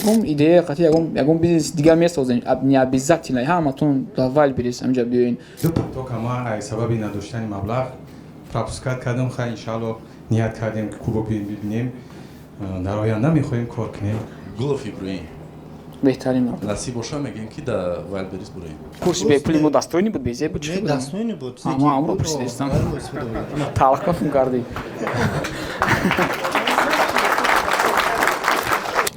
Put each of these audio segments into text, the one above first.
Ягон идея қати, ягон бизнес дигар месозем. Не обязательно ҳаматон дар Вайлдберриз ҳаминҷа биёин. Ду потока ма аз сабаби надоштани маблағ пропускать кардам. Хай, иншаалло, ният кардем, ки кубо бием, бибинем. Дар оянда мехоҳем кор кунем. Гулов Иброҳим. Беҳтарин мард. Насиб боша, мегӯем, ки дар Вайлдберриз буроем. Курси бепули мо достойный буд, безеб буд, чӣ Не, буд? Достойный буд. Ма амро пурсидистам. Талқафм кардӣ.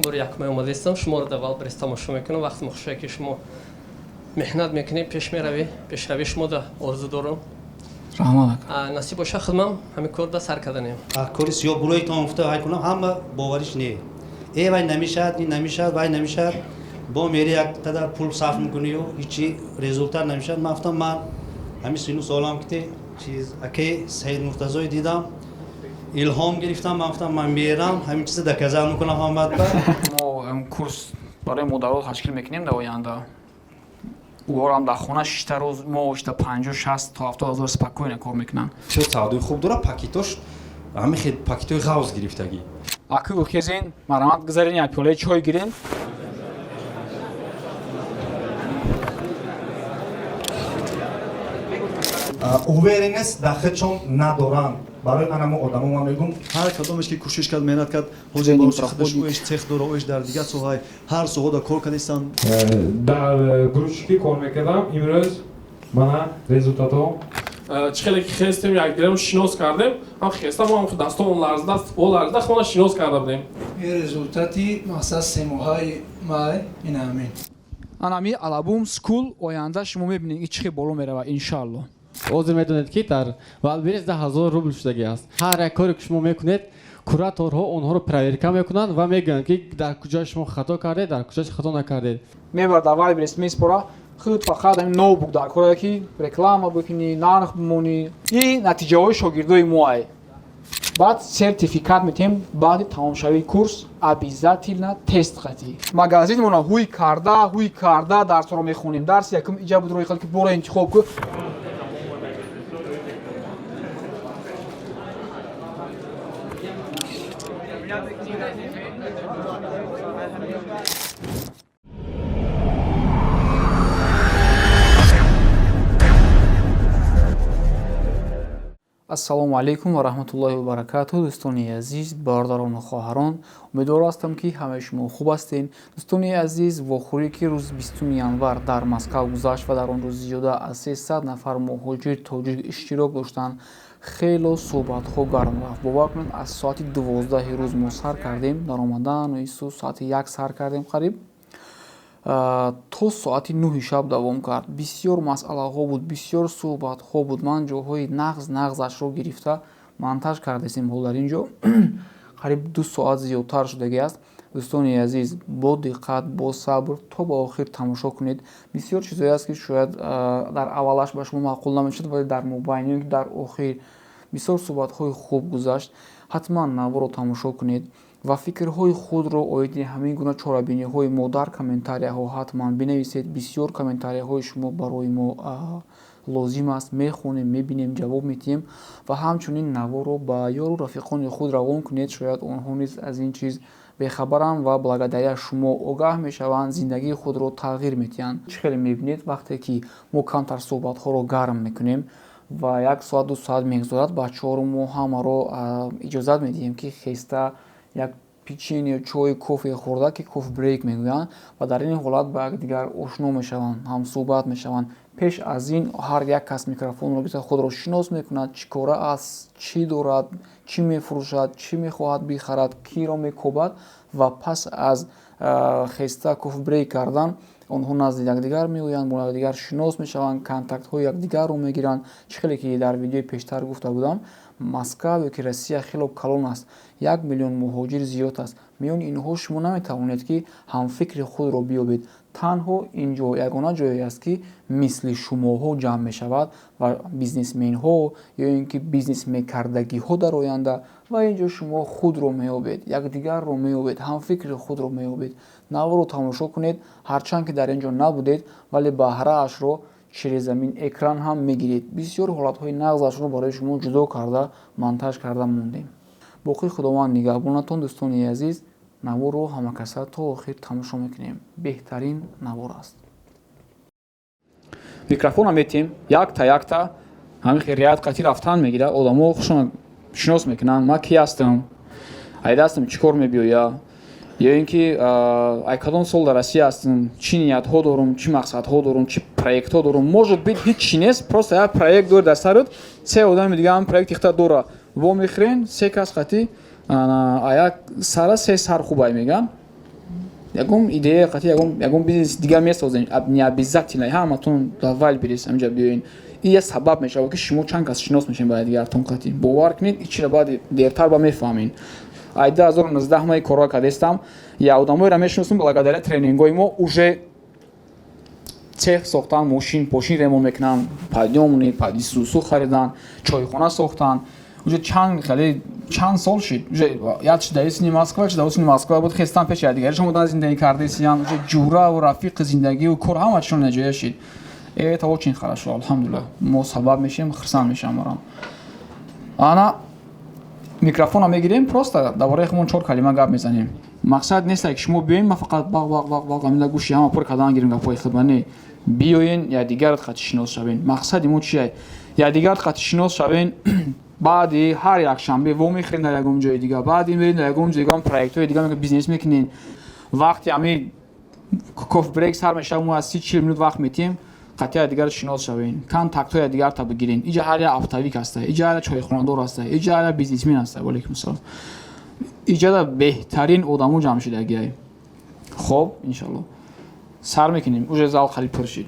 Бори якумай омадаистам, шуморо дар Вайлдберриз тамошо мекунам. Вақти мухшае, ки шумо меҳнат мекунед, пеш меравӣ, пешравии шумо да орзу дорам. Раҳмат, ака. Насиб боша, хидмам ҳамин кор да сар карданем. Кори сиёҳ буроитон гуфта ҳай кунам, ҳама бовариш не. Э, вай намешавад, ин намешавад, вай намешавад. Бо мери як қадар пул сарф мекунию ҳичи результат намешавад. Ман гуфтам, ман ҳамин сину солам ки чиз акаи Саид Муртазое дидам, илҳом гирифтам. Ман гуфтам, ман мерам, ҳамин чиза доказать мекунам ҳаматба. Мо курс барои модаро ташкил мекунем дар оянда. Уҳорам дар хона шишта, рӯз мо шита 50, 60 то 70 ҳазор спокойно кор мекунанд. Бисёр савдои хуб дорад, пакетош ҳамин хел пакетои ғавз гирифтагӣ. Акӯ хезен, марҳамат, гузарен, як пиёлаи чой гирен. Уверенность дар худшон надоранд. Барои анамо одамо ман мегӯм. Ҳар кадомеш ки кӯшиш кард, меҳнат кард, ҳозир Тренинг барои худаш проходит. Оиш цех дора, оиш дар дигар соҳаи, ҳар соҳада кор кардистанд. Дар грузчикӣ кор мекардам, имрӯз мана результатҳо. Чӣ хеле ки хестем, якдигарро шинос кардем, ҳам хестам, ҳам дастом ларзда, о ларзда, хона шинос карда будем. Ин результати мақсад 3 моҳаи май ин ҳамин. Анами Алабум School оянда шумо мебинед, ки чӣ хел боло меравад, иншаалло. Ҳозир медонед, ки дар Вайлдберриз 10 000 рубл шудагӣ аст. Ҳар як коре ки шумо мекунед, кураторҳо онҳоро проверка мекунанд ва мегӯянд, ки дар куҷо шумо хато кардед, дар куҷо хато накардед. Мебарад дар Вайлдберриз, меспора худ, фақат ҳамин ноутбук дар кора, ки реклама бикунӣ, нарх бимонӣ. Ин натиҷаҳои шогирдои моай. Баъд сертификат метиҳем баъди тамомшавии курс, обязательно тест қатӣ. Магазинмона ҳуй карда, ҳуй карда дарсҳоро мехонем. Дарси якум иҷа буд, рои ки бора интихоб ку. Ассалому алайкум ва раҳматуллоҳи ва баракатуҳ, дӯстони азиз, бародарону хоҳарон. Умедвор ҳастам, ки ҳамаи шумо хуб ҳастед. Дӯстони азиз, вохӯрие ки рӯзи 20 январ дар Москав гузашт ва дар он рӯз зиёда аз 300 нафар муҳоҷир тоҷик иштирок доштанд, хело суҳбатҳо гарм рафт. Бовар кунед, аз соати 12-и рӯз мо сар кардем дар омадану ису, соати 1 сар кардем қариб, то соати 9-и шаб давом кард. Бисёр масъалаҳо буд, бисёр суҳбатҳо буд. Ман ҷоҳои нағз нағзашро гирифта монтаж кардастем. Ҳол дар ин ҷо қариб 2 соат зиёдтар шудагӣ аст. Дӯстони азиз, бо диққат, бо сабр то ба охир тамошо кунед. Бисёр чизҳое аст, ки шояд дар аввалаш ба шумо маъқул намешуд, вале дар мобайн ё ки дар охир бисёр суҳбатҳои хуб гузашт. Ҳатман наворо тамошо кунед ва фикрҳои худро оиди ҳамин гуна чорабиниҳои мо дар комментарияҳо ҳатман бинависед. Бисёр комментарияҳои шумо барои мо лозим аст, мехонем, мебинем, ҷавоб медиҳем. Ва ҳамчунин наворо ба ёру рафиқони худ равон кунед, шояд онҳо низ аз ин чиз бехабаранд ва благодаря шумо огаҳ мешаванд, зиндагии худро тағйир медиҳанд. Чӣ хеле мебинед, вақте ки мо камтар суҳбатҳоро гарм мекунем ва як соат, 2 соат мегузарад, бачаҳоро мо ҳамаро иҷозат медиҳем, ки хеста як печенье, чой, кофе хӯрда, ки кофе брейк мегӯянд, ва дар ин ҳолат ба якдигар ошно мешаванд, ҳамсӯҳбат мешаванд. Пеш аз ин ҳар як кас микрофонро гирифта, худро шинос мекунад, чӣ кора аст, чӣ дорад, чӣ мефурӯшад, чӣ мехоҳад бихарад, киро мекобад. Ва пас аз хеста кофе брейк кардан онҳо назди якдигар меоянд, бо якдигар шинос мешаванд, контактҳои якдигарро мегиранд. Чӣ хеле ки дар видеои пештар гуфта будам, Москав ё ки Россия хело калон аст, 1 миллион муҳоҷир зиёд аст. Миёни инҳо шумо наметавонед, ки ҳамфикри худро биёбед. Танҳо ин ҷо ягона ҷое аст, ки мисли шумоҳо ҷамъ мешавад ва бизнесменҳо ё ин ки бизнес мекардагиҳо дар оянда. Ва ин ҷо шумо худро меёбед, якдигарро меёбед, ҳамфикри худро меёбед. Наворо тамошо кунед, ҳарчанд ки дар ин ҷо набудед, вале баҳраашро через замин экран ҳам мегиред. Бисёр ҳолатҳои нағзашро барои шумо ҷудо карда, монтаж карда мондем. Боқӣ Худованд нигаҳбонатон, дӯстони азиз. Наворро ҳамакаса то охир тамошо мекунем, беҳтарин навор аст. Микрофона метем, якта якта ҳамин хел рият қатӣ рафтан мегирад. Одамо хушона шинос мекунанд: ман ки ҳастам, ай дастам чӣ кор мебиёя, ё ин ки ай кадом сол дар Россия ҳастам, чӣ ниятҳо дорум, чӣ мақсадҳо дорум, чӣ проектҳо дорум. Может быть, ҳеҷ нест, просто як проект дори дар сарат, се одами дига ҳам проекти хита дора, во мехӯрен, се кас қатӣ як сара се сар хубай меган. Ягон идея қатӣ, ягон бизнес дига месозем. Не обязательно ҳаматон дар Вайлдберриз ҳаминҷа биёен. Ин як сабаб мешавад, ки шумо чанд кас шинос мешавед ба дигартон қатӣ. Бовар кунед, ин чиро баъди дертар ба мефаҳмед. Ай 2019 ма ин корро кардастам, я одамоеро мешиносем, благодаря тренингҳои мо уже цех сохтан, мошин пошин ремонт мекунанд, подъёмный подисусу харидан, чойхона сохтан. Уже чанд хеле чанд сол шид, уже як чи дар сини Москва, чи дар сини Москва буд, хестан пеши якдигаришон будан, зиндагӣ кардесиян, уже ҷураву рафиқи зиндагию кор ҳама чишон наҷоя шид. Это очень хорошо, алҳамдулилла. Мо сабаб мешем, хурсанд мешавам марам. Ана микрофона мегирем, просто дар бораи худмон чор калима гап мезанем. Мақсад нест, ки шумо биёем, ма фақат баг баг баг баг амида гӯши ҳама пур кардан гирем гапҳои худма. Не, биёен, якдигарат қати шинос шавен. Мақсади мо чия? Якдигарат қати шинос шавен. Баъди ҳар якшанбе во мехӯрем дар ягон ҷои дига, баъди мерем дар ягон ҷои дига, проектҳои дига, бизнес мекунем. Вақти ами кофе брейк сар мешава, мо аз 30-40 минут вақт метиҳем, қатъи якдигар шинос шавен, контактҳои якдигарта бигирен. Иҷа ҳар як оптовик ҳаста, иҷа ҳар як чойхонадор ҳаста, иҷа ҳар як бизнесмен ҳаста. Валейкум салом. Иҷада беҳтарин одамо ҷамъ шидагиай. Хоб, иншалло, сар мекунем. Уже зал қариб пур шид,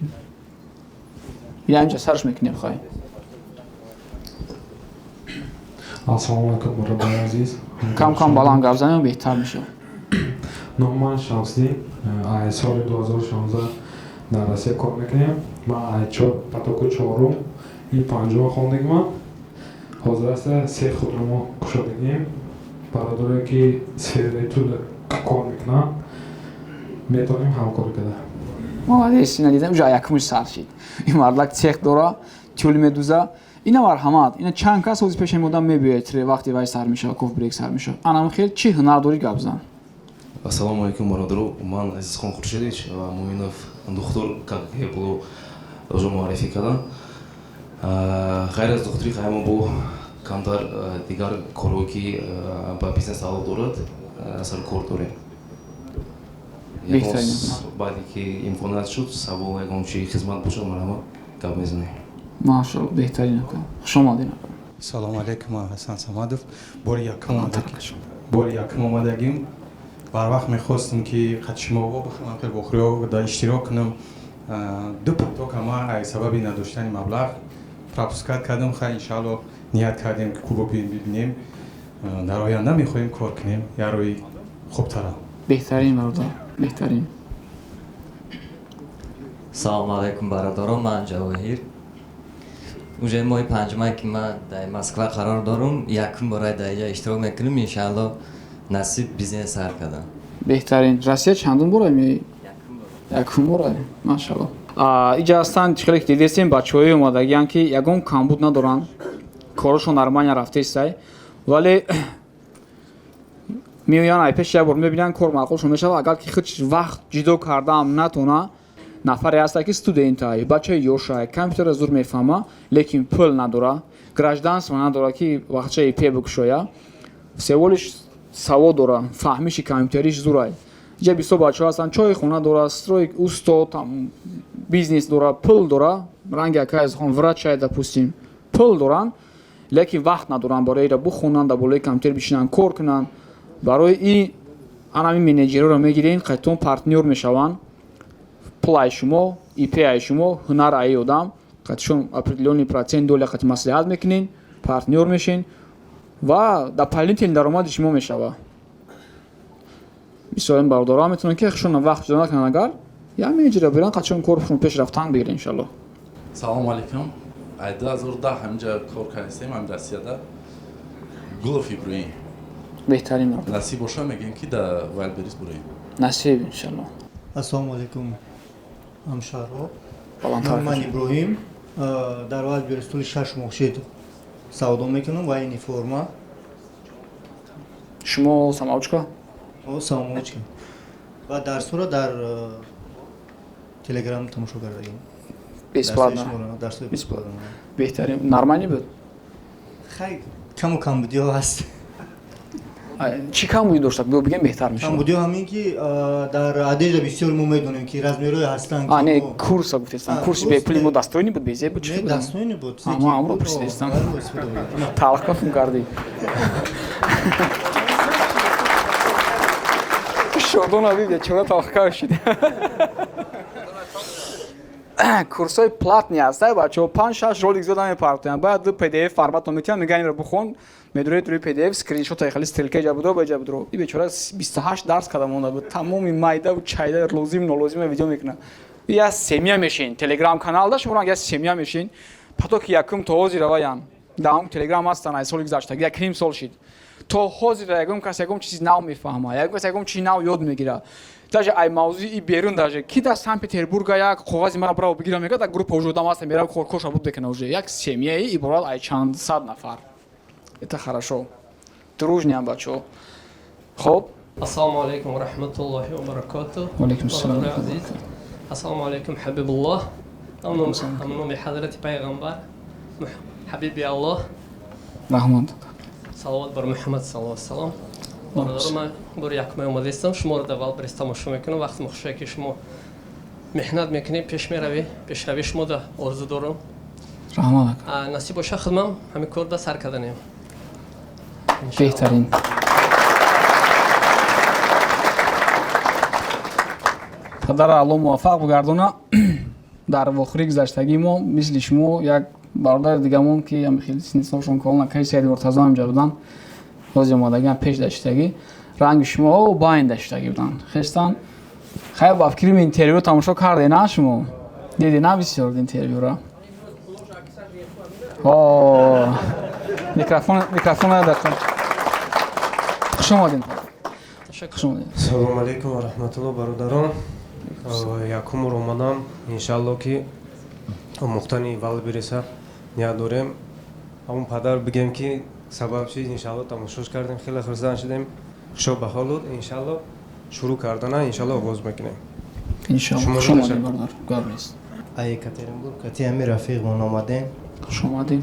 я инҷа сарш мекунем, хай. Ассалому алайкум, бародари азиз. Кам кам баланд гап занем, беҳтар мешавад. Номи ман Шамсиддин. Ай соли 2016 дар Россия кор мекунем. Ман ай потоку чорум и панҷум хондагимам. Ҳозир аста се худро кушодагим. Бародаре ки сфераи тул кор мекунанд, метавонем ҳамкорӣ карда. Молодец, ина дидам, уже якумш сар шид. Ин мардак цех дора, тюль медуза. Ина марҳамат, ина чанд кас ҳозир пеши одам мебиёяд, вақте вай сар мешавад, кофе брейк сар мешавад. Анам хел чӣ ҳунар дорӣ, гап зан. Ассалому алайкум, бародару. Ман Азизхон Хуршедович ва Муминов духтур, как я было уже муаррифӣ кардан. Ғайр аз духтурӣ хаймо бо камтар дигар корҳое, ки ба бизнес тааллуқ дорад, сар кор дорем. Баъде ки имконият шуд, савол, ягон чи хизмат бошад, марҳамат, гап мезанем. Машалло, беҳтарин ака, хуш омадин. Салому алайкум, ман Ҳасан Самадов. Бори якум омадагим. Барвақт мехостем, ки қати шумо бихонам, хел бохӯриҳо да иштирок кунам. Ду потока ма ай сабаби надоштани маблағ пропускать кардам. Хай, иншалло, ният кардем, ки кубо биёем, бибинем. Дар оянда мехоҳем кор кунем як рӯи хубтара. Беҳтарин, бародар, беҳтарин. Салому алайкум, бародарон, ман Ҷавоҳир. Уже моҳи панҷума, ки ман дар Москва қарор дорум, якум бора дар инҷа иштирок мекунем. Иншаалло, насиб, бизнес сар кардам. Беҳтарин. Россия чандум бора меоӣ? Якум бора, машалло. Иҷа ҳастанд, чӣ хеле ки дидестем, бачаҳои омадагианд, ки ягон камбуд надоранд, корашон нормально рафтестай, вале меоянд, ай пеш як бор мебинанд, кор маъқулшон мешавад. Агар ки худ вақт ҷидо кардаам натона, нафаре ҳаста, ки студентай, бачаи ёшай, компютерро зур мефаҳма, лекин пул надора, гражданство надора, ки вақтча ИП бикушоя. Всего лишь савод дора, фаҳмиши компютериш зурай. Иҷа бисёр бачаҳо ҳастанд, чойхона дора, строй усто, там бизнес дора, пул дора, ранги акайзхон врачай, допустим, пул доранд, лекин вақт надоранд барои ира бихонанд, дар болои компютер бишинанд, кор кунанд. Барои ин анами менеҷерҳоро мегирен, қайтон партнёр мешаванд. Пул ай шумо, ИП ай шумо, ҳунар аи одам, қатишон определённый процент доля қати маслиҳат мекунен, партнёр мешен ва дополнительный даромади шумо мешавад. Бисёр ин бародарон метавонанд, ки хушон вақт ҷудо накунанд, агар як менеҷера биранд, қатишон коршон пеш рафтан бигирен, иншалло. Салому алайкум. Ай 2010 ҳаминҷа кор кардастем, ҳамин Россияда. Гулов Иброҳим. Беҳтарин, бародар. Насиб боша, мегӯем, ки дар Вайлдберриз буроем. Насиб, иншалло. Ассалому алайкум, ҳамшаҳрҳо. Баландтар. Ман Иброҳим, дар Вайлдберриз тӯли 6 моҳ шид савдо мекунам ва ини форма. Шумо самоучка? Самоучка. Ва дарсҳоро дар Телеграм тамошо кардагим. Бесплатно. Дарсҳои бесплатно. Беҳтарин. Нормальный буд? Хай, каму камбудиҳо ҳаст. Чӣ камбудӣ дошта? Биё бигем, беҳтар мешавад. Камбудиҳо ҳамин ки дар одежда бисёр мо медонем ки размерҳое ҳастанд. А, не, курса гуфтестам. Курси бепули мо достойный буд, безеб буд, чӣ Не, буд? достойный буд. Ма амро пурсидестам. Талхкафм кардӣ. Шодона дид, чора талхка шид. Курсҳои платный ҳаст, бачаҳо, 5-6 ролик зиёд намепартоянд. Баъд ду PDF форматро метиҳанд, мегӯянд инро бухон, медуред рӯи PDF, скриншот хеле стрелка ҷа будро, ба ҷа будро. И бечора 28 дарс карда монда буд. Тамоми майдаву чайда, лозим нолозима видео мекунад. Я семья мешин, Телеграм канал да шумо я семья мешин. Потоки якум то ҳозир раваян. Дар Телеграм ҳастан ай соли гузашта, як ним сол шид. То ҳозир ягон кас ягон чизи нав мефаҳма, ягон кас ягон чизи нав ёд мегира. Даже ай мавзӯи берун, даже ки дар Санкт Петербурга як коғази мара браво бигира мега, дар группа уже одам ҳаст, мера коркоша буд мекана уже. Як семьяи иборат ай чанд сад нафар. Это хорошо. Дружный бачо. Хоб. Ассалому алайкум ва раҳматуллоҳи ва баракотуҳ. Ва алайкум ассалом. Бародари азиз. Ассалому алайкум, Ҳабибуллоҳ. Амноми ҳазрати пайғамбар, Ҳабиби Аллоҳ. Раҳмат. Салавот бар Муҳаммад саллаллоҳу алайҳи васаллам. Бародаро, ман бори якумай омадаистам, шуморо дар Валберес тамошо мекунам. Вақти мухшае ки шумо меҳнат мекунед, пеш меравӣ, пешравии шумо да орзу дорам. Раҳмат. Насиб боша, худмам ҳамин кор да сар карданем. Беҳтарин. Падара Аллоҳ муваффақ бигардона. Дар вохӯрии гузаштагии мо мисли шумо як бародари дигамон ки ҳами хеле синни солшон калон, акаи Саид Муртазо ҳамҷа буданд, ҳозир омадагиам пеш даштагӣ, ранги шумо байн даштагӣ буданд. Хестан хайр, ба фикрим интервю тамошо карде на шумо? Диде на бисёр интервюра? О, микрофон, микрофон надаққа. Хуш омадед. Хуш омадед. Салому алейкум ва раҳматуллоҳ, бародарон. Якум бор омадам, иншалло ки омӯхтани Валбереса ният дорем. Ҳамон падар бигем ки сабаб шид, иншалло тамошош кардем, хеле хурсанд шудем. Хушо ба ҳолуд, иншалло шурӯъ кардана, иншалло оғоз мекунем. Иншалло. Хуш омадед, бародар. Гап нест. А Екатеринбург кати ҳами рафиқмон омадем. Хуш омадед.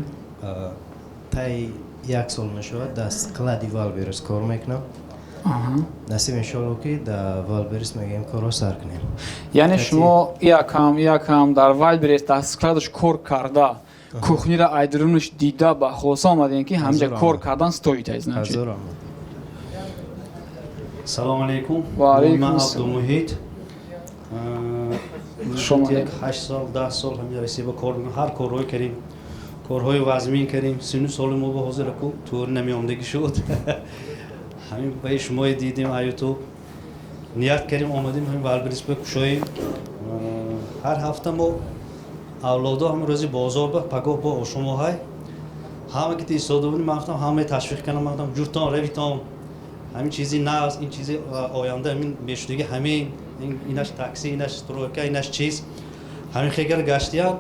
Таи як сол мешавад дар склади Валберес кор мекунам. Насиб иншолло ки дар Валберес мегӯем корро сар кунем. Яъне шумо якам дар Валберес дар складаш кор карда, кухнира айдурунаш дида, ба хулоса омадем ки ҳамҷа кор кардан стоит, значит. Салому алейкум. Ва алейкум Ман ассалом. Абдумуҳит. Хуш омадед. 8 сол, 10 сол ҳамин Россия ба кор мекунем. Ҳар корҳое кардем, корҳои вазмин кардем. Сину соли мо ба ҳозир ку тур намеомдагӣ шуд. Ҳамин ба шумое дидем ютуб, ният кардем, омадем ҳамин Валберес ба кушоем. Ҳар ҳафта мо авлодо ҳамин рӯзи бозор ба пагоҳ бо ошумоҳай ҳама ки истода будем, ман гуфтам ҳамаи ташвиқ кардам, ман гуфтам ҷуртон равитон, ҳамин чизи нағз, ин чизи оянда, ҳамин мешудагӣ, ҳамин инаш такси, инаш стройка, инаш чиз, ҳамин хегар гаштиян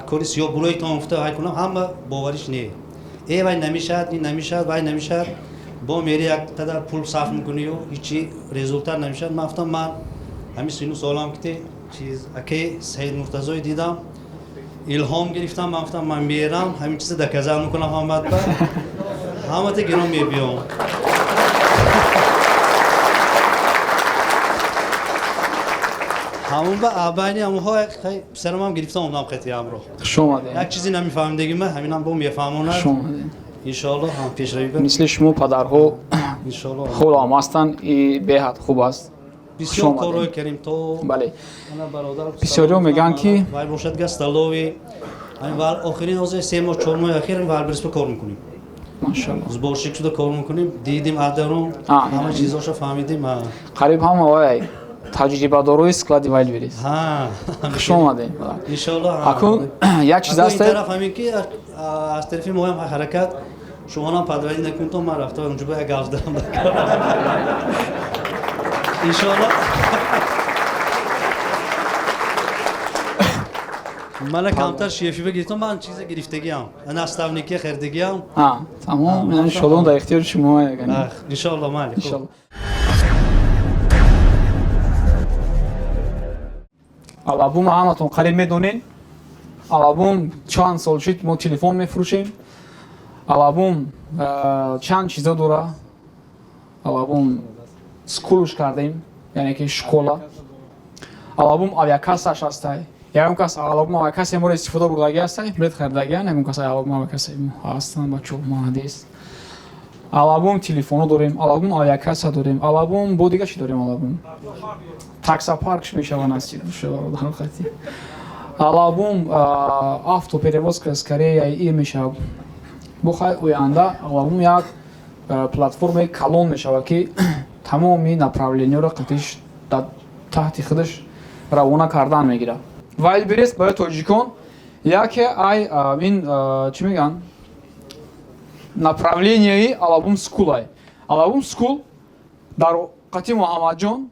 кори сиёҳ буроитон гуфта ҳай кунам, ҳама бовариш не, э вай намешавад, ин намешавад, вай намешавад, бо мери як қадар пул сарф мекунию ҳичи результат намешавад. Ман гуфтам ман ҳамин сину солам ки чиз акаи Саид Муртазой дидам, илҳом гирифтам, ман гуфтам ман мерам ҳамин чиза доказать мекунам ҳаматба, ҳамата гирон мебиём. Ҳамон ба абайни ҳамонҳо писарамам гирифта омадам қати ҳамроҳ. Хуш омадед. Як чизе намефаҳмидагима ҳаминам бо мефаҳмонад. Хуш омадед. Иншоалло ҳам пешравӣ. Мисли шумо падарҳо иншоалло хуб ҳам ҳастанд, и беҳад хуб аст. Бисёр корҳое кардем то бале. Ана бародар Бисёриҳо мегӯянд ки вай бошад га столовый, ҳамин вал охирин ҳозир 3 моҳ 4 моҳи охир Валберес ба кор мекунем. Машалло. Сборщик шуда кор мекунем, дидем адарун, ҳама чизҳоша фаҳмидем. Қариб ҳама вай таҷрибадорои склади Вайлдберриз. Хуш омадед. Иншоалло. Акун як чиз аст. Ин тараф ҳамин ки аз тарафи моям ҳаракат шумонам падварӣ накунед, то ман рафта онҷо ба як гап задам. Иншоалло. Мана камтар шефи бигирифтам, ман чизе гирифтагиам. Наставники хардагиам. Тамом, яъне шодон дар ихтиёри шумо. Иншоалло, майли. Иншоалло. Алабум ҳаматон қариб медонед. Алабум чанд сол шид мо телефон мефурӯшем. Алабум чанд чизо дора. Алабум School уш кардем, яъне ки школа. Алабум авиакассаш ҳастай. Ягон кас Алабум авиакассаи моро истифода бурдагӣ ҳастай, билет харидагиан, ягон кас Алабум авиакассаи мо ҳастан, бачаҳо, молодец. Алабум телефоно дорем, Алабум авиакасса дорем, Алабум бо дига чӣ дорем Алабум? Таксопаркш мешава насиб шава хати. Алабум автоперевозка скорее и мешава. Бо хай оянда Алабум як платформаи калон мешава, ки тамоми направление ро қатиш дар таҳти худаш равона кардан мегирад. Вайлдберриз барои тоҷикон яке ай ин чӣ мегӯянд, направление и Алабум School ай. Алабум School дар қати Муҳаммадҷон.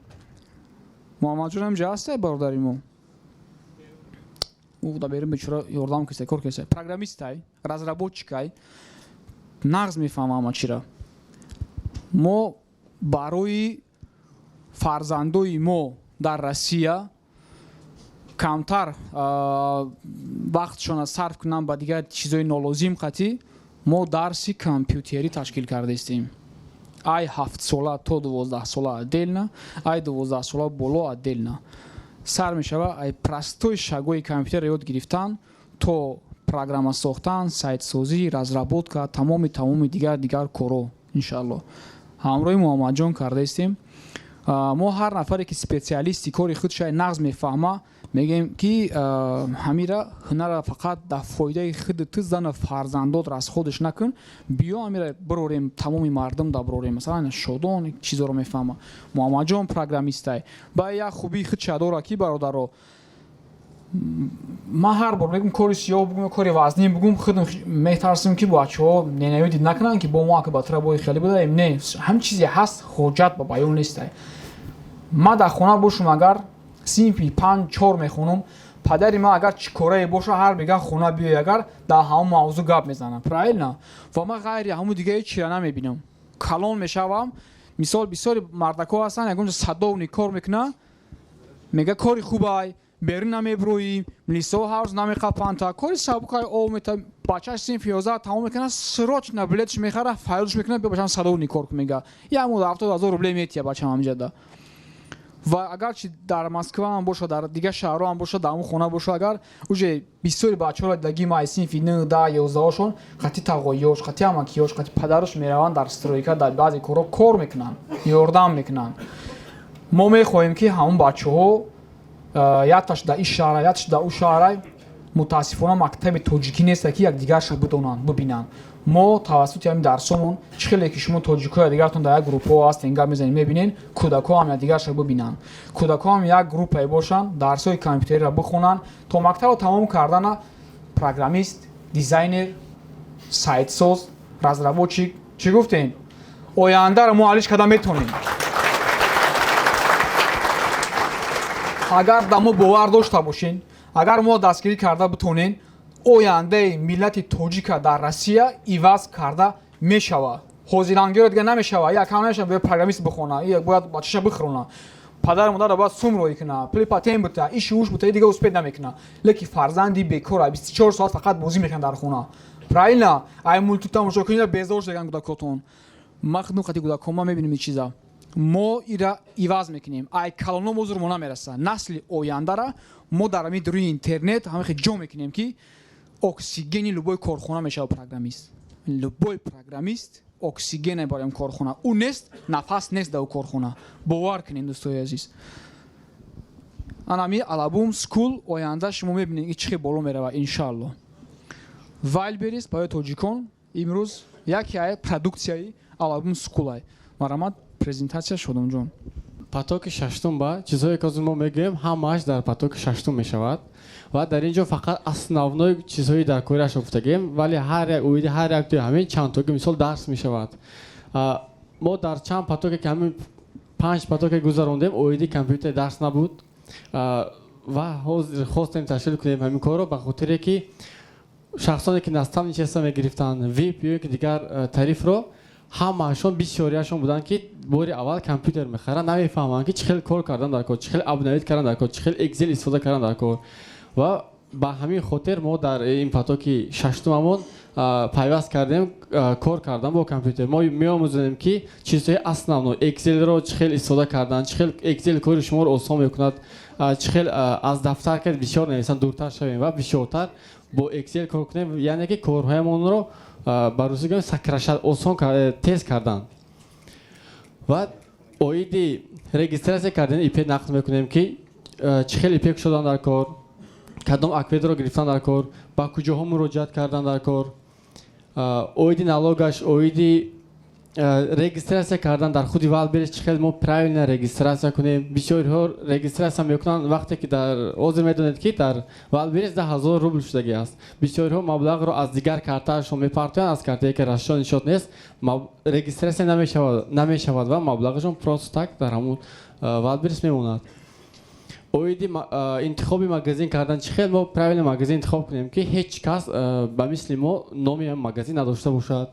Муҳаммадҷон ҳамҷа ҳастай, бародари мо. Ӯ да берун бечора ёрдам киса, кор киса. Программистай, разработчик ай. Нағз мефаҳма ҳама чира. Мо барои фарзандои мо дар Россия камтар вақтшона сарф кунанд ба дигар чизои нолозим қатӣ, мо дарси компютерӣ ташкил кардаистем. Ай 7-сола то 12-сола отдельно, ай 12-сола боло отдельно. Сар мешава ай простой шаг ои компютерро ёд гирифтан то программа сохтан, сайтсозӣ, разработка, тамоми тамоми дигар дигар коро, иншаалло. Ҳамроҳи Муҳаммадҷон кардаистем. Мо ҳар нафаре ки специалисти кори худша нағз мефаҳма, мегӯем ки ҳамира ҳунара фақат дар фоидаи худи ту, зану фарзандот расход ш накун, биё ҳамира бирорем, тамоми мардум да бирорем. Масалан, Шодон чизоро мефаҳма, Муҳаммадҷон программистай. Ба як хубии худша дора, ки бародаро, ман ҳар бор мегӯм, кори сиёҳ бугум, кори вазнин бугум, худам метарсим, ки бачаҳо ненавидид накунанд, ки бо мо ака батра бои хеле будаем. Не, ҳам чизе ҳаст, ҳоҷат ба баён нестай. Ман дар хона бошум, агар синфи панҷ чор мехонум, падари ман агар чӣ корае боша, ҳар мега хона биёй, агар дар ҳамон мавзӯъ гап мезанам, правильно? Ва ман ғайри ҳамун дига ҳеҷ чира намебинам. Калон мешавам, мисол, бисёри мардакҳо ҳастанд, ягон садовник кор мекунад, мега кори хубай, берун намеброӣ, милисаҳо ҳар рӯз намеқапанд, та кори сабукай ов мета. Бачааш синфи 11 тамом мекунад, срочно билетш мехара, файлш мекунад, биё бачам садовник кор кун, мега, як моҳ 70 000 рублей метия бачам ҳамҷада. Ва агарчи дар Москва ҳам боша, дар дигар шаҳрҳо ҳам боша, дар ҳамон хона боша, агар уже бисёри бачаҳоро даги ма синфи нӯ, 10, 11-ошон қати тағоиёш, қати амакиёш, қати падараш мераванд, дар стройка, дар баъзе корҳо кор мекунанд, ёрдам мекунанд. Мо мехоҳем, ки ҳамон бачаҳо якташ дар ин шаҳра, якташ дар ӯ шаҳра, мутаассифона мактаби тоҷикӣ неста, ки якдигарша бидонанд, бибинанд. Мо тавассути ҳамин дарсомон, чӣ хеле ки шумо тоҷикҳои дигартон дар як группаҳо ҳастен, гап мезанед, мебинед, кӯдакҳо ҳам якдигарша бибинанд, кӯдакҳо ҳам як группае бошанд, дарсҳои компютериро бихонанд, то мактабро тамом кардана программист, дизайнер, сайтсоз, разработчик. Чӣ гуфтем? Ояндаро мо алиш карда метавонем, агар да мо бовар дошта бошем, агар мо дастгирӣ карда битонем. Ояндаи миллати тоҷика дар Россия иваз карда мешавад. Ҳозирангиро дига намешава, як ҳам намешава, бояд программист бихона, бояд бачаша бихӯрона, падару модарро бояд сум роӣ куна, пули патент бута, иши уш бута, дига успеть намекуна. Лекин фарзанди бекора 24 соат фақат бозӣ мекунад дар хона, правильно? Ай мультик тамошо кунӣ, безор шудаган кӯдакотон. Ма худм қати кӯдакон ма мебинем ин чиза. Мо ира иваз мекунем. Ай калоно мо зур мо намераса. Насли ояндара мо дар ҳамин рӯи интернет ҳамихе ҷо мекунем, ки оксигени любой корхона мешавад программист. Любой программист оксигене барои корхона. Ӯ нест, нафас нест дар ӯ корхона. Бовар кунед, дӯстои азиз. Анами Алабум School оянда шумо мебинед, ки чӣ хел боло меравад, иншаалло. Вайлберис барои тоҷикон имрӯз яке ай продуксияи Алабум School ай. Марҳамат, презентатсия, Шодомҷон. Потоки шаштум ба чизҳое ки ҳозир мо мегӯем, ҳамааш дар потоки шаштум мешавад ва дар ин ҷо фақат основной чизҳои дар корияшро гуфтагем, вале ҳар як оиди ҳар як тои ҳамин чанд токи мисол дарс мешавад. Мо дар чанд потоке ки ҳамин панҷ потоке гузарондем, оиди компютер дарс набуд ва ҳозир хостем ташкил кунем ҳамин корро, ба хотире ки шахсоне ки наставничество мегирифтанд, вип ё ки дигар тарифро, ҳамаашон бисёриашон буданд, ки бори аввал компютер мехаранд, намефаҳманд, ки чӣ хел кор кардан дар кор, чӣ хел обновить кардан дар кор, чӣ хел Excel истифода кардан дар кор. Ва ба ҳамин хотир мо дар ин потоки шаштумамон пайваст кардем кор кардан бо компютер. Мо меомӯзонем, ки чизҳои основной Excelро чӣ хел истифода кардан, чӣ хел Excel кори шуморо осон мекунад, чӣ хел аз дафтар ки бисёр нависан дуртар шавем ва бисёртар бо Excel кор кунем, яъне ки корҳоямонро ба русӣ гӯем, сокращать, осон, тез кардан. Ва оиди регистрация кардани ИП нақл мекунем, ки чӣ хел ИП кушодан дар кор, кадом ОКВЭДро гирифтан дар кор, ба куҷоҳо муроҷиат кардан дар кор, оиди налогаш, оиди регистрация кардан дар худи Вайлдберриз, чӣ хел мо правильно регистрация кунем. Бисёриҳо регистрация мекунанд, вақте ки дар ҳозир медонед, ки дар Вайлдберриз 10 000 рубл шудагӣ аст. Бисёриҳо маблағро аз дигар картаашон мепартоянд, аз картае ки расчётный счёт нест, регистрация намешавад ва маблағашон просто так дар ҳамун Вайлдберриз мемонад. Оиди интихоби магазин кардан, чӣ хел мо правильно магазин интихоб кунем, ки ҳеҷ кас ба мисли мо номи магазин надошта бошад.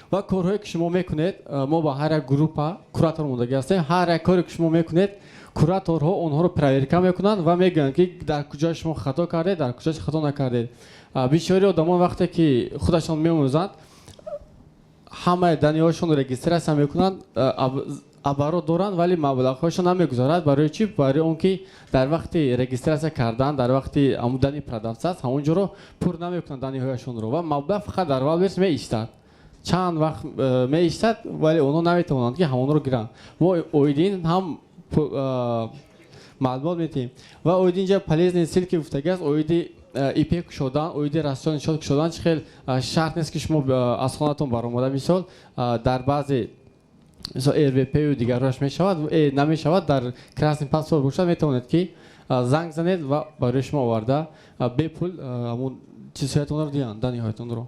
Ва корҳое ки шумо мекунед, мо ба ҳар як группа куратор мондагӣ ҳастем. Ҳар як коре ки шумо мекунед, кураторҳо онҳоро проверка мекунанд ва мегӯянд, ки дар куҷо шумо хато кардед, дар куҷо хато накардед. Бисёри одамон вақте ки худашон меомӯзанд, ҳамаи данныеҳошонро регистрация мекунанд, оборот доранд, вале маблағҳояшон намегузарад. Барои чӣ? Барои он ки дар вақти регистрация кардан, дар вақти ҳамун данные продавца аст, ҳамон ҷоро пур намекунанд данныеҳояшонро ва маблағ фақат дар Вайлдберриз меистад, чанд вақт меистад, вале онҳо наметавонанд, ки ҳамонро гиранд. Мо оиди ин ҳам маълумот медиҳем. Ва оиди инҷа полезные ссылки гуфтагӣ аст, оиди ИП кушодан, оиди расчётный счёт кушодан, чӣ хел шарт нест, ки шумо аз хонатон баромада, мисол, дар баъзе, мисол, РВПю дигарҳояш мешавад, намешавад, дар красный паспорт бошад, метавонед, ки занг занед ва барои шумо оварда бепул ҳамун чизҳоятонро диҳанд, данныеҳоятонро,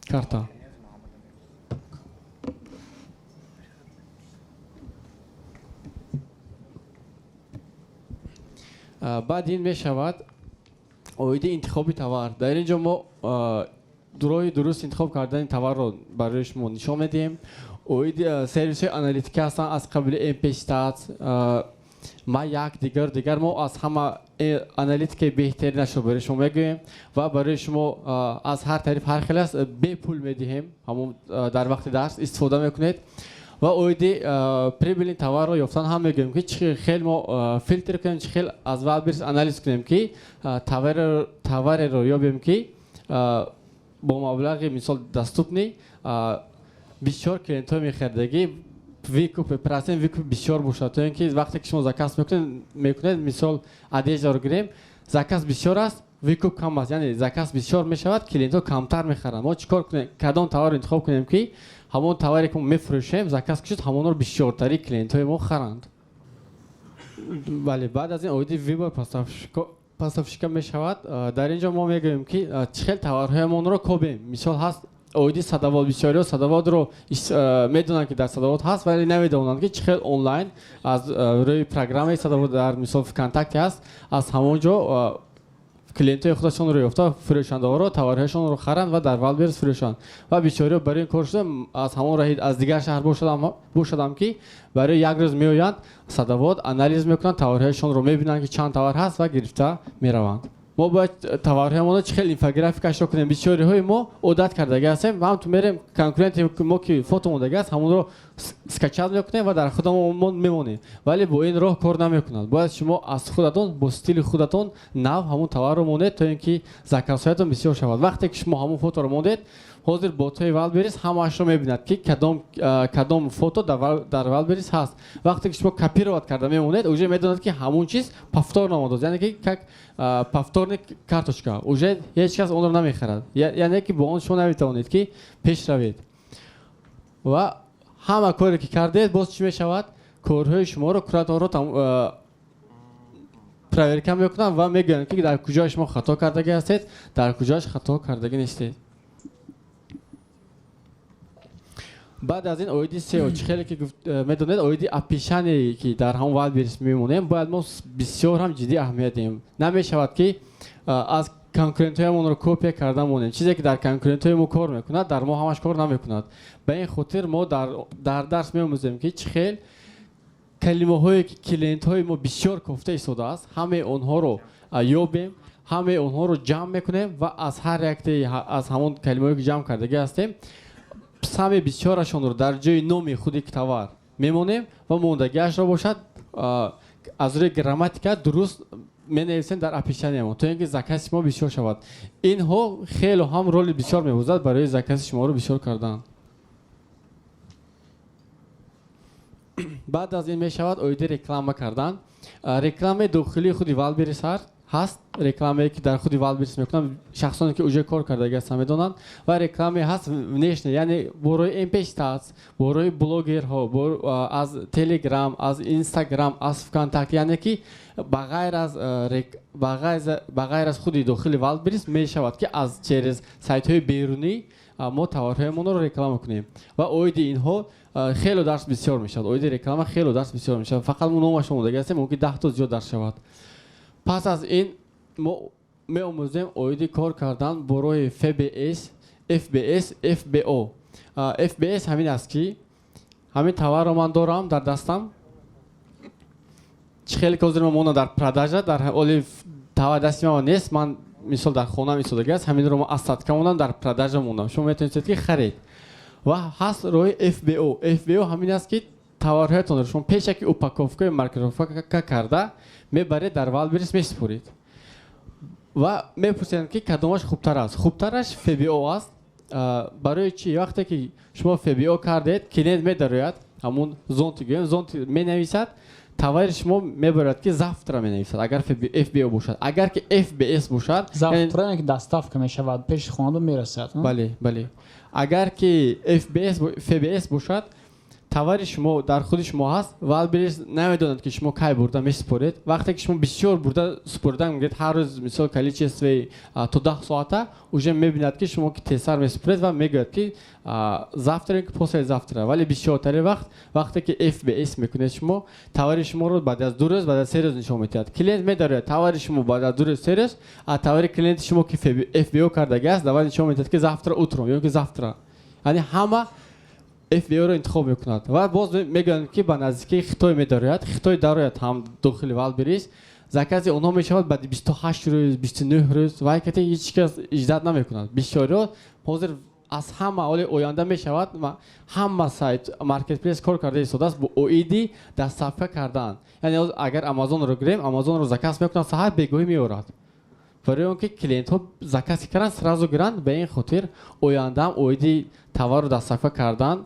карта. Баъд ин мешавад оиди интихоби товар. Дар ин ҷо мо роҳи дуруст интихоб кардани товарро барои шумо нишон медиҳем. Оиди сервисҳои аналитикӣ ҳастанд аз қабили MPStats, ма як дигар дигар. Мо аз ҳама аналитикаи беҳтаринашро барои шумо мегӯем ва барои шумо аз ҳар тариф ҳар хел аст, бепул медиҳем, ҳамон дар вақти дарс истифода мекунед. Ва оиди прибыльный товарро ёфтан ҳам мегӯем, ки чӣ хел мо филтр кунем, чӣ хел аз Вайлдберриз анализ кунем, ки товареро ёбем, ки бо маблағи, мисол, доступный бисёр клиентҳо мехаридагӣ, выкуп, процент выкуп бисёр бошад, то ин ки вақте ки шумо заказ мекунед, мисол, одеждаро гирем, заказ бисёр аст, выкуп кам аст, яъне заказ бисёр мешавад, клиентҳо камтар мехаранд. Мо чӣ кор кунем, кадом товарро интихоб кунем, ки ҳамон товаре ки мо мефурӯшем, заказ ки шуд, ҳамонро бисёртари клиентҳои мо харанд? Бале, баъд аз ин оиди выбор поставщика мешавад. Дар ин ҷо мо мегӯем, ки чӣ хел товарҳоямонро кобем. Мисол, ҳаст оиди Садовод. Бисёриҳо Садоводро медонанд, ки дар Садовод ҳаст, вале намедонанд, ки чӣ хел онлайн аз рӯи программаи Садовод, дар мисол ВКонтакте ҳаст, аз ҳамон ҷо клиентҳои худашонро ёфта, фурӯшандаҳоро, товарҳояшонро харанд ва дар Вайлдберриз фурӯшанд. Ва бисёриҳо барои ин кор шуда аз ҳамон раҳи аз дигар шаҳр бошадам, ки барои як рӯз меоянд Садовод, анализ мекунанд, товарҳояшонро мебинанд, ки чанд товар ҳаст, ва гирифта мераванд. Мо бояд товарҳоямонро чӣ хел инфографикашро кунем. Бисёриҳои мо одат кардагӣ ҳастем, ҳам ту мерем, конкуренти мо ки фото мондагӣ аст, ҳамонро скачать мекунем ва дар худамон мемонем, вале бо ин роҳ кор намекунад. Бояд шумо аз худатон бо стили худатон нав ҳамон товарро монед, то ин ки заказҳоятон бисёр шавад. Вақте ки шумо ҳамон фоторо мондед, ҳозир ботҳои Вайлдберриз ҳамаашро мебинад, ки кадом фото дар Вайлдберриз ҳаст. Вақте ки шумо копировать карда мемонед, уже медонад, ки ҳамон чиз повтор намодааст, яъне ки как повторный карточка, уже ҳеҷ кас онро намехарад, яъне ки бо он шумо наметавонед, ки пеш равед. Ва ҳама коре ки кардед, боз чӣ мешавад? Корҳои шуморо кураторро проверка мекунанд ва мегӯянд, ки дар куҷои шумо хато кардагӣ ҳастед, дар куҷояш хато кардагӣ нестед. Баъд аз ин оиди SEO, чӣ хеле ки медонед, оиди описание, ки дар ҳамон Вайлдберриз мемонем, бояд мо бисёр ҳам ҷиддӣ аҳамият диҳем. Намешавад, ки аз Конкурентҳоямонро копия карда монем. Чизе ки дар конкурентҳои мо кор мекунад, дар мо ҳамаш кор намекунад. Ба ин хотир мо дар дарс меомӯзем, ки чӣ хел калимаҳое ки клиентҳои мо бисёр кофта истодааст, ҳамаи онҳоро ёбем, ҳамаи онҳоро ҷамъ мекунем ва аз ҳар яктаи аз ҳамон калимаҳое ки ҷамъ кардагӣ ҳастем, сами бисёрашонро дар ҷои номи худи товар мемонем ва мондагиашро бошад, аз рӯи грамматика дуруст менависем дар описаниямон, то ин ки закази мо бисёр шавад. Инҳо хело ҳам роли бисёр мебозад барои закази шуморо бисёр кардан. Баъд аз ин мешавад оиди реклама кардан. Рекламаи дохилии худи Валберис ҳаст, рекламае ки дар худи Валберис мекунанд, шахсоне ки уже кор кардаги ҳастанд медонанд, ва рекламае ҳаст внешне, яъне борои МП-статс, борои блогерҳо, аз Телеграм, аз Инстаграм, аз ВКонтакт, яъне ки ба ғайр аз худи дохили Валберис мешавад, ки аз через сайтҳои берунӣ мо товарҳоямонро реклама кунем. Ва оиди инҳо хело дарс бисёр мешавад, оиди реклама хело дарс бисёр мешавад. Фақат мо номашро омодаги ҳастем, мумкин 10 то зиёд дарс шавад. Пас аз ин мо меомӯзем оиди кор кардан бо роҳи ФБС, ФБС, ФБО. ФБС ҳамин аст, ки ҳамин товарро ман дорам дар дастам, чӣ хеле ки ҳозир ман дар продажа, дар оли товар дасти ман нест, ман мисол дар хонаам истодаги аст, ҳаминро ман остатка мондам, дар продажа мондам, шумо метавонистед ки харед. Ва ҳаст роҳи ФБО. ФБО ҳамин аст, ки товарҳоятонро шумо пешаки упаковкаи маркировка карда мебаред, дар Валберис месупоред ва мепурсед, ки кадомаш хубтар аст. Хубтараш ФБО аст. Барои чӣ? Вақте ки шумо ФБО кардед, клиент медарояд, ҳамун зонти гӯем, зонти менависад, товари шумо мебарад, ки завтра менависад, агар ФБО бошад. Агар ки ФБС бошад, завтра яъне ки доставка мешавад, пеши хонадон мерасад. Бале, бале. Агар ки ФБС бошад, товари шумо дар худи шумо ҳаст, Валберис намедонад, ки шумо кай бурда месупоред. Вақте ки шумо бисёр бурда супоридан мегиред, ҳар рӯз мисол количествои то 10 соата, уже мебинад, ки шумо ки тезтар месупоред ва мегӯяд, ки завтра ки послезавтра. Вале бисёртари вақт, вақте ки ФБС мекунед, шумо товари шуморо баъд аз 2 рӯз, баъд аз 3 рӯз нишон медиҳад. Клиент медарояд, товари шумо баъд аз 2 рӯз, 3 рӯз, а товари клиенти шумо ки ФБО кардаги аст, давай нишон медиҳад, ки завтра утром ё ки завтра. Яъне ҳама ФБО-ро интихоб мекунад. Ва боз мегӯянд, ки ба наздикии Хитой медарояд. Хитой дарояд ҳам дохили Валберис, закази онҳо мешавад баъди 28 рӯз, 29 рӯз. Вай кате ҳеҷ кас иждат намекунад. Бисёриҳо ҳозир аз ҳама оли оянда мешавад, ҳама сайт маркетплейс кор карда истодааст бо оиди доставка кардан. Яъне агар Амазонро гирем, Амазонро заказ мекунад, саҳар, бегоҳӣ меорад, барои он ки клиентҳо заказ карданд, сразу гиранд. Ба ин хотир ояндаам оиди товарро доставка кардан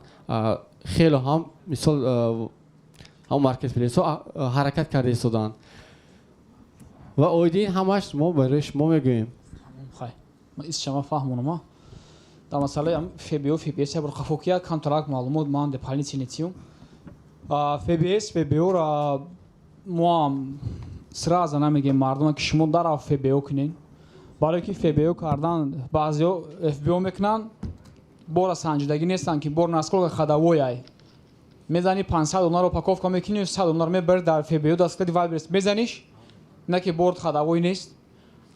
хело ҳам мисол ҳам маркетплейсҳо ҳаракат карда истодаанд ва оиди ин ҳамаш мо барои шумо мегӯем. Исшама фаҳмонама дар масъалаи ФБО, ФБС ябор қафокия камтарак маълумот ман дополнительный тиюм. ФБС, ФБО-ра мо ҳам сразу намегем мардума, ки шумо дарав ФБО кунед, барое ки ФБО кардан баъзеҳо ФБО мекунанд, бора санҷидагӣ нестанд, ки бор насколько ходовой ай. Мезани, 500 доллар упаковка мекунӣ, 100 доллар мебари, дар ФБО дасткади Вайлдберриз мезаниш, на ки бор ходовой нест,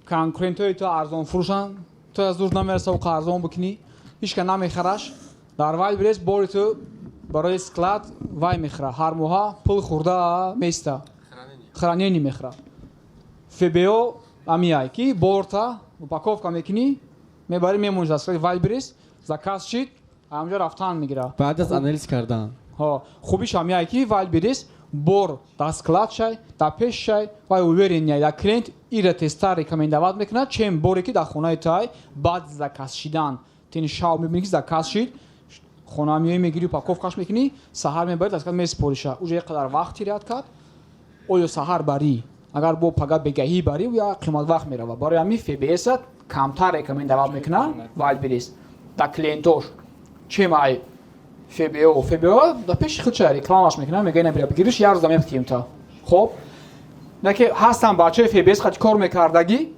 конкурентҳои ту арзон фурӯшанд, ту аз дур намераса оқа арзон бикунӣ, ҳичка намехараш. Дар Вайлдберриз бори ту барои склад вай мехӯра, ҳар моҳа пул хӯрда места, хранение мехӯра. ФБО амиай ки борта упаковка мекунӣ, мебарӣ, мемонӣ дар склади Вайлдберриз, заказ шид, ҳамҷо рафтан мегира. Баъд аз анализ кардан. Хубиш ҳамияе ки Вайлдберриз бор дар склад шай, дар пеш шай, вай уверен дар клиент ира тезтар рекомендовать мекунад, чем боре ки дар хонаи тай баъд заказ шидан. Тин шав мебинӣ, ки заказ шид, хона меоӣ, мегирӣ, упаковкаш мекунӣ, саҳар мебарӣ, дар склад месупориша. Уже як қадар вақт терять кард. Оё саҳар барӣ, агар бо пага бегаҳӣ барӣ, я қимат вақт мерава. Барои ҳамин ФБС камтар рекомендовать мекунад Вайлдберриз дар клиентош, чем ай ФБО. ФБО дар пеши худша рекламаш мекунад, мега ина бира бигириш, як рӯза мепитием та. Хоб, наки ҳастан бачаҳои ФБС қати кор мекардагӣ,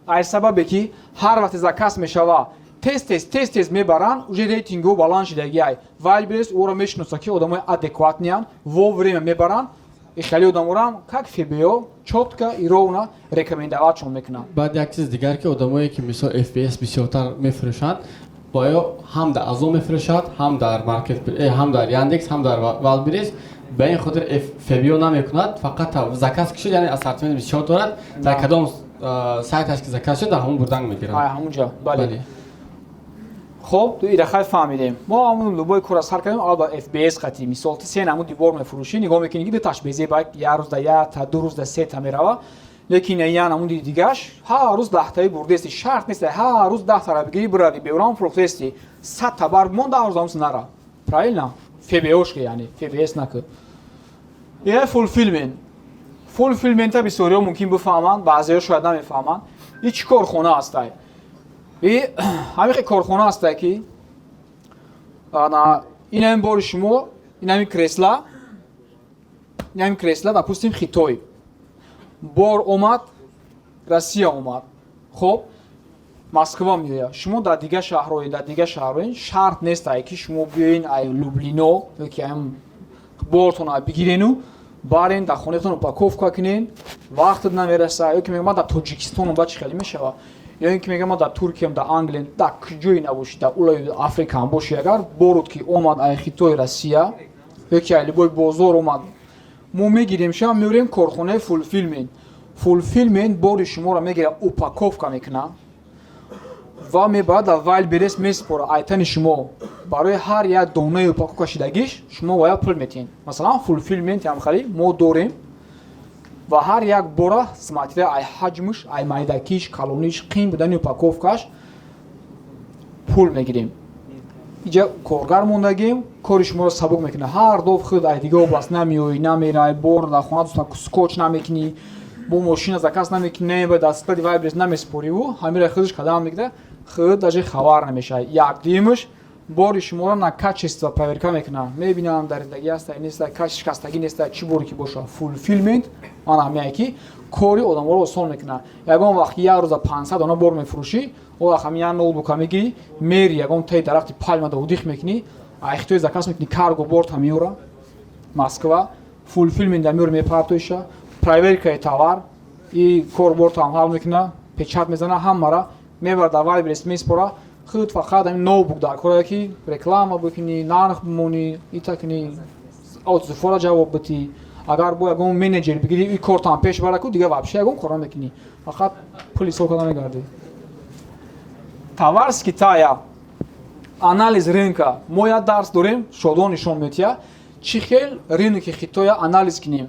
ай сабабе ки ҳар вақте заказ мешава, тез тез тез тез мебаранд, уже рейтингу баланд шидаги. Ай Вайлдберриз ӯро мешиноса, ки одамои адекватныянд, вовремя мебаранд. И хеле одаморам как ФБО чётко и ровно рекомендовать шон мекунам. Баъд як чиз дигар, ки одамое, ки мисол FBS бисёртар мефурӯшанд, ва ё ҳам дар Озон мефурӯшад, ҳам дар маркет, ҳам дар Яндекс, ҳам дар Валберис. Ба ин хотир ФБО намекунад, фақат заказ кушид, яъне ассортимент бисёр дорад. Дар кадом сайташ ки заказ шуд, дар ҳамон бурдан мегирад. Ҳамунҷа, бале. Хоб, ира хай фаҳмидем. Мо ҳамун любой кора сар кардем аввал ба FBS қати. Мисол, ти се намуди бор мефурӯшӣ, нигоҳ мекунӣ, ки дуташ безеба, як рӯз да якта, 2 рӯз да сета мерава, лекин я намуди дигаш ҳар рӯз 10таи бурдести. Шарт нест ҳар рӯз 10тара бигирӣ, бирави беурам фурӯхтести. 100та бар бимон, 10 рӯз ҳамс нара, правильно? ФБОш ки, яъне FBS накӣ. Я fulfillment. Fulfillment а бисёриҳо мумкин бифаҳманд, баъзеҳо шояд намефаҳманд. И чӣ корхона ҳастай? И ҳамин хел корхона ҳастай, ки ин ҳамин бори шумо, ин ҳамин кресла, ин ҳамин кресла, допустим, Хитой бор омад, Россия омад, хоб, Москва меояд. Шумо дар дигар шаҳрҳое, дар дигар шаҳрҳое шарт нестай, ки шумо биёен ай Люблино ёки ай бортона бигирену барен, дар хонаатон упаковка кунен, вақтат намераса. Ё ки мегӯям, ман дар Тоҷикистонам, ба чӣ хеле мешава? Ё ин ки мегӯям, ман дар Туркиям, дар Англиям, дар куҷое набошӣ, дар улаи Африкаам бошӣ, агар борут ки омад ай Хитой, Россия ё ки ай любой бозор омад, мо мегирем ша, меорем корхонаи fulfillment. Fulfillment бори шуморо мегирад, упаковка мекунад ва мебарад, дар Вайлберес месупорад. Айтани шумо барои ҳар як донаи упаковка шидагиш шумо бояд пул метиҳед. Масалан, fulfillment ҳамхали мо дорем ва ҳар як бора, смотря ай ҳаҷмш, ай майдакиш, калониш, қин будани упаковкаш, пул мегирем. Иҷа коргар мондагим, кори шуморо сабук мекунад. Ҳар доф худ ай дига област намеоӣ, намерай, бор дар хона скотч намекунӣ, бо мошина заказ намекунӣ, намебари, дар склади Вайлберес намесупориву ҳамира худаш кадам мегирад, худ даже хабар намешавад. Як дуюмаш, бори шуморо на качество проверка мекунад, мебинам, даридагӣ ҳаста неста, шикастагӣ неста, чӣ боре ки боша. Fulfillment ман ҳамяе ки кори одаморо осон мекунад. Ягон вақт як рӯза 500 дона бор мефурӯшӣ, о вақт ҳамин як ноутбука мегирӣ, мери, ягон таи дарахти пальмада отдых мекунӣ, айхтои заказ мекунӣ, карго борта меёра Москва, fulfillment меёра, мепартоиша, проверкаи товар и кор бортам ҳал мекуна, печать мезана, ҳамара мебара, дар Вайлберес месупора. Худ фақат ҳамин ноутбук дар кора, ки реклама бикунӣ, нарх бимонӣ, ита кунӣ, отзывҳоро ҷавоб битӣ. Агар бо ягон менеҷер бигирӣ, и кортам пеш бара ку, дига вообще ягон кор намекунӣ, фақат пул ҳисоб карда мегардӣ. Товар с Китая, анализ рынка. Мо як дарс дорем, Шодон нишон метиҳад, чӣ хел рынки Хитоя анализ кунем.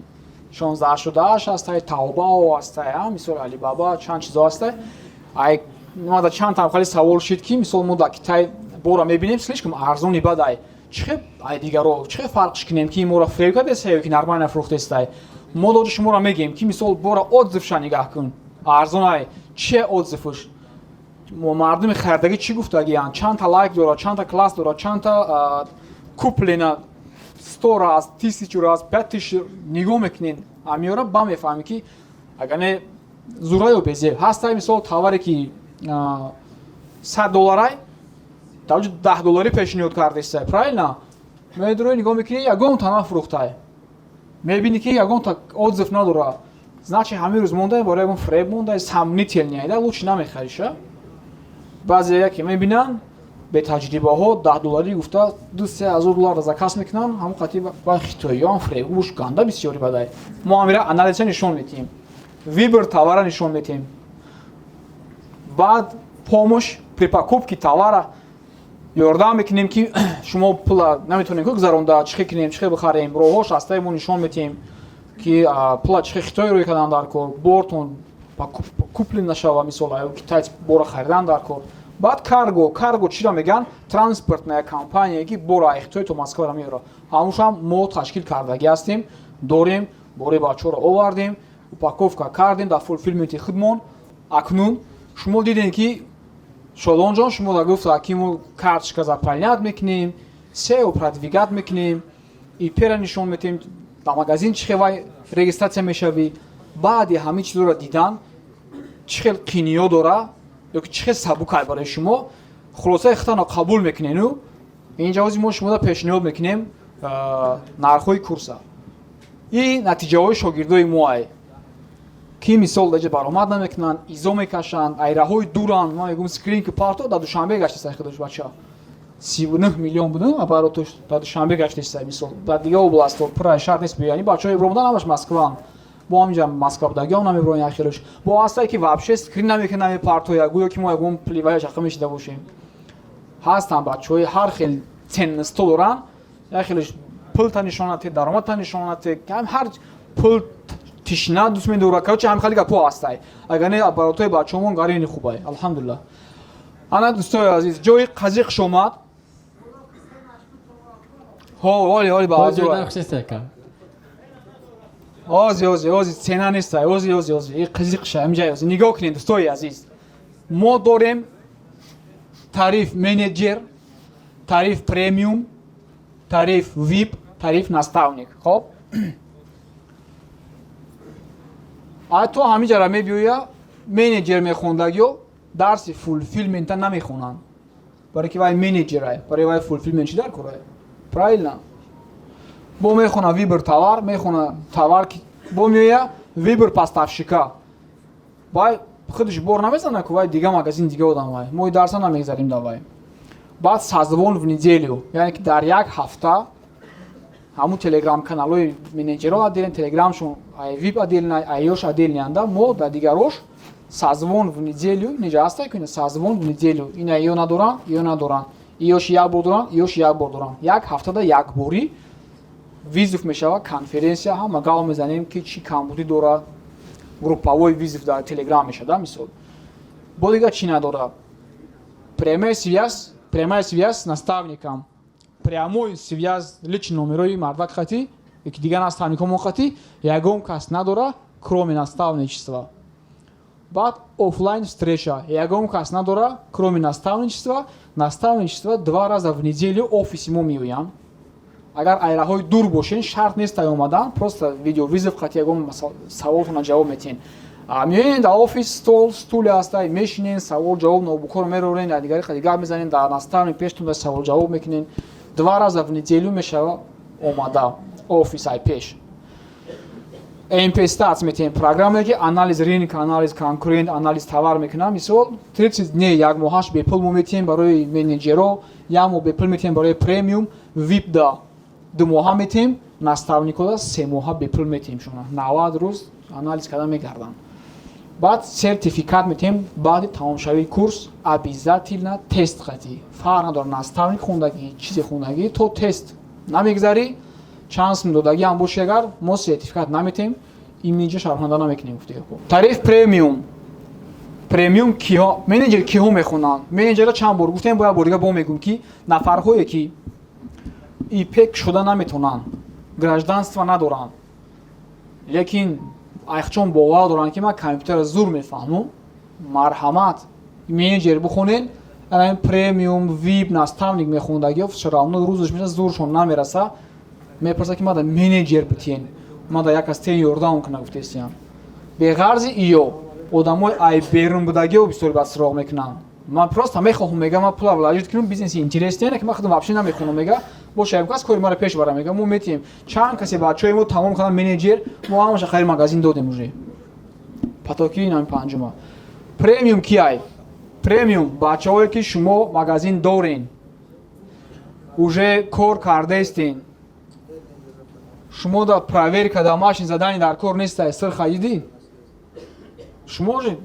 1688 ҳастай, Таобао ҳастай, мисол, Алибаба, чанд чизо ҳастай. Ай мада чанд там хали савол шид, ки мисол мо дар Китай бора мебинем, слишком арзони бадай, чӣ хел ай дигаро чӣ хел фарқш кунем, ки моро фиреб кардеста ё ки нормально фурӯхтестай? Мо доди шуморо мегӯем, ки мисол бора отзывша нигаҳ кун, арзонай, че отзывш, мардуми харидагӣ чӣ гуфтагиянд, чандта лайк дорад, чандта класс дорад, чандта куплено, 100 раз, 1000 раз, 5000. Нигоҳ мекунен амиёра, ба мефаҳмӣ, ки агар не зура ё безеб ҳастай. Мисол, товаре ки 100 долларай, дар оҷо 10 долларӣ пешниҳод кардеста, правильно? Медрои, нигоҳ мекунӣ, ягон та нафурӯхтай, мебинӣ, ки ягон та отзыв надора, значит, ҳамин рӯз мондай, бора ягон фреб мондай, сомнительный да, лучше намехариша. Баъзе яке мебинанд, бетаҷрибаҳо 10 долларӣ гуфта, 2-3 ҳазор доллар заказ мекунанд, ҳамон қати ба хитоиён фребуш ганда бисёри бадай. Мо ҳамира анализа нишон медиҳем, выбор товара нишон медиҳем, баъд помощь при покупке товара, ёрдам мекунем, ки шумо пула наметонем ку гузаронда, чӣ хел кунем, чӣ хел бихарем, роҳҳош ҳастаи, мо нишон медиҳем, ки пула чӣ хел хитой рӯй кардан дар кор, бортон куплен нашава, мисол, китайц бора харидан дар кор. Баъд карго. Карго чиро мегӯянд? Транспортная компания, ки бора ай Хитой то Москваро меёрад. Ҳамушам мо ташкил кардагӣ ҳастем, дорем. Бори бачаҳоро овардем, упаковка кардем дар fulfillment и худмон. Акнун шумо дидем, ки Шодонҷон шумо да гуфта, ки мо карточка заполнять мекунем, SEO продвигать мекунем, ИП-ра нишон метем, дар магазин чӣ хел вай регистрация мешавӣ. Баъди ҳамин чизоро дидан, чӣ хел қиниё дора ё ки чӣ хел сабукай барои шумо, хулосаи худтонро қабул мекунену инҷа ҳози мо шумода пешниҳод мекунем нархҳои курса. Ин натиҷаҳои шогирдои моай, ки мисол даҷа баромад намекунанд, изо мекашанд, айраҳои дуранд. Ман мегӯм, скрин ки парто, дар Душанбе гаштеста худаш бача, 39 миллион будам оборотош, дар Душанбе гаштеста. Мисол, дар дигар областҳо пурра шарт нест биёяни. Бачаҳои ибромадан ҳамаш Москваанд, бо ҳаминҷа Москва будагиам намебироян. Ахираш бо ҳастае, ки вообще скрин намекунад, намепартоя, гӯё ки мо ягон пливая чақа мешида бошем. Ҳастанд бачаҳои ҳар хел ценносто доранд, як хелеш пулта нишонате, даромадта нишонате, ҳар пул тишна дӯст медора. Короче, ҳам хеле гапҳо ҳастай. Агар не, оборотҳои бачаҳомон гарини хубай, алҳамдулиллаҳ. Ана, дӯстои азиз, ҷои қазиқ шомад. Ҳо, оли оли ба. Ози, ози, ози, цена нестай. Ози, ози, ози, и қизиқша ҳамиҷа. Ози нигоҳ кунед, дӯстои азиз, мо дорем тариф менеҷер, тариф премиум, тариф вип, тариф наставник. Хоб, а то ҳамиҷара мебиёя, менеҷер мехондагиё дарси фулфилмента намехонанд, барое ки вай менеҷерай, барои вай фулфилмент чӣ дар корай, правильно? Бо мехона выбор товар, мехона товар, бо меоя выбор поставщика. Вай худаш бор намезана ку, вай дига магазин, дига одам, вай мо дарса намегзарим да вай. Баъд созвон в неделю, яъне ки дар як ҳафта ҳамун телеграм каналҳои менеҷерҳо отдельно, телеграмшон вип отдельно, айёш отдельно, мо дар дигарош созвон в неделю неҷа ҳаста ку, созвон в неделю. Ина ё надоранд, ё надоранд, иёш як бор доранд, иёш як бор доранд. Як ҳафтада як борӣ вызов мешавад, конференсия, ҳама гав мезанем, ки чӣ камбудӣ дорад, групповой вызов дар телеграм мешавад. Мисол, бо дига чӣ надорад? Прямая связь, прямая связь с наставником, прямой связь, личный номерои мардак хати, ки дигар наставникҳо хати ягон кас надора, кроме наставничества. Баъд офлайн встреча ягон кас надора, кроме наставничества. Наставничество два раза в неделю офиси мо меоянд. Агар айраҳои дур бошен, шарт нест ай омадан, просто видеовызов қати ягон саволтона ҷавоб метиҳен. Меоен дар офис, стол, стуле ҳастай, мешинен, савол ҷавоб, ноутбукҳоро мерорен, дар дигари қади гап мезанен, дар наставник пештон дар савол ҷавоб мекунен. Два раза в неделю мешава омада офис ай пеш. МП метиҳем, программе ки анализ рынка, анализ конкурент, анализ товар мекунам. Мисол, 30 дней, як моҳаш бепул мо метиҳем барои менеҷеро, як моҳ бепул метиҳем барои премиум, вип да 2 моҳа метиҳем, наставникода 3 моҳа бепул метиҳем. Шуна 90 рӯз анализ карда мегарданд. Баъд сертификат метиҳем баъди тамомшавии курс, обязательно тест қатӣ. Фарқ надорад, наставник хондагӣ, чизе хондагӣ, то тест намегзарӣ, чанд сум додагӣ ҳам боши, агар мо сертификат наметиҳем, имиҷа шарҳанда намекунем. Гуфти тариф премиум. Премиум киҳо, менеҷер киҳо мехонанд? Менеҷера чанд бор гуфтем, бо як бор дига бо мегӯм, ки нафарҳое ки ИП шуда наметавонанд, гражданство надоранд, лекин айхчон бовар доранд, ки ман компютерро зур мефаҳмам, марҳамат, менеҷер бихонед. Премиум, вип, наставник мехондагиё всё равно рӯзаш меша, зуршон намераса, мепурсад, ки мада менеҷер битиен, мада як кас тен ёрдам куна, гуфтесиям. Беғарзи иё одамои ай берун будагиё бисёр бад суроғ мекунанд. Ман просто мехоҳам, мега, ман пула вложить кунам, бизнеси интересный, ки ман худам вообще намехонам, мега, боша, як кас кори мара пеш бара, мега, мо метиҳем. Чанд касе бачаҳои мо тамом карданд менеҷер, мо ҳамаша хайр магазин додем уже. Потоки нами панҷума. Премиум ки ай? Премиум бачаҳое ки шумо магазин дорен, уже кор кардаистен, шумо да проверка домашний задание дар кор нестай, сир хаидӣ, шумо уже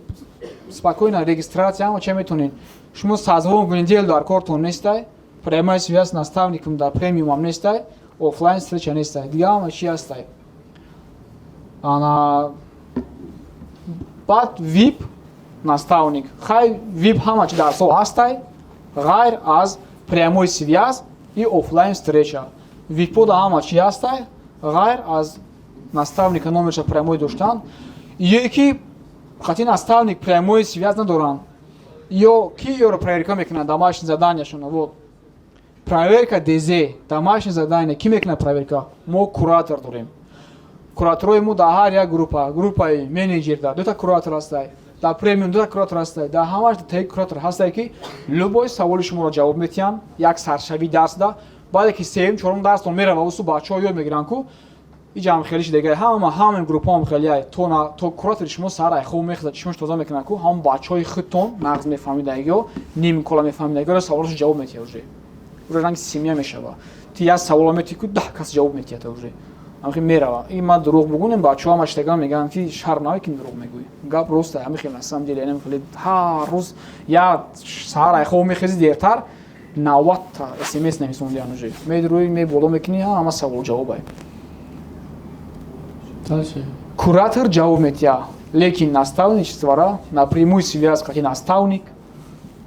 спокойно регистрация ҳама че метонед. Шумо созвон в неделю дар кортон нестай, прямая связь с наставником дар премиумам нестай, офлайн встреча нестай, дига ҳама чи ҳастай. Ана баъд вип, наставник. Хай, вип ҳама чи дарсҳо ҳастай, ғайр аз прямой связь и офлайн встреча. Випода ҳама чи ҳастай, ғайр аз наставника номерша прямой доштан. Ё ки хати наставник прямой связь надоранд, ё ки ёро проверка мекунанд домашний заданияшона. Вот проверка ДЗ, домашний задание ки мекунад проверка? Мо куратор дорем. Кураторҳои мо дар ҳар як группа, группаи менеҷер да дута куратор ҳастай, дар премиум дута куратор ҳастай, дар ҳамаш таи куратор ҳастай, ки любой саволи шуморо ҷавоб метиҳанд як саршавии дарсда. Баъде ки сеюм, чорум дарстон мерава, усу бачаҳо ёд мегиранд ку. Иҷам хелиш дега ҳама ҳама группаам хелия то на то куратори шумо сар ай хоб мехезад, чишмош тоза мекунад ку ҳам бачаҳои худтон нағз мефаҳмидагиё, ним кола мефаҳмидагиё, саволашо ҷавоб метиҳад уже. Уже ранги семья мешава. Ти як савола метиҳӣ ку 10 кас ҷавоб метиҳад уже. Ҳамхи мерава. И ман дурӯғ бугунем, бачаҳо ҳамаш таган мегӯянд ки шарм наве ки дурӯғ мегӯӣ. Гап рост ҳамин хел на самом деле, ҳамин хеле ҳар рӯз як саҳар ай хоб мехези дертар 90 та смс нависондиан уже. Медурӯи меболо мекунӣ, ҳама савол ҷавоб ай. Куратор ҷавоб метиҳад, лекин наставничествора напрямую связь қати наставник,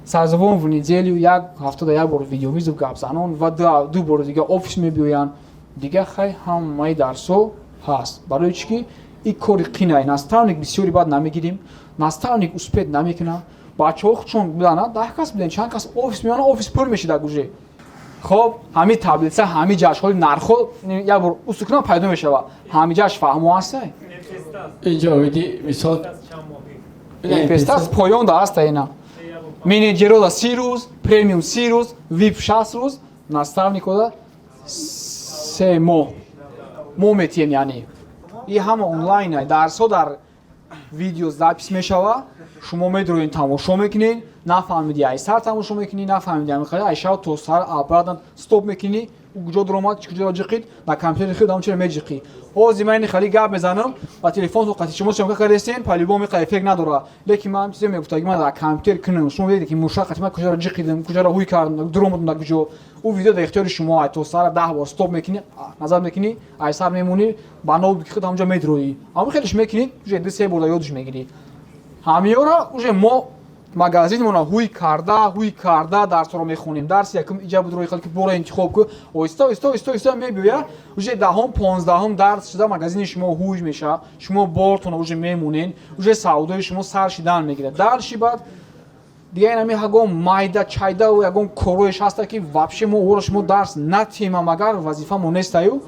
созвон в неделю, як ҳафтада як бор видеовызов гапзанон ва ду бори дига офис мебиёянд. Дига хай ҳамаи дарсҳо ҳаст. Барои чӣ ки ин кори қинай. Наставник бисёри баъд намегирим, наставник успеть намекунад. Бачаҳо худшон буданд, 10 кас будем, чанд кас офис меоянд, офис пур мешидак уже. Хоб, ҳамин таблица, ҳамин ҷаш, ҳоли нархҳо як бор усукна пайдо мешавад. Ҳамин ҷаш фаҳмо ҳастай? Инҷо оиди мисол Пестас поён да ҳаста ина. Менеҷерода 30 рӯз, премиум 30 рӯз, вип 60 рӯз, наставникода 3 моҳ. Мо метиҳем яъне. И ҳама онлайн ай. Дарсҳо дар видео запись мешава. Шумо медроед тамошо мекунед, нафаҳмиди ай сар тамошо мекунӣ, нафаҳмиди ами хали ай шав то сар обратно стоп мекунӣ, ӯ куҷо дуромад, куҷо ҷиқид, дар компютери худ ҳамчунин меҷиқӣ. Ҳозир ман ини хали гап мезанам, ба телефонтон қати шумо съёмка кардестен, по-любому иқа эффект надорад. Лекин ман чизе мегуфтаги ман дар компютер кунам, шумо видите ки муша қати ман куҷоро ҷиқидам, куҷоро ҳуй кардам, дуромадам дар куҷо. Ӯ видео дар ихтиёри шумо ай то сар 10 бор стоп мекунӣ, назар мекунӣ, ай сар мемонӣ, ба ноутбуки худ ҳамҷо медроӣ. Ҳамон хелеш мекунӣ, уже 2-3 бор дар ёдаш мегирӣ. Ҳамиёра уже мо магазинмона ҳуй карда дарсҳоро мехонем. Дарси якум иҷа буд, рои хел ки бора интихоб ку, оҳиста оҳиста оҳиста оҳиста мебиёя, уже 10-ум 15-ум дарс шуда магазини шумо ҳуй мешавад, шумо бортона уже мемонен, уже савдои шумо сар шидан мегирад. Дарши баъд дига инами ягон майда чайдаву ягон короеш ҳаста ки вообще мо ӯро шумо дарс натиҳем, магар вазифамо нестаю,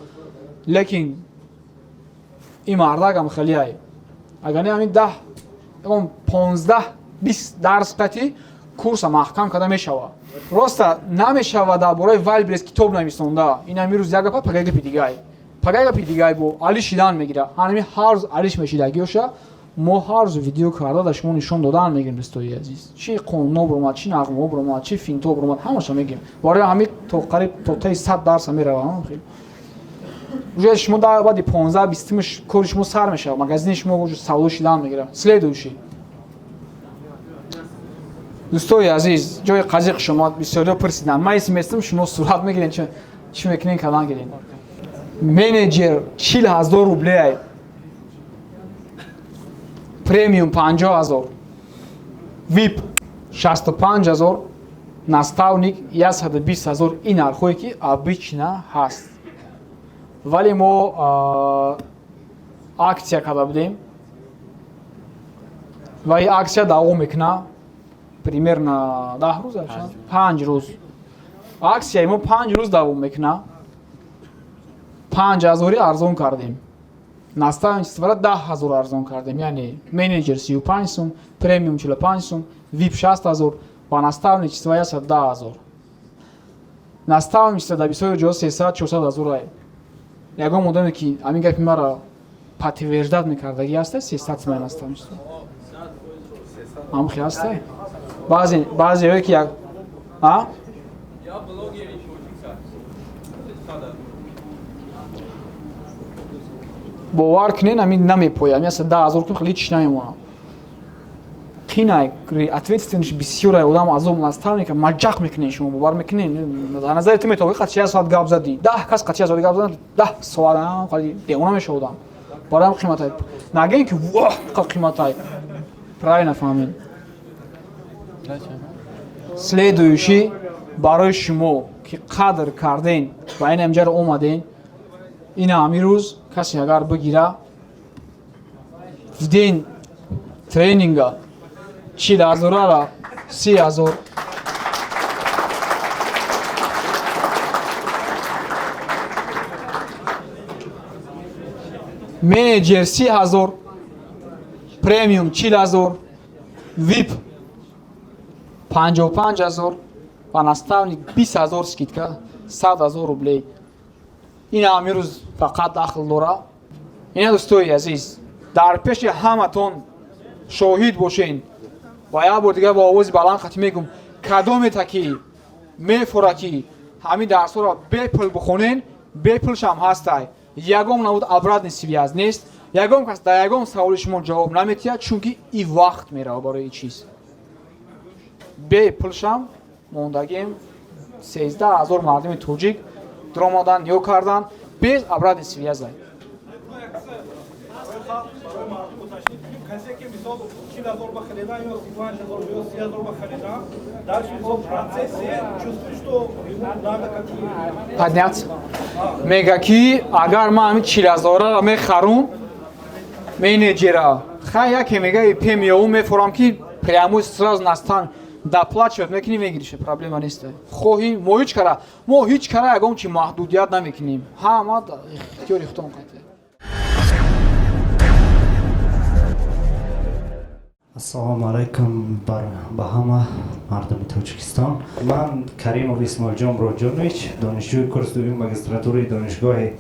лекин ин мардакам хеле агар не ҳамин 10 ягон 15-20 дарс қати курса маҳкам карда мешавад. Роста намешавад дар бораи Вайлдберриз китоб нависонда. Ин ҳамин рӯз як гапа, пага гапи дигай. Пага гапи дигай бо али шидан мегирад. Ҳамин ҳар рӯз алиш мешидагиёша мо ҳар рӯз видео карда дар шумо нишон додан мегирем, дӯстои азиз. Чӣ қонунҳо биромад, чӣ нағмаҳо биромад, чӣ финтҳо биромад, ҳамаша мегирем. Барои ҳамин то қариб то таи 100 дарса меравад. Уже шумо дар баъди 15-20 кори шумо сар мешавад, магазини шумо уже савдо шидан мегирад. Следующий. Дӯстои азиз, ҷои қазиқ шумо бисёриҳо пурсиданд. Ман исм местам, шумо сурат мегирен, чӣ мекунен, калан гирен. Менеҷер 40 000 рублей, премиум 50 000, вип 65 000, наставник 120 000. Ин нархҳое ки обычно ҳаст. Вале мо акция карда будем ва ин акция давом мекунад примерно 10 рӯз, 5 рӯз. Аксияи мо 5 рӯз давом мекунад. 5000 арзон кардем. Наставничествора 10 000 арзон кардем, яъне менеҷер 35 сум, премиум 45 сум, вип 60 000 ва наставничество 110 000. Наставничество дар бисёри ҷоҳо 300 400 ҳазор ай. Ягон одаме ки ҳамин гапи маро подтверждать мекардагӣ ҳаста, 300 сумаи наставничество ҳамхи ҳаста. Баъзеҳое ки як а бовар кунен, ҳамин намепоям, яса 10 000 кун, хеле ҳеч намемонам. Қинай, ответственность бисёр ай, одам азоб наставника маҷақ мекунен, шумо бовар мекунен. Дар назари ту метавонӣ қати як соат гап задӣ, 10 кас қати як соат гап задан, 10 соат хали девона мешава одам. Барои ҳам қиматай. Нагӯем ки воҳ қиматай. Правильно фаҳмед. Следующий барои шумо ки қадр карден ва ин ҳамҷаро омаден, ина ҳамин рӯз касе агар бигира в день тренинга 40 ҳазорара 30 000, менеҷер 30 000, премиум 40 000, вип 55 000 ва наставник 20 000 скидка, 100 000 рублей. Ин ҳамин рӯз фақат дахл дора. Ина, дӯстои азиз, дар пеши ҳаматон шоҳид бошен ва як бор дигар бо овози баланд хати мегӯм: кадомета ки мефора, ки ҳамин дарсҳоро бепул бихонен, бепулшам ҳастай. Ягон намуд обратный связь нест, ягон кас дар ягон саволи шумо ҷавоб наметиҳад, чунки и вақт мерава барои ин чиз. Бепулшам мондагем, 13 000 мардуми тоҷик дуромадан, ё кардан без обратный связь. Касе ки, мисол, 40 000 ба харидан ё 35 000 ё 30 000 ба харидан, дальше, мисол, в процессе чувствует, что ему надо как подняться. Мега ки агар ман ҳамин 40 000-аро мехарум, менеҷера хай яке мега ИП меёву мефорам, ки прямо сразу настан доплачивать мекунӣ, мегириша, проблема нест. Хоҳӣ, мо ҳеҷ кара ягон чи маҳдудият намекунем, ҳама ихтиёри худтон қатъ. Ассалому алайкум ба ҳама мардуми Тоҷикистон. Ман Каримов Исмоилҷон Роҷонович, донишҷӯи курси дуюми магистратураи донишгоҳи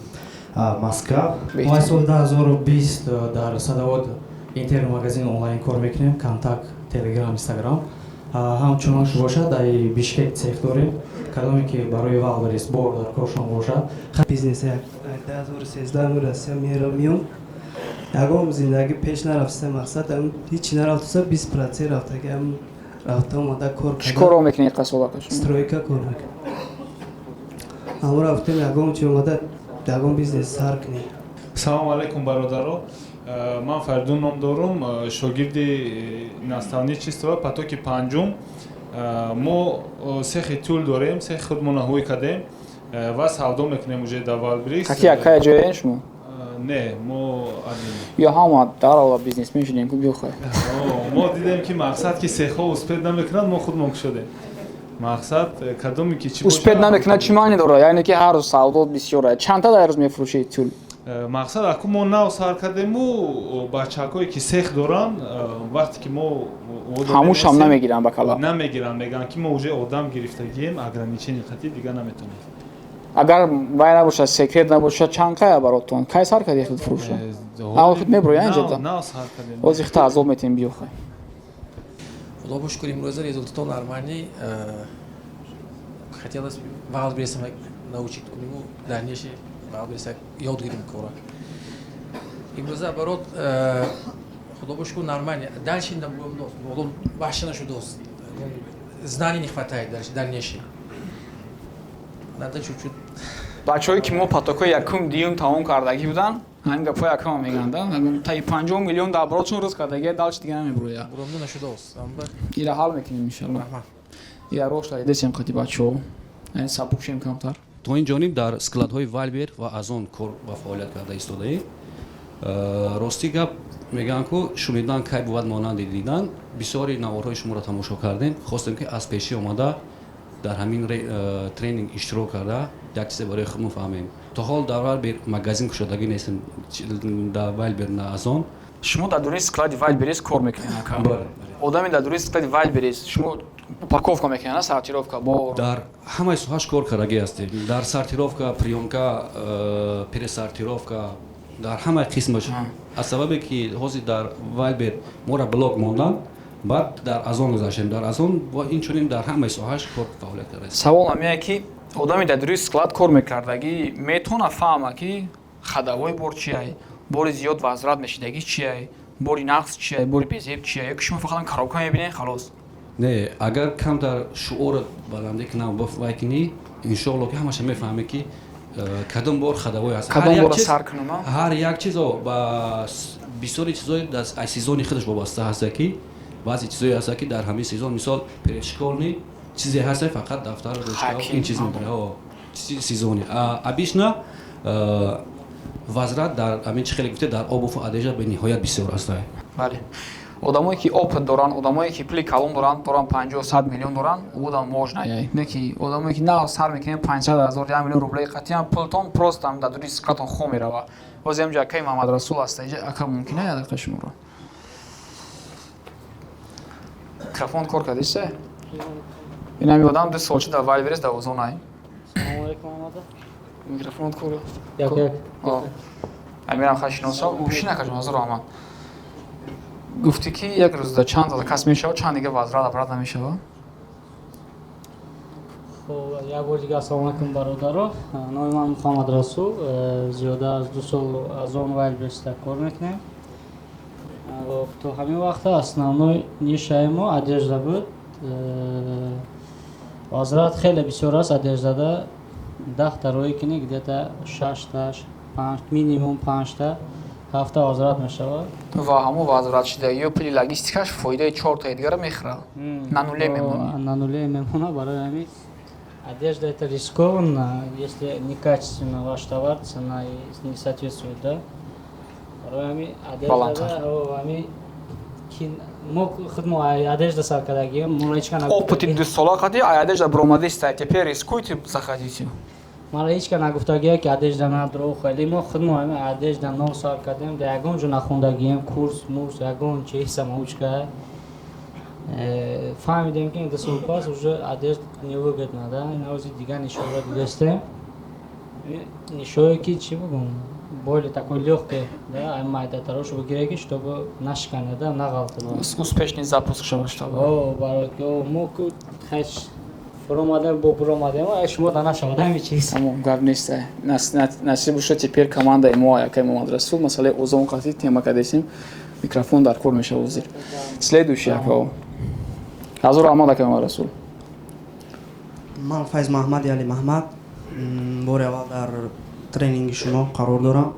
Москав. Мо аз соли 2020 дар Садовод интернет-магазин онлайн кор мекунем: Контакт, Телеграм, Инстаграм. Ҳамчунон бошад, дар Бишкек цех дорем. Кадоме ки барои Валберис бор дар коршон бошад. Бизнес 2013 Россия мерам, миём, ягон зиндагӣ пеш нарафта, мақсад ҳичи нарафтаса, 20% рафтаги, рафта омада кор. Чӣ корро мекунӣ қасолака? Стройка кор мекунем. Ҳамо рафтем, ягон чи омада, ягон бизнес сар кунем. Салому алайкум, бародаро. Ман Фаридун ном дорум, шогирди наставничество потоки панҷум. Мо сехи тюль дорем, сехи худмона ҳуй кардем ва савдо мекунем уже дар Валбрис. Каки акая ҷояен шумо? Не, мо Ё ҳама дарала бизнесмен шудем ку, биёхай. Мо дидем, ки мақсад, ки сехҳо успеть намекунанд, мо худмон кушодем. Мақсад, кадоме ки чӣ Успеть намекунад, чӣ маъне дорад? Яъне ки ҳар рӯз савдо бисёра. Чандта дар рӯз мефурӯшед тюль? Мақсад, аку мо нав сар кардему, бачакое ки сех доранд, вақте ки мо Ҳамушам намегиранд ба кала? Намегиранд, мегӯянд, ки мо уже одам гирифтагием, ограничение қатӣ дигар наметонем. Агар вай набошад, секрет набошад, чанд кая баротон? Кай сар кардӣ худ фурӯша? Аввал худ меброя инҷода? Нав сар кардем. Ҳозир хта азоб метем, биёхай. Худо бошукр, имрӯза результатҳо нормальный. Хотелось Валбересам научить куниму, дальнейший Валбереса ёд гирим кора. Имрӯза оборот, худо бошукр, нормальный. Дальше ваҳша нашудост, знаний не хватает дальше, дальнейший надо чуть-чуть. Бачаҳое ки мо потокҳои якум, дуюм тамом кардагӣ буданд, ҳамин гапҳои якама мегӯянд, таи 50 миллион дар оборотшон рӯз кардагия, дальше дига намеброя. Буромда нашудост. Ира ҳал мекунем, иншалло. Ира роҳ шадидесем қати бачаҳо, яъне сабук шем камтар. То ин ҷониб дар складҳои Валбер ва Озон кор ва фаъолият карда истодаем. Ростӣ гап мегӯянд, ку шунидан кай бувад монанди дидан. Бисёри наворҳои шуморо тамошо кардем, хостем, ки аз пешӣ омада дар ҳамин тренинг иштирок карда, як чизе барои худмон фаҳмем. То ҳол дар Валбер магазин кушодагӣ нестем, дар Валбер на Озон. Шумо дар дури склади Вайлберис кор мекунед, ака? Одами дар дури склади Вайлберис шумо упаковка мекунед, на сортировка бо? Дар ҳамаи соҳаш кор кардагӣ ҳастем: дар сортировка, приёмка, пересортировка, дар ҳамаи қисмаш. Аз сабабе ки ҳозир дар Вайлбер моро блок монданд, баъд дар Озон гузаштем. Дар Озон инчунин дар ҳамаи соҳаш кор фаъолият кардаем. Савол ҳамие, ки одами дар дури склад кор мекардагӣ метавона фаҳма, ки ходовой бор чиай, бори зиёд возврат мешидагӣ чиай, бори нақс чиай, бори безеб чиай, ё ки шумо фақат коробка мебинед, халос? Не, агар камтар шуъуро баландӣ кунам, вай кунӣ, иншоалло, ки ҳамаша мефаҳмӣ, ки кадом бор ходовой аст. Кадом бора сар кунам? Ҳар як чизо ба бисёри чизои аз сезони худаш вобаста ҳаста, ки баъзе чизое ҳаста, ки дар ҳамин сезон, мисол, перешколни чизе ҳаста, фақат дафтар, ручка, ин чиз мебарад, сезони. Обычно возврат дар ҳамин чи хеле гуфте, дар обувь одежда бениҳоят бисёр аста. Бале, одамое ки опыт доранд, одамое ки пули калон доранд, 50, 100 миллион доранд, одам можно, не ки одамое ки нав сар мекунем, 500 000, 1 миллион рублей қатъиян пултон просто дар дури сиқатон хо мерава. Боз ҳамҷо акаи Маҳмадрасул аста. Иҷа, ака, мумкина як дақиқа шуморо микрофон кор кардисе? Ин ҳами одам 2 сол чи дар Вайлберис, дар Озонай. Микрофон кор. Амирам хашиносо шина кажон, ҳазор раҳмат. Гуфтӣ, ки як рӯзда чанд заказ мешавад, чанд дига возврат обратно мешавад? Хуб, як бор дига ассалому алайкум, бародаро. Номи ман Муҳаммад Расул. Зиёда аз 2 сол аз он Вайлдберриста кор мекунем. То ҳамин вақта основной нишаи мо одежда буд. Возврат хеле бисёр аст одеждада. 10та роӣ кунӣ, где-то шашта, панҷ, минимум панҷта, ҳафта возврат мешавад. Ва ҳамон возврат шуда ё пули логистикаш фоидаи чортаи дигара мехӯрад, на нуле мемонӣ. На нуле мемона. Барои ҳамин одежда это рискованно, если некачественно ваш товар, цена не соответствует, да. Барои ҳамин одеждада ҳамин мо худ мо одежда сар кардагием, моро ҳеч кана Опыти дусола қади ай одежда баромадиста, теперь рискуйте, заходите. Мара ҳеч ка нагуфтагия, ки одежда надро хеле. Мо худ мо ҳамин одежда нов сар кардем, да ягон ҷо нахондагием, курс мурс ягон чи, самоучка. Фаҳмидем, ки 2 сол пас уже одежда невыгодна, да. Ҳози дигар нишоро дидастем, нишое ки, чӣ бигӯм, более такой лёгкий, да, майдатарошу бигире, ки чтобы нашиканад, да, нағалтад. Успешный запуск шавад, чтобы. О, барои мо хеш фуромадем, бо буромадем, а шумо да нашавад ҳами чиз. Тамом, гап нест. Насиб шуд, теперь командаи мо, якай Муҳаммад Расул, масъалаи озон қатӣ тема кардесим, микрофон дар кор мешавад ҳозир. Следующий, ака. Ҳазор раҳмат, акай Муҳаммад Расул. Ман Файз Маҳмади Али Маҳмад, бори аввал дар тренинги шумо қарор дорам.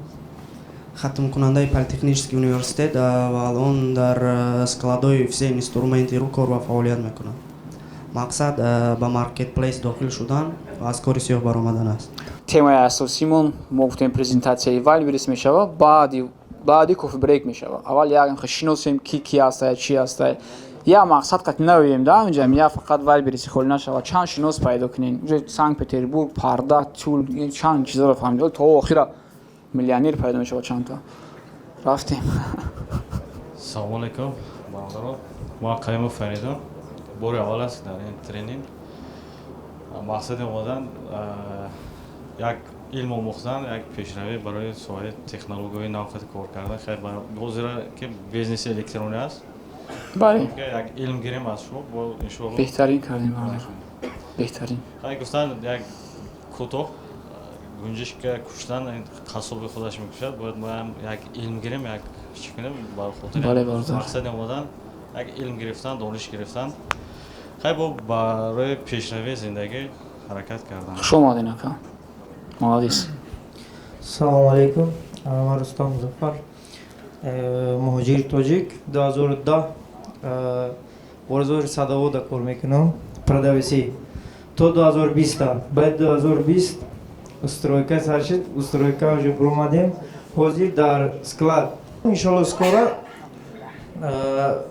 Хатмкунандаи политехнический университет ва алон дар складои все инструменти ру кор ва фаъолият мекунам. Мақсад ба маркетплейс дохил шудан ва аз кори сиёҳ баромадан аст. Темаи асосимон, мо гуфтем, презентатсияи Вайлдберриз мешавад, баъди кофе брейк мешавад. Аввал як шиносем, ки ки ҳастай, чи ҳастай, я мақсад қат наоем, да, инҷа я фақат Вайлдберризи холӣ нашавад. Чанд шинос пайдо кунем, уже Санкт Петербург, парда, тюль, чанд чизаро фаҳмид, то охира миллионер пайдо мешавад чандта. Рафтем. Салому алайкум, бародаро. Ман Қаюмов Фаридун. Бори аввал аст дар ин тренинг. Мақсади омадан як илм омӯхтан, як пешравӣ барои соҳаи технологияи нав кор кардан. Хеле ҳозира ки бизнеси электронӣ аст. Бале. Як илм гирем аз шумо, бо иншоалло. Беҳтарин кардем, бародар, беҳтарин. Хай, гуфтан як кӯтоҳ: гунҷишка куштан қассоби худаш мекушад. Бояд моам як илм гирем, як чӣ кунем ба хотири Бале, бародар. Мақсади омадан як илм гирифтан, дониш гирифтан, хай, бо барои пешравии зиндагӣ ҳаракат кардан. Хуш омадин, ака, молодец. Салому алейкум, ман Рустам Музаффар, муҳоҷири тоҷик, 2010 бозори Садовода кор мекунам, продавецӣ то 2020. Баъд 2020 стройка сар шуд, стройка уже буромадем, ҳозир дар склад. Иншолло, скоро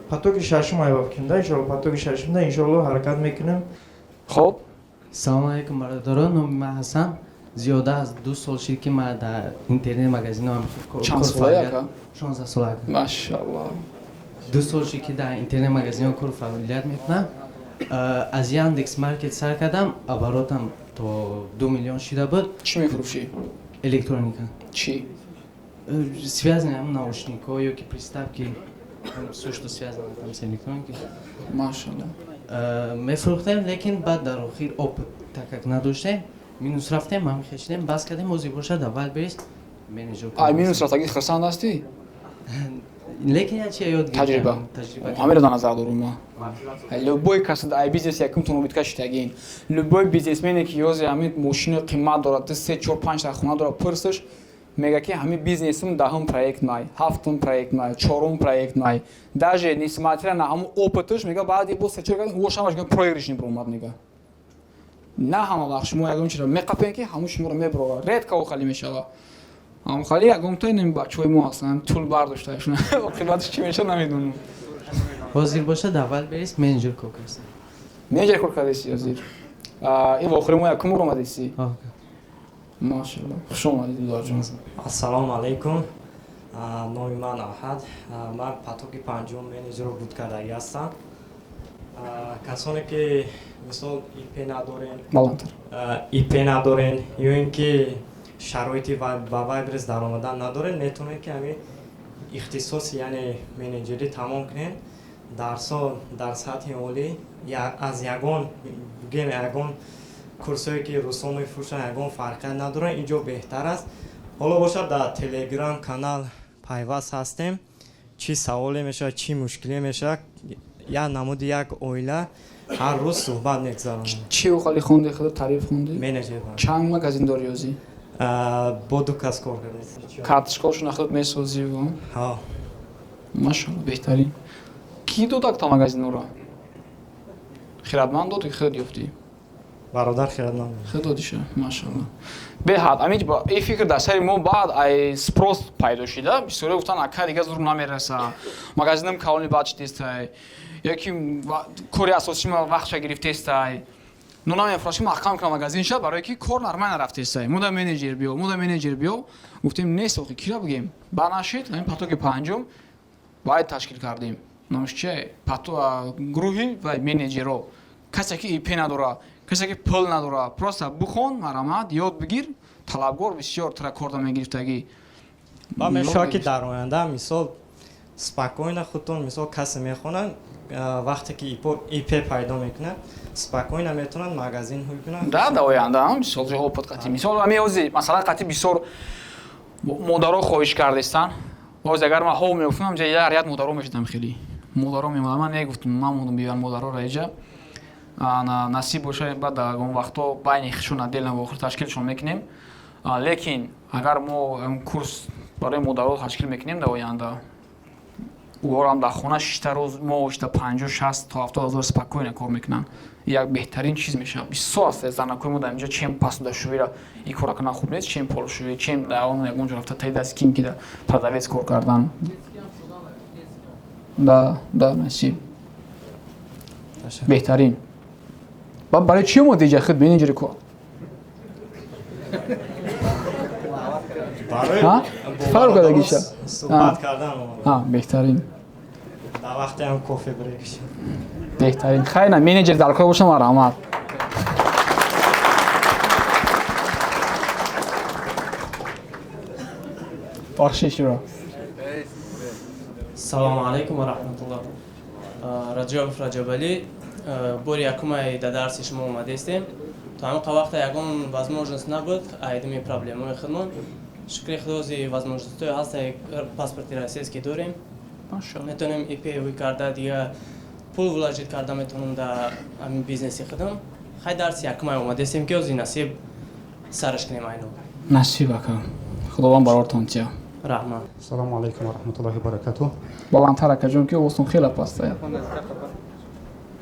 потоки шашум айбаб да, иншолло, потоки шашум да, иншолло, ҳаракат мекунем. Хоб. Салому алейкум, бародарон. Номи ман Ҳасан. Зиёда аз 2 сол шид, ки ман дар интернет магазино. Чанд солае, ака? 16 сола, ака. Машалло. 2 сол шид, ки дар интернет магазино кор фаъолият мекунам. Аз Яндекс Маркет сар кардам, оборотам то 2 миллион шида буд. Чӣ мефурӯшӣ? Электроника. Чӣ? Связанные ҳам наушникҳо ё ки приставки, всё, что связано там с электроникой. Машалло. Мефурӯхтем, лекин баъд дар охир опыт так как надоштем, минус рафтем, ҳам хешидем, бас кардем. Ҳозир бошад дар Вайлдберриз менеҷер. Ай минус рафтагӣ хурсанд ҳастӣ? Лекин як чия ёд гирифтам. Таҷриба. Таҷриба. Ҳамеро дар назар дорум ма. Любой кас ай бизнес якумтон убитка шитагин, любой бизнесмене ки ёзе ҳамин мошини қимат дорад, ду, се, чор, панҷ та хона дорад, пурсаш, мега, ки ҳамин бизнесим 10-ум проект май, ҳафтум проект май, чорум проект май. Даже несмотря на ҳамун опыташ, мега, баъди бо се чор ошамаш проигрышный буромад. Мега, на ҳама вақт шумо ягон чиро меқапем, ки ҳамун шуморо мебурорад, редко охали мешавад. Ҳамхали ягонта ин бачаҳои мо ҳастанд, тул бардоштаашон, оқибаташ чӣ мешавад, намедонам. Ҳозир бошад дар Вайлдберриз менеҷер кор кардам. Менеҷер кор кардеси ҳозир? Ин охири мо якум бор омадеси? Машалло, хуш омадед, додарҷон. Ассалому алайкум, номи ман Аҳад. Ман потоки панҷум менеҷерро буд кардагӣ ҳастам. Касоне ки мисол ИП надорен, Баландтар. ИП надорен ё ин ки Шароити ба Вайлдберриз даромадан надоред, метавонед, ки ҳамин ихтисоси, яъне менеҷерӣ тамом кунед. Дарсҳо дар сатҳи олӣ, аз ягон, бигем, ягон курсое, ки русҳо мефурӯшанд, ягон фарқият надорад, ин ҷо беҳтар аст. Ҳоло бошад, дар Телеграм канал пайваст ҳастем. Чӣ саволе мешавад, чӣ мушкиле мешавад, як намуди як оила ҳар рӯз суҳбат мегузаронем. Чӣ охали хонди, худо таъриф хонди? Менеҷер. Чанд магазин дори ёзи? Бо ду кас кор кардем. Карточкаҳошона худ месозиву? Ҳа. Машалло, беҳтарин. Кӣ додак та магазинҳоро? Хиратманд дод, ки худ ёфтӣ? Бародар хиратманд. Худ додиша, машалло. Беҳад амин ин фикр дар сари мо баъд ай спрос пайдо шида. Бисёре гуфтанд, ака, дига зур намераса, магазинам калони баъд шидестай, ёки кори асосӣ ма вақтша гирифтестай, ну намефурӯш, ки маҳкам кунам магазин ша, барое ки кор нормально рафтестай. Муда менеҷер биё, муда менеҷер биё. Гуфтем, нест, охи кира бигем? Ба нашид, ҳамин потоки панҷум бояд ташкил кардем. Номаш чи? Гурӯҳи менеҷеро. Касе ки ИП надора, касе ки пул надора, просто бухон, марамат, ёд бигир. Талабгор бисёр, тра корда мегирифтагӣ. Ба мешавад, ки дар оянда, мисол, спокойно худтон, мисол, касе мехонад, вақте ки ИП пайдо мекунад, спокойно метавонад магазин ҳуй кунад. Да, дар оянда, мисол, опыт қатӣ, мисол, ами ози масалан қатӣ бисёр модаро хоҳиш кардестанд. Боз агар ман ҳов мегуфтам, ҷа як модаро мешудам, хеле модаро мемодам. Ман негуфтам, ман мондам биёрам модароро иҷа. Насиб боша, баъд дар он вақтҳо байни хишон отдельно вохӯр ташкилшон мекунем. Лекин агар мо курс барои модаро ташкил мекунем дар оянда, ӯҳоам дар хона шишта рӯз мо шита 50, 60 то 70 ҳазор спокойно кор мекунанд. Як беҳтарин чиз мешавад. Бисёр аст занакои мо дар инҷо, чем посудашӯиро ин кора кунан хуб нест, чем полшӯӣ, чем дар он ягон ҷо рафта таи даст ким ки да продавец кор кардан. Да, насиб, беҳтарин. Барои чӣ омадӣ иҷа, худ менеҷери кор? Фарқ кардагиша? Суҳбат кардан. Беҳтарин. Дар вақте ҳам кофе брейк. Беҳтарин. Хайр, на менеҷер дар кор бошам, раҳмат. Бахшишро. Салому алайкум ва раҳматуллоҳ. Раҷабов Раҷабалӣ, бори якумай дар дарси шумо омадестем. То ҳамин вақта ягон возможность набуд, айдими проблемаҳои худмон. Шукри худози, возможностҳое ҳаст, паспорти российский дорем, метавонем ИП ҳуй карда, дига пул вложить карда метавонем дар ҳамин бизнеси худам. Хай, дарси якумай омадестем, ки ози насиб сараш кунем айно. Насиб, ака, худованд барортон тия. Раҳмат. Салому алайкум ва раҳматуллоҳи ва баракатуҳ. Баландтар, акаҷон, ки овозтон хеле паста.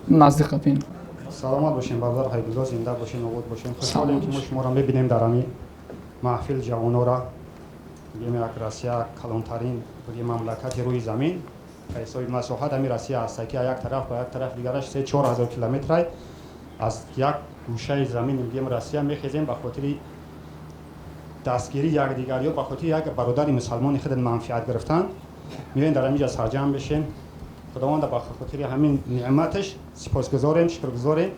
Наздик қапин. Саломат бошем, бародар Ҳайбулло, зинда бошем, обод бошем. Хушҳолем, ки мо шуморо мебинем дар ҳамин маҳфил. Ҷавонора бигем, як Россия калонтарин, бигем, мамлакати рӯи замин ба ҳисоби масоҳат ҳамин Россия аст, ки як тараф ба як тараф дигараш 3-4 ҳазор километрай. Аз як гӯшаи замин, бигем, Россия мехезем ба хотири дастгирии якдигар ё ба хотири як бародари мусалмони худ манфиат гирифтан меоем, дар ҳамин ҷа сарҷамъ бишем. Худованда ба хотири ҳамин неъматаш сипосгузорем, шукргузорем.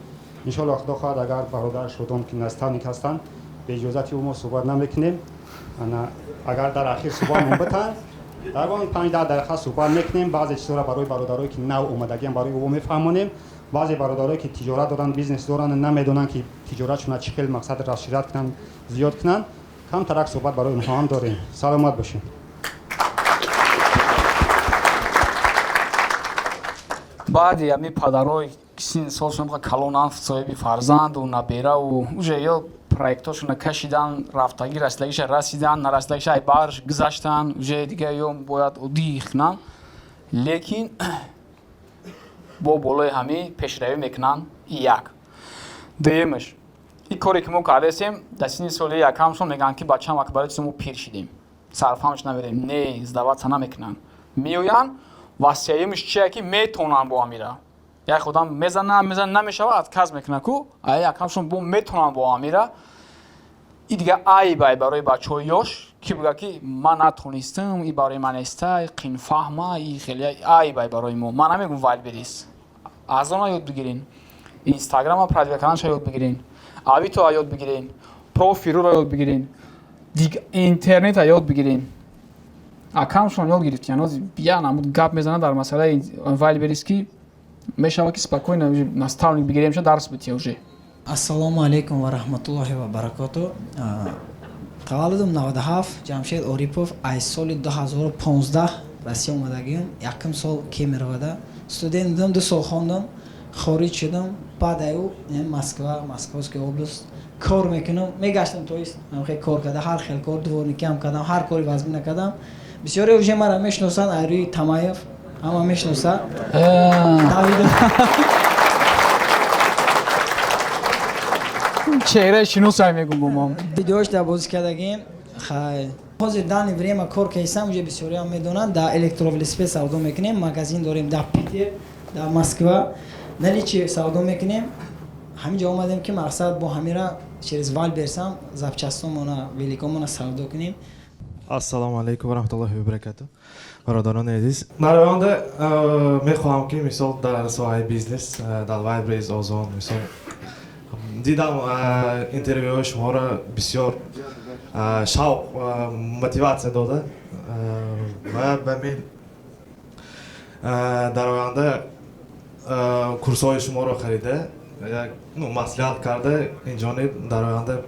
Иншоалло, худо хоҳад, агар бародар Шодон, ки наставник ҳастанд, бе иҷозати ӯ мо суҳбат намекунем. Агар дар ахир суҳбатмон битанд, ягон 5-10 дақиқа суҳбат мекунем. Баъзе чизҳоро барои бародарое, ки нав омадагиам, барои ӯ мефаҳмонем. Баъзе бародарое, ки тиҷорат доранд, бизнес доранд, намедонанд, ки тиҷоратшона чӣ хел мақсад расширять кунанд, зиёд кунанд, камтарак суҳбат барои онҳо ҳам дорем. Саломат бошед. Баъди ҳами падарой син солшон калонан, соҳиби фарзанду набераву уже ё проектҳошона кашидан, рафтагӣ расидагиша расидан, нарасидагиша ай барш гузаштан, уже дига ё бояд оддӣ кунанд, лекин бо болои ҳамин пешравӣ мекунанд. Як дуюмаш, ин коре ки мо кардесем, дар синни соли якамшон мегӯянд, ки бачаам, барои чиз мо пир шидем, сарфаҳмш намерем. Не, сдаваться намекунанд, меоянд. Ва сеюмиш чие, ки метавонанд бо амира. Як одам мезана, мезана, намешава, отказ мекунад ку, а якамшон бо метавонанд бо амира. И дига айб ай барои бачаҳои ёш, ки бигӯяд, ки ман натонистам, и барои ман нестай, қинфаҳма, и хеле айб ай барои мо. Ман намегӯм Вайлдберриз, аз она ёд бигирен, Инстаграма продвигать карданша ёд бигирен, Авито ёд бигирен, профируро ёд бигирен. Интернета ёд бигирен. Акамшон ёд гирифтиян, ҳозир бия намуд гап мезанад дар масъалаи Вайлберис, ки мешавад, ки спокойно наставник бигиремша, дарс бития уже. Ассалому алайкум ва раҳматуллоҳи ва баракоту. Таваллудум 97, Ҷамшед Орипов. Аз соли 2015 Россия омадагиам. Якум сол Кемеровада студент будам, 2 сол хондам, хориҷ шудам. Баъд ай ӯ Москва, Московская область кор мекунам, мегаштам, то есть хел кор карда, ҳар хел кор, дворникиам кардам, ҳар кори вазмин накардам. Бисёре уже мара мешиносанд, ай рӯи Тамаев ҳама мешиносад. Давидов. Чеҳраи шиносай мегум бо мо. Видеош дар бозӣ кардагим. Хай, ҳозир данный время кор кардам, уже бисёриам медонанд, дар электровелосипед савдо мекунем, магазин дорем дар Питер, дар Москва, наличие савдо мекунем. Ҳамин ҷо омадем, ки мақсад бо ҳамира через Вайлберсам запчастомона, великомона савдо кунем. Ассалому алайкум ва раҳматуллоҳи ва баракату, бародарони азиз. Дар оянда мехоҳам, ки мисол дар соҳаи бизнес, дар Вайлберис, Озон. Мисол, дидам интервюҳои шуморо, бисёр шавқ, мотиватсия дода ва ба мен дар оянда курсҳои шуморо харида, як ну маслиҳат карда, инҷониб дар оянда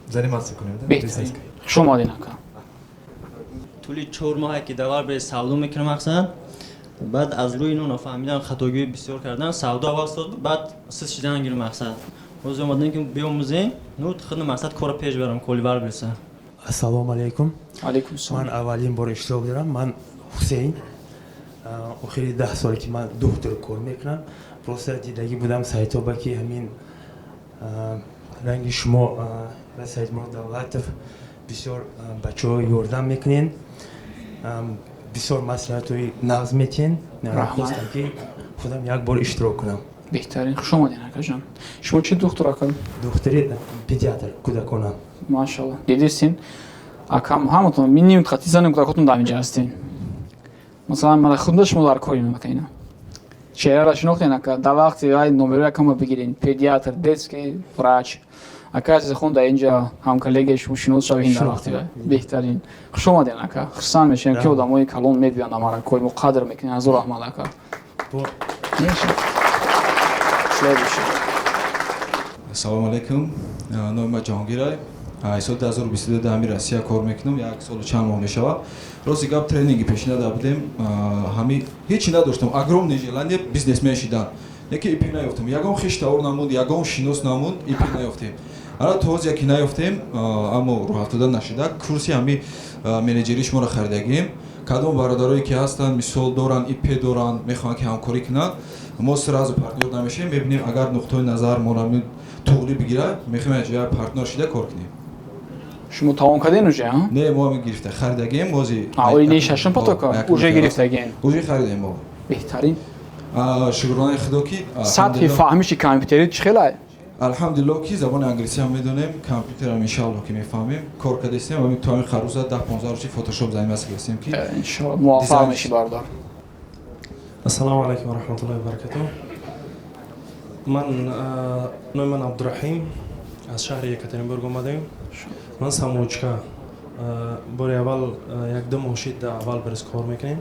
заниматься кунем. Беҳтарин, хуш омадин, ака. Тӯли 4 моҳе ки дар Вайлберис савдо мекунам, мақсад, баъд аз рӯи ино нафаҳмидан, хатогиҳои бисёр кардан, савдо аввал соз, баъд сиз шидан гирм. Мақсад, ҳозир омадем, ки биомӯзем, ну худ мақсад кора пеш барам, коли Вайлбериса. Ассалому алайкум. Алайкум салом. Ман аввалин бор иштирок дорам. Ман Ҳусейн. Охири 10 соле ки ман духтур кор мекунам, просто дидагӣ будам сайтоба, ки ҳамин ранги шумо ва Саидмурод Давлатов бисёр бачаҳо ёрдам мекунен, бисёр маслиҳатҳои нағз метиҳен. Хостам, ки худам як бор иштирок кунам. Беҳтарин, хуш омадин, акаҷон. Шумо чӣ духтур, ака? Духтури педиатр кӯдакона. Машалло, дидистин, акам, ҳаматон миним хати занем, кӯдакотон дар инҷа ҳастин. Масалан, мана худда шумо дар корин, ака, ина чеҳрара шинохтен, ака. Дар вақти ай номеро якама бигирин, педиатр, детский врач, ака азизхон дар инҷа ҳамколлегаи шумо шинос шавед дар вақти. Беҳтарин, хуш омаден, ака. Хурсанд мешавем, ки одамои калон мебиёнд, амара кори мо қадр мекунем. Ҳазор раҳмат, ака. Следующий. Ассалому алайкум, номи ман Ҷаҳонгирай. Соли 2022 дар ҳами Россия кор мекунам, як солу чанд моҳ мешавад. Рости гап, тренинги пешина да будем, ҳами ҳечи надоштам, огромное желание бизнесмен шидан, яке ИП наёфтам, ягон хештавор намонд, ягон шинос намонд, ИП наёфтем. Ара то ҳозир яке наёфтем, аммо рӯҳафтода нашуда, курси ҳами менеҷерии шуморо харидагием. Кадом бародарое ки ҳастанд, мисол, доранд, ИП доранд, мехоҳанд ки ҳамкорӣ кунанд, мо сразу партнёр намешавем, мебинем, агар нуқтаи назар моро туғрӣ бигирад, мехоҳем як партнёр шида кор кунем. Шумо тамом кардем уже? Не, мо ҳами гирифта харидагием ози. Оини шашум потока уже гирифтагием? Уже харидем мо. Беҳтарин. Шукронаи худо, ки сатҳи фаҳмиши компютерӣ чӣ хелай? Алҳамдулилло, ки забони англисиам медонем, компютерам иншаалло ки мефаҳмем, кор кардастем. Ами то ҳамин харӯза 10-15 рӯзи фотошоп заниматься кардастем, ки Иншоалло муваффақ мешӣ, бародар. Ассалому алайкум ва раҳматуллоҳи ва баракатуҳ. Ман, номи ман Абдураҳим, аз шаҳри Екатеринбург омадаем. Ман самоучка, бори аввал як ду моҳ шид дар Вайлберис кор мекунем.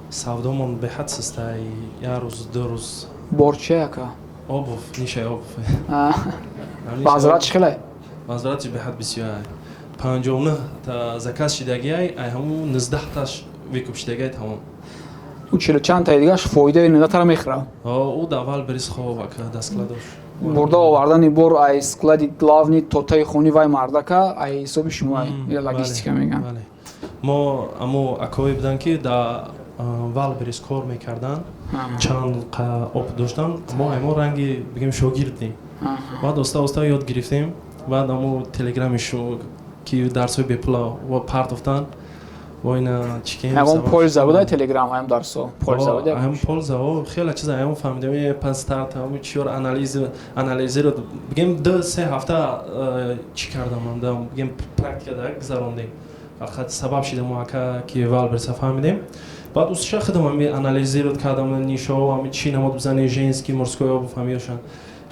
Савдомон беҳад систай, як рӯз, 2 рӯз. Бор чи, ака? Обувь, нишаи обувь. Возврат чӣ хелай? Возврати беҳад бисёр: 59 та заказ шидагиай, ай ҳамун 19-таш выкуп шидагиай, тамом. Ӯ чилу чанд таи дигаш фоидаи нодатара мехӯрад. Ӯ дар Вайлберис хоб, ака, дар складош. Бурда овардани бор ай склади главный то таи хони вай мардака ай ҳисоби шумо, логистика меган. Мо амо акое буданд, ки дар Вайлберис кор мекарданд, чанд опыт доштанд, мо аймо ранги бигем шогирд будем. Баъд оста оста ёд гирифтем. Баъд амо телеграми ки дарсҳои бепула партофтанд, во ина чикем. Ягон польза буда телеграм аям дарсо, польза буда? Аям польза, о, хеле чиза аям фаҳмидем, панстарт, ҳаму чиёр анализ анализиро бигем, 2-3 ҳафта чӣ кардам, бигем, практика да гузарондем. Фақат сабаб шида мо, ака, ки Вайлбериса фаҳмидем. Баъд усша худам ами анализировать кардам нишо, ами чӣ намод бизани, женский, мужской обувь, ҳамиёшан.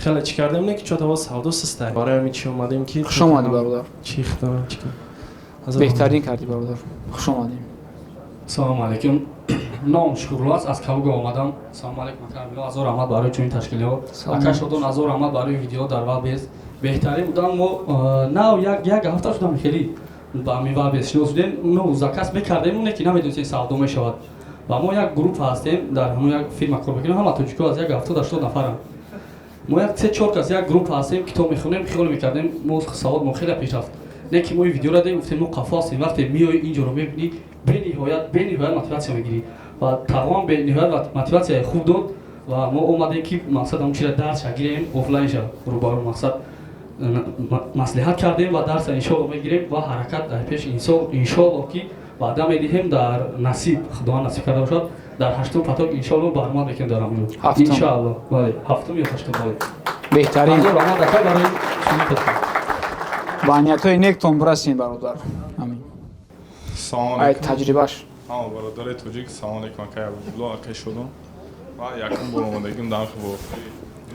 Хеле чӣ кардем, не ки чо то савдо систай. Барои ҳамин чӣ омадем ки Хуш омадӣ, бародар. Чӣ худам чӣ. Беҳтарин кардӣ, бародар. Хуш омадем. Салому алейкум. Ном Шукрулло аст, аз Калуга омадам. Салому алейкум, ака Абдулло, ҳазор раҳмат барои чунин ташкилиҳо. Ака Шодон, ҳазор раҳмат барои видео дар Валберс. Беҳтарин будан. Мо нав як ҳафта шудам, хеле ба ҳамин Валберс шинос шудем. Ну, заказ мекардем, не ки намедонистем савдо мешавад. Ва мо як группа ҳастем, дар ҳамон як фирма кор мекунем, ҳама тоҷико аз як 70-80 нафарам. Мо як се чор кас як группа ҳастем, китоб мехонем, хиёл мекардем, мо савод мо хеле пеш рафт. Не ки мо ин видеоро дидем, гуфтем, мо қафо ҳастем. Вақте миёи инҷоро мебинӣ, бениҳоят, бениҳоят мотиватсия мегирӣ ва тағвам бениҳоят мотиватсияи хуб дод. Ва мо омадем ки мақсад ҳамон чиро дарсша гирем, офлайнша рӯбарӯ мақсад маслиҳат кардем ва дарса иншоалло мегирем ва ҳаракат дар пеш иншоалло ки ваъда медиҳем, дар насиб Худованд насиб карда бошад, дар ҳаштум поток иншоалло баромад мекунем дар ҳамонҷо, иншоалло. Бале, ҳафтум ё ҳаштум, бале. Беҳтарин. Ҳазор раҳмат, ака, барои чунин ташкил. Ба ниятҳои нектон бирасем, бародар. Амин. Салом Ай алейкум. таҷрибаш. Ҳама бародари тоҷик, салом алейкум, акай Абдулло, акай Шодон. Ва якум бор омадагим дар бо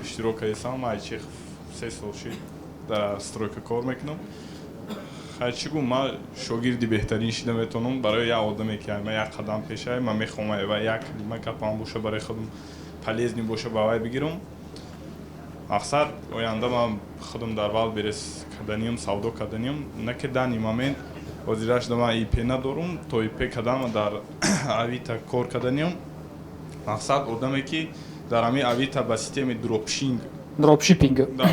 иштирок кардесам. Ман чех 3 сол шид дар стройка кор мекунам. Хай, чӣ гум, ман шогирди беҳтарин шида метавонам барои як одаме ки ман як қадам пешай. Ман мехоҳам ва як калима гапам боша, барои худам полезный боша, ба вай бигирам. Мақсад, оянда ман худам дар Валберес карданиям, савдо карданиям. На ки данный момент ҳозира шуда ман ИП надорум, то ИП кардам дар Авито кор карданиям. Мақсад, одаме ки дар ҳамин Авито ба системаи дропшинг Дропшиппинг. Да,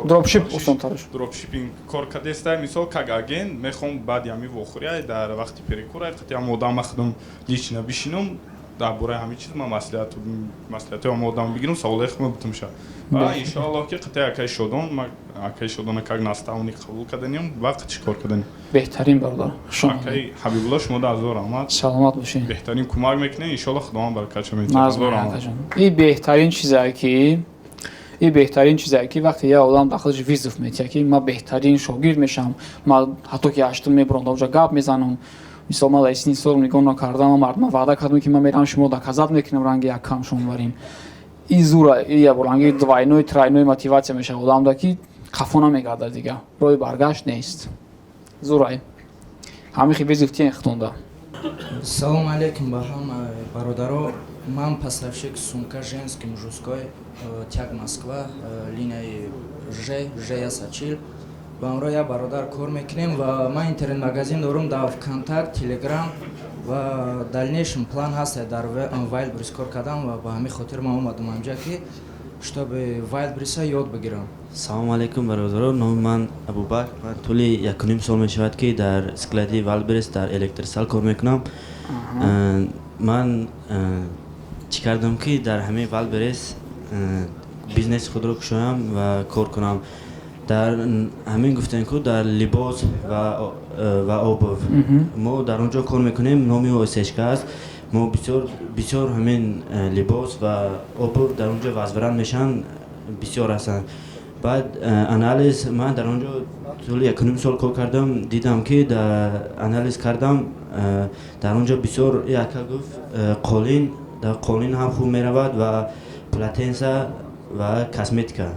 Дропшип осонтараш. Дропшиппинг кор кардеста, мисол, как агент мехоҳам баъди ҳамин вохӯрия, дар вақти перекура, қати ҳам одама худам лично бишинам, дар бораи ҳамин чиз ман маслиҳатҳои ҳама одам бигирам, саволҳои худам битумша. Ва иншоаллоҳ ки қати акаи Шодон, ман акаи Шодона как наставник қабул карданиям ва қати кор карданем. Беҳтарин, бародар. Хуш омадед. Акаи Ҳабибулло, шумо да ҳазор раҳмат. Саломат бошед. Беҳтарин кӯмак мекунед, иншоаллоҳ Худованд баракатшо медиҳад. Назм. Ҳазор раҳмат. Ин беҳтарин чизе ки вақте як одам дар худаш вызов метиҳад, ки ман беҳтарин шогирд мешавам, ман ҳатто ки ҳаштум мебурам, дар оҷа гап мезанам. Мисол, ман дар сини сол нигоҳ накардам, ман мардума ваъда кардам, ки ман мерам, шумо доказать мекунам, ранги якам шумоварем. И зура, и як ранги двойной, тройной мотивация мешавад одамда, ки қафо намегардад, дига роҳи баргашт нест. Зурай ҳамин хи вызов тиен худонда. Салом алейкум ба ҳама бародаро. Ман поставщик сумка женский, мужской, тяг Москва, линияи Ж, Ж Сачил. Ба ҳамроҳ як бародар кор мекунем ва ман интернет-магазин дорум дар Вконтакт, Телеграм ва дальнейшем план ҳаст дар Вайлдберриз кор кардан ва ба ҳамин хотир ман омадам ҳамҷа, ки чтобы Вайлдберриза ёд бигирам. Салому алейкум, бародаро. Номи ман Абубакр. Ман тӯли 1,5 сол мешавад, ки дар склади Валберес дар Электросталь кор мекунам. Ман чӣ кардам, ки дар ҳамин Валберес бизнеси худро кушоям ва кор кунам. Дар ҳамин гуфтем ку, дар либос ва обувь мо дар он ҷо кор мекунем. Номи ОСШК аст. Мо бисёр бисёр ҳамин либос ва обувь дар он ҷо возврат мешаванд, бисёр ҳастанд. Баъд анализ, ман дар он ҷо тӯли 1,5 сол кор кардам, дидам, ки дар анализ кардам, дар он ҷо бисёр, яка гуфт, қолин, дар қолин ҳам хуб меравад ва полотенца ва косметика.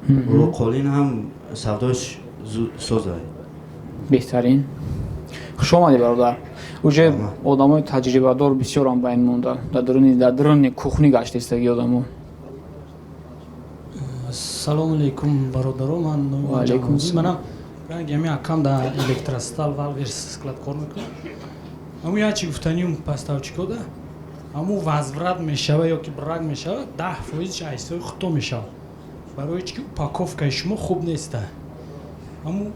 Қолин ҳам савдош соза. Беҳтарин, хуш омадӣ, бародар. Уже одамои таҷрибадор бисёрам байн монда, дар даруни кухни гаштистаги одамо. Салому алейкум, бародаро. Ман Алейкум. Манам ранги ҳамин акам дар Электросталь, Валберс склад кор мекунам. Ҳамун як чи гуфтаниум поставщикода, ҳамун возврат мешава ё ки брак мешава, 10 фоизш айсои худто мешава, барои чи ки упаковкаи шумо хуб неста. Ҳамун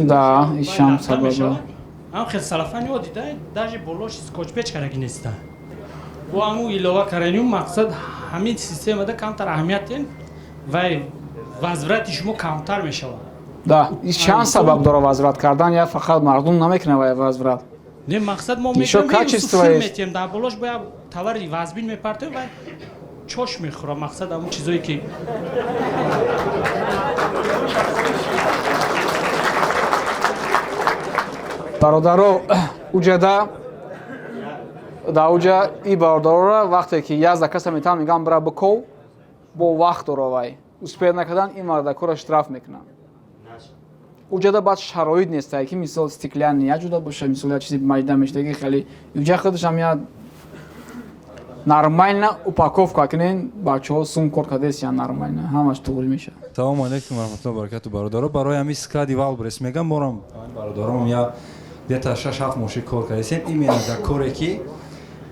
Да, ишам сабаба. Ҳам хел салафани дида, даже болош скотчпеч караги неста. Бо ҳамун илова караниум, мақсад, ҳамин системада камтар аҳамият дем, вай возврати шумо камтар мешавад. Да, чанд сабаб дора возврат кардан, я фақат мардум намекунад вай возврат. Не, мақсад, мо Ещё качество есть. Метиҳем, дар болош бояд товари вазбин мепартем, вай чош мехӯра. Мақсад, ҳамун чизое ки Бародаро, уҷада да уҷа и бародарора вақте ки як закаса метавон, мегӯям, бира биков. Бо вақт дора вай. Успеть накардан, ин мардакора штраф мекунанд. Уҷада баъд шароит нестае, ки мисол стеклянный як ҷуда боша, мисол як чизи майда мешдаги хеле уҷа худашам я нормально упаковка кунен, бачаҳо сум кор кардесиян, нормально ҳамаш туғри мешавад. Салому алейкум варахматуллоҳи баракату, бародаро. Барои ҳамин склади Валбрес мегам, морам бародаром я где-то 6-7 мошин кор кардесем, именно дар коре ки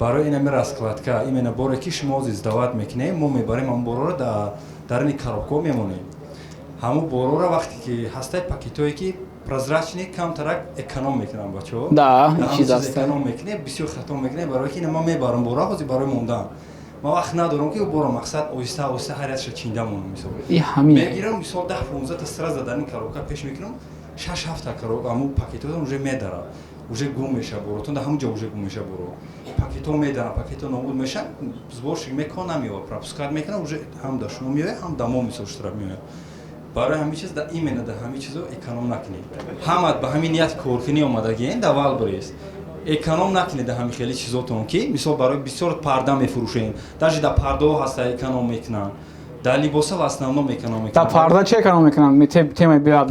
барои инами раскладка, именно боре ки шумо ҳозир сдавать мекунем, мо мебарем ҳамон борора дар даруни коробкаҳо мемонем. Ҳамон борора вақте ки ҳастай пакетое ки прозрачный, камтарак эконом мекунам бачаҳо. Да, чиз аст. Эконом мекунем, бисёр хато мекунем, барои ки ман мебарам бора ҳозир барои мондан. Ман вақт надорам ки бора мақсад оҳиста оҳиста ҳар якша чинда монам, мисол. И ҳамин. Мегирам, мисол, 10-15 та сразу дар ин коробка пеш мекунам, 6-7 та коробка ҳамон пакетҳо уже медарам. Уже гум мешавад боротон, дар ҳамон ҷо уже гум мешавад боро. Пакетҳо медарам, пакетҳо нобуд мешаванд, сборщик мекунад, намеёбад, пропускать мекунад, уже ҳам дар шумо меояд, ҳам дар мо мисол штраф меояд. Барои ҳамин чиз именно дар ҳамин чизо эконом накунед. Ҳамат ба ҳамин ният коркунӣ омадагиен дар Валбрес. Эконом накунед дар ҳамин хеле чизотон, ки мисол барои бисёр парда мефурӯшем. Даже дар пардаҳо ҳаста эконом мекунанд. Дар либоса в основном эконом мекунанд. Дар парда чӣ эконом мекунанд? Темаи биёд.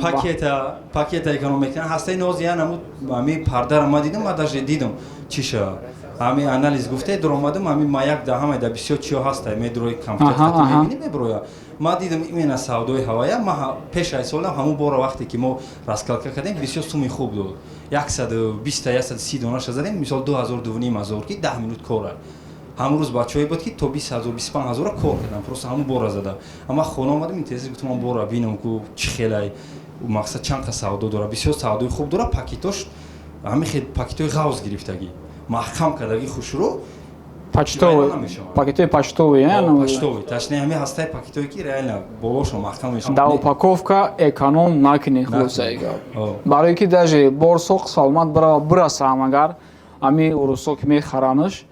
Пакета эконом мекунанд. Ҳастаи нозия намуд ҳамин пардаро ман дидам, ман даже дидам чиша. Ҳамин анализ гуфте дуромадам, ҳамин маяк дар ҳамаи дар бисёр чиё ҳаста, медрои компютер мебинӣ, меброя. Ман дидам именно савдои ҳавая, ман пеш аз солам ҳамон бора вақте ки мо раскладка кардем, бисёр суми хуб дод. 120 130 донаша задем, мисол 2000 2500 ки 10 минут кора. Ҳамон рӯз бачаҳое буд ки то 20000 25000 кор кардам, просто ҳамон бора зада. Амма хона омадам, интерес гуфтам ман бора бинам ку чӣ хелай, мақсад чанд қа савдо дора, бисёр савдои хуб дора, пакетош ҳамин хел пакетои ғавз гирифтагӣ, маҳкам кардаги хушрӯ. Почтовый, пакетои почтовый, почтовый, точнее ҳамин ҳастаи пакетое ки реально болошон маҳкам мешавад. Дар упаковка эконом накунед, хулосаи гап. Барои ки даже бор соқ саломат барава бирасам, агар ҳамин урусо ки мехаранаш,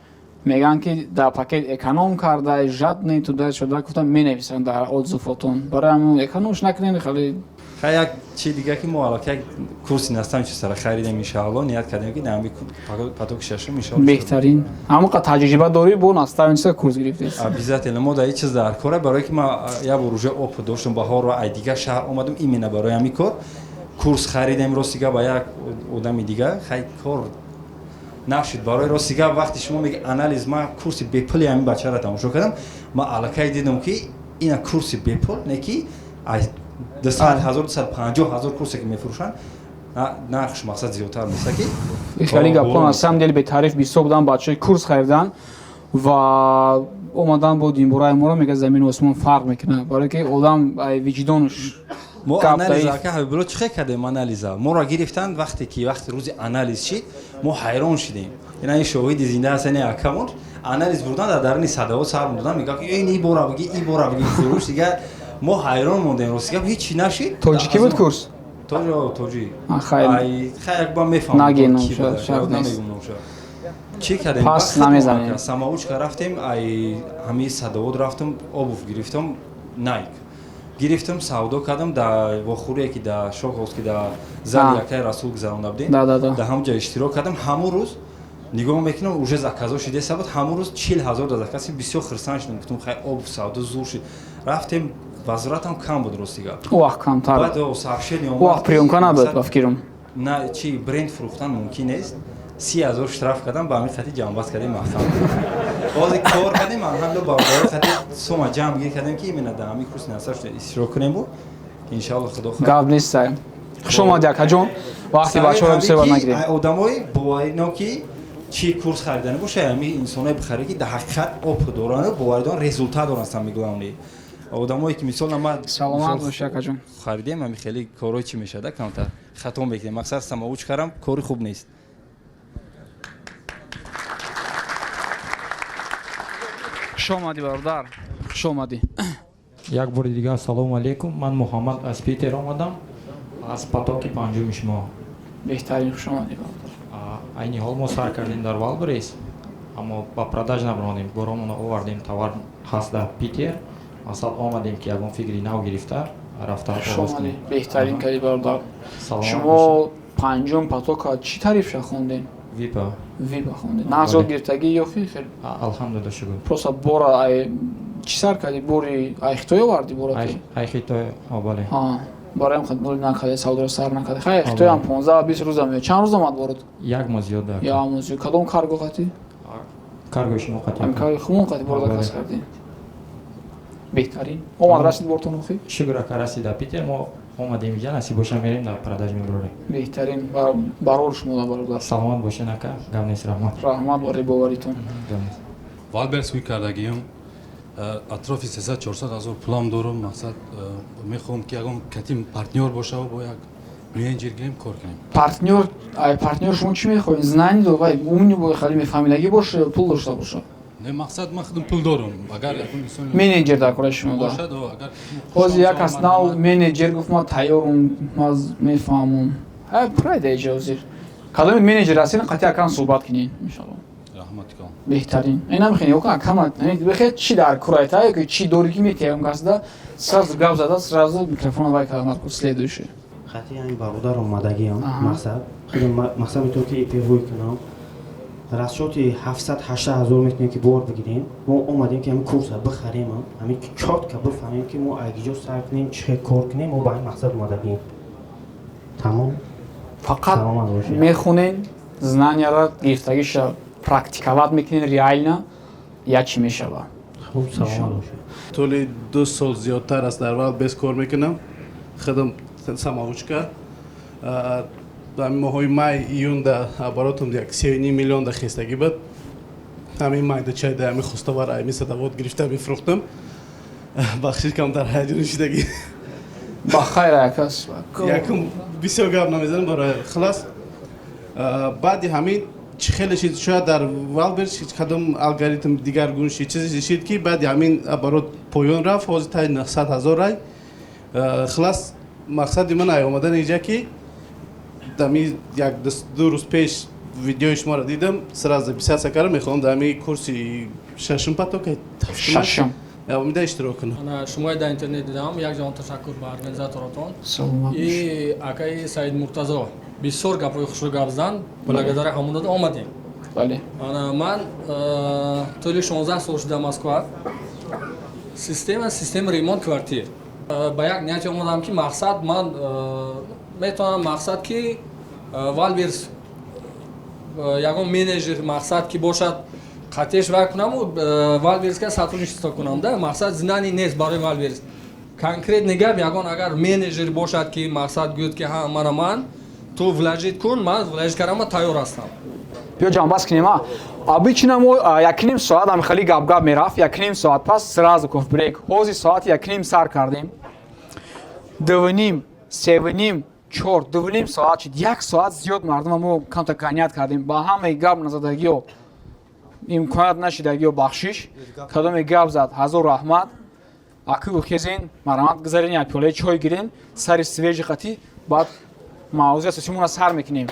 мегӯянд ки дар пакет эконом карда, жадный туда шуда, гуфтам менависанд дар отзывотон. Барои ҳамин экономш накунед хеле. Хай як чи дига ки мо аллакай як курси наставничествора харидем, иншаалло ният кардем ки дар ҳамин потоки шашум иншаалло. Беҳтарин. Ҳамон қадр таҷриба дорӣ, бо наставничество курс гирифтед. Обязательно мо дар ин чиз дар кора, барои ки ман як бор уже опыт доштам, баҳорро ай дигар шаҳр омадам именно барои ҳамин кор. Курс харидем рости гап ба як одами дига, хай кор нашуд. Барои рости гап вақте шумо меги анализ, ман курси бепули ҳамин бачаро тамошо кардам, ман аллакай дидам ки ина курси бепул не ки 200 000 250 000 курсе ки мефурӯшанд, нархш мақсад зиёдтар неста ки. Хеле гапҳо на самом деле бетариф бисёр буданд, бачаҳои курс харидан ва омадан бо динбораи моро мегӯяд замину осмон фарқ мекунад, барое ки одам виҷдонаш. Мо анализа ака Ҳабибулло чӣ хел кардем анализа? Моро гирифтанд вақте ки вақти рӯзи анализ шид, мо ҳайрон шидем. Ина ин шоҳиди зинда ҳаст, ин акамон анализ бурдан дар даруни садаҳо сар доданд, мегӯяд ки ин бора биги, ин бора биги фурӯш, дигар мо ҳайрон мондем, рости гап ҳеҷ нашид. Тоҷикӣ буд курс? Тоҷик. Хайр. Хай як ба мефаҳмам. Наги номша, шарт нест. Чӣ кардем? Пас намезанем. Самоучка рафтем, ай ҳамин садовод рафтам, обув гирифтам, Найк. Гирифтам, савдо кардам дар вохӯрие ки дар Шохос ки дар зали якаи Расул гузаронда будем. Дар ҳамон ҷо иштирок кардам. Ҳамон рӯз нигоҳ мекунам, уже заказо шидеса буд. Ҳамон рӯз 40 000 дар заказ бисёр хурсанд шудам. Гуфтам хай обув савдо зур шид. Рафтем, возвратам кам буд рости гап. Ӯ вақт камтар. Баъд сообщение омад. Ӯ вақт приёмка набуд, ба фикрум. На, чи бренд фурӯхтан мумкин нест. 30 000 штраф кардам, ба ҳамин хати ҷамъбаст кардем маҳкам. Бози кор кардем, алҳамдулиллоҳ бародаро хати сума ҷамъ гир кардем ки именно дар ҳамин курси насар иштирок кунем бу. Иншааллоҳ худо хоҳад. Гап нест. Хуш омадӣ акаҷон. Вақти бачаҳоро бисёр бад нагирем. Одамои боварино ки чӣ курс харидани боша, ҳамин инсоное бихарӣ ки дар ҳақиқат опыт доранд, боварӣ доранд, результат доранд, самый главный. Одамое ки мисол ман саломат бошӣ акаҷон. Харидем ҳамин хеле корҳои чӣ мешавад, камтар хато мекунем. Мақсад самоучкарам кори хуб нест. Хуш омадӣ бародар, хуш омадӣ. Як бори дигар салому алейкум. Ман Муҳаммад аз Питер омадам, аз потоки панҷуми шумо. Беҳтарин, хуш омадӣ бародар. Айни ҳол мо сар кардем дар Валбрес, аммо ба продаж набаромадем, боромонро овардем, товар ҳаст дар Питер. Масалан омадем ки ягон фикри нав гирифта рафта оғоз кунем. Беҳтарин кардӣ бародар. Шумо панҷум потока чӣ тарифша хондем? Випа. Випа хондем. Нағз ёд гирифтагӣ ё хел? Алҳамдулилла, шукр. Просто бора ай Чӣ сар кардӣ? Бори ай Хитой овардӣ бораки? Ай Хитой, бале. Барои ҳам бори накарди, савдоро сар накарди. Хай, Хитоям 15-20 рӯза меояд. Чанд рӯз омад борот? Як моҳ зиёд. Як моҳ зиёд. Кадом карго қатӣ? Каргои шумо қатӣ. Ҳамин каргои хумон қатӣ бор заказ кардӣ. Беҳтарин. Омад, расид бортон охи? Шукр, ака, расид дар Питер. Мо омадем инҷа, насиб боша, мерем, дар продаж мебарорем. Беҳтарин. Барор шумо да, бародар. Саломат бошен, ака, гап нест, раҳмат. Раҳмат барои боваритон. Валберс кӯй кардагиам, атрофи 300-400 ҳазор пулам дорум. Мақсад, мехоҳам, ки ягон катим партнёр бошаву бо як менеҷер гирем, кор кунем. Партнёр, ай партнёр шумо чӣ мехоҳед? Знание до вай умный бой, хали мефаҳмидагӣ боша, пул дошта боша? Не, мақсад, ман худам пул дорум, агар ягон инсон менеҷер дар кораи шумо да. Бошад, агар ҳозир як кас нав менеҷер гуфт, ман тайёрум, ман мефаҳмам. Ҳай, прайда иҷа ҳозир. Кадоми менеҷер ҳастин, қатъи акам суҳбат кунед, иншалло. Раҳмат кам. Беҳтарин. Ин намехоҳед, нигоҳ кун, акама, бихе чӣ дар курайта, ё чӣ дорӣ ки метиҳӣ он касда, сразу гап зада, сразу микрофон вай кардан дар кур следующий. Хати ҳамин бародар омадагиам, мақсад худам, мақсад метавон ки ИП-ҳои кунам, расчёти 700-800 ҳазор метавонем ки бор бигирем. Мо омадем ки ҳамин курса бихарем, ҳамин чётко бифаҳмем, ки мо агиҷо сар кунем, чӣ хел кор кунем. Мо ба ҳамин мақсад омадагием, тамом. Фақат мехонен, знанияро гирифтагиша практиковать мекунен, реально я чӣ мешава. Хуб, саломат бошед. Тӯли 2 сол зиёдтар аст дар Валберс кор мекунам, худам самоучка. Дар моҳои май, июн да оборотам як 3,5 миллион да хестагӣ буд. Ҳамин майдачай да ҳамин хостовар, ҳамин садовод гирифта мефурӯхтам. Бахшиш, кам дар ҳаяҷон шидагӣ. Ба хайр, акас. Якум бисёр гап намезанам барои хулас. Баъди ҳамин чӣ хеле шид, шояд дар Валберс кадом алгоритм дигаргун шид, чизе шид, ки баъди ҳамин оборот поён рафт, ҳозир таи 900 ҳазор рай. Хулас, мақсади ман ай омадан инҷа, ки дами як ду рӯз пеш видеои шуморо дидам, сразу записаться кардам, мехоҳам дар ҳамин курси шашум поток, шашум омида иштирок кунам. Шумои дар интернет дидам, як ҷаҳон ташаккур ба организаторотон. Саломат. И акаи Саид Муртазо бисёр гапҳои хушрӯ гап зан, благодаря ҳамон омадем. Бале. Ман тӯли 16 сол шуда Москва, система ремонт квартир. Ба як нияти омадам, ки мақсад ман метавонам, мақсад ки Валберс ягон менеҷер, мақсад ки бошад, қатеш вай кунаму Валберска сотрудничество кунам да. Мақсад, знание нест барои Валберс. Конкретный гап, ягон агар менеҷер бошад, ки мақсад гӯяд, ки ҳа, мана ман, ту вложить кун, ман вложить кардам, тайёр ҳастам. Биё, ҷамъбаст кунем. А обычно мо 1,5 соат ҳам хеле гап-гап мерафт, 1,5 соат пас сразу кофе-брейк. Ҳозир соати 1:30 сар кардем, 2:30, 3:30, 4, 2,5 соат шуд, як соат зиёд мардума мо камта ганият кардем. Ба ҳамаи гап назадагиё, имконият нашидагиё бахшиш. Кадоме гап зад, ҳазор раҳмат. Акӯ хезен, марҳамат, гузарен, як пиёлаи чой гирен, сари свежий қатӣ, баъд мавзӯи асосимонро сар мекунем.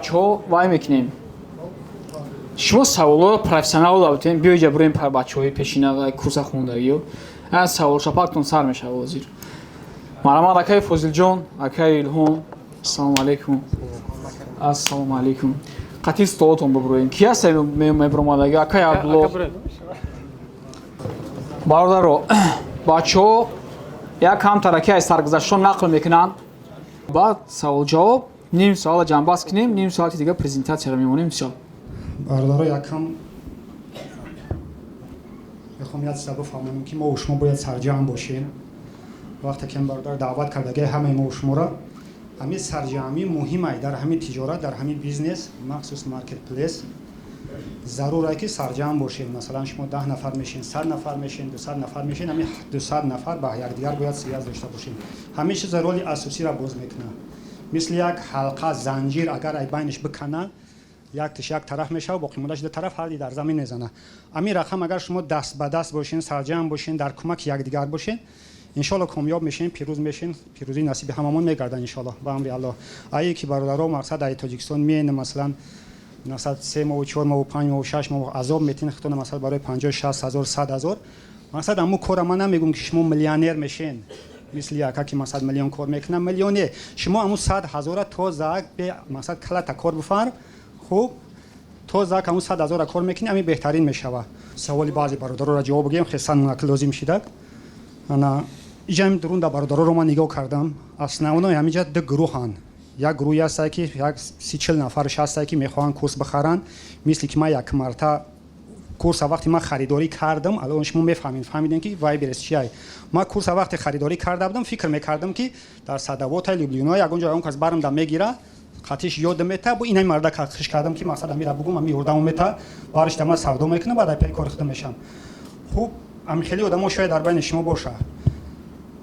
Бачаҳо вай мекунем. Шумо саволҳоро профессионал додем, биёиҷа бурем бачаҳои пешина ва курса хондагиё. Савол шапактон сар мешава ҳозир. Марҳамат, акаи Фозилҷон, акаи Илҳом. Ассалому алайкум. Ассалому алайкум. Қатъи столотон бибуроем. Ки ҳаст мебуромадаги? Акаи Абдулло. Бародаро, бачаҳо як камтараки аз саргузаштшон нақл мекунанд. Баъд савол-ҷавоб, ним соата ҷамъбаст кунем, ним соати дига презентатсияро мемонем. Всё. Бародаро, якам мехоҳам як чиза бифаҳмонам, ки мо шумо бояд сарҷамъ бошем. Вақте ки бародар даъват кардаги ҳамаи мо шуморо, ҳамин сарҷамъӣ муҳимай дар ҳамин тиҷорат, дар ҳамин бизнес, махсус маркетплейс зарурае ки сарҷамъ бошем. Масалан, шумо 10 нафар мешин, 100 нафар мешин, 200 нафар мешин, ҳамин 200 нафар ба якдигар бояд связь дошта бошем. Ҳамин чиза роли асосиро боз мекунад. Мисли як ҳалқа, занҷир, агар ай байниш бикана, яктиш як тараф мешава, боқимондаш ду тараф ҳалли дар замин мезана. Ҳамин рақам, агар шумо даст ба даст бошен, сарҷамъ бошен, дар кӯмаки якдигар бошен, иншоалло комёб мешем, пирӯз мешем, пирӯзӣ насиби ҳамамон мегардад, иншоалло, ба амри Аллоҳ. Ае ки бародаро, мақсад, ай Тоҷикистон меен, масалан, мақсад, 3 моҳу 4 моҳу 5 моҳу 6 моҳ азоб метин худтона, масалан, барои 50, 60 ҳазор, 100 ҳазор. Мақсад, аму кора ман намегӯм, ки шумо миллионер мешен, мисли яка ки, мақсад, миллион кор мекунам, миллионер. Шумо аму 100 ҳазора тоза бе, мақсад, калата кор бифарм, хуб, тоза аму 100 ҳазора кор мекунӣ, ами беҳтарин мешава. Саволи баъзе бародароро ҷавоб бигӯем, хесан лозим шидак. Ана иҷа дурунда бародароро ман нигоҳ кардам, основной ҳамиҷа ду гурӯҳанд. Як гурӯҳе ҳастае, ки як 30-40 нафарш ҳастае, ки мехоҳанд курс бихаранд. Мисли ки ман як марта курса вақте ман харидорӣ кардам, алон шумо мефаҳмед, фаҳмидем, ки Вайлдберриз чиай. Ман курса вақте харидорӣ карда будам, фикр мекардам, ки дар Садовода, Люблино ягон ҷо ягон кас бармда мегира, қатиш ёдам мета. Бо инами марда хиш кардам, ки мақсад амира бугум, ами ёрдаму мета, баришта ман савдо мекунам, баъд айпаи кори худам мешам. Хуб, ами хеле одамо шояд дар байни шумо боша.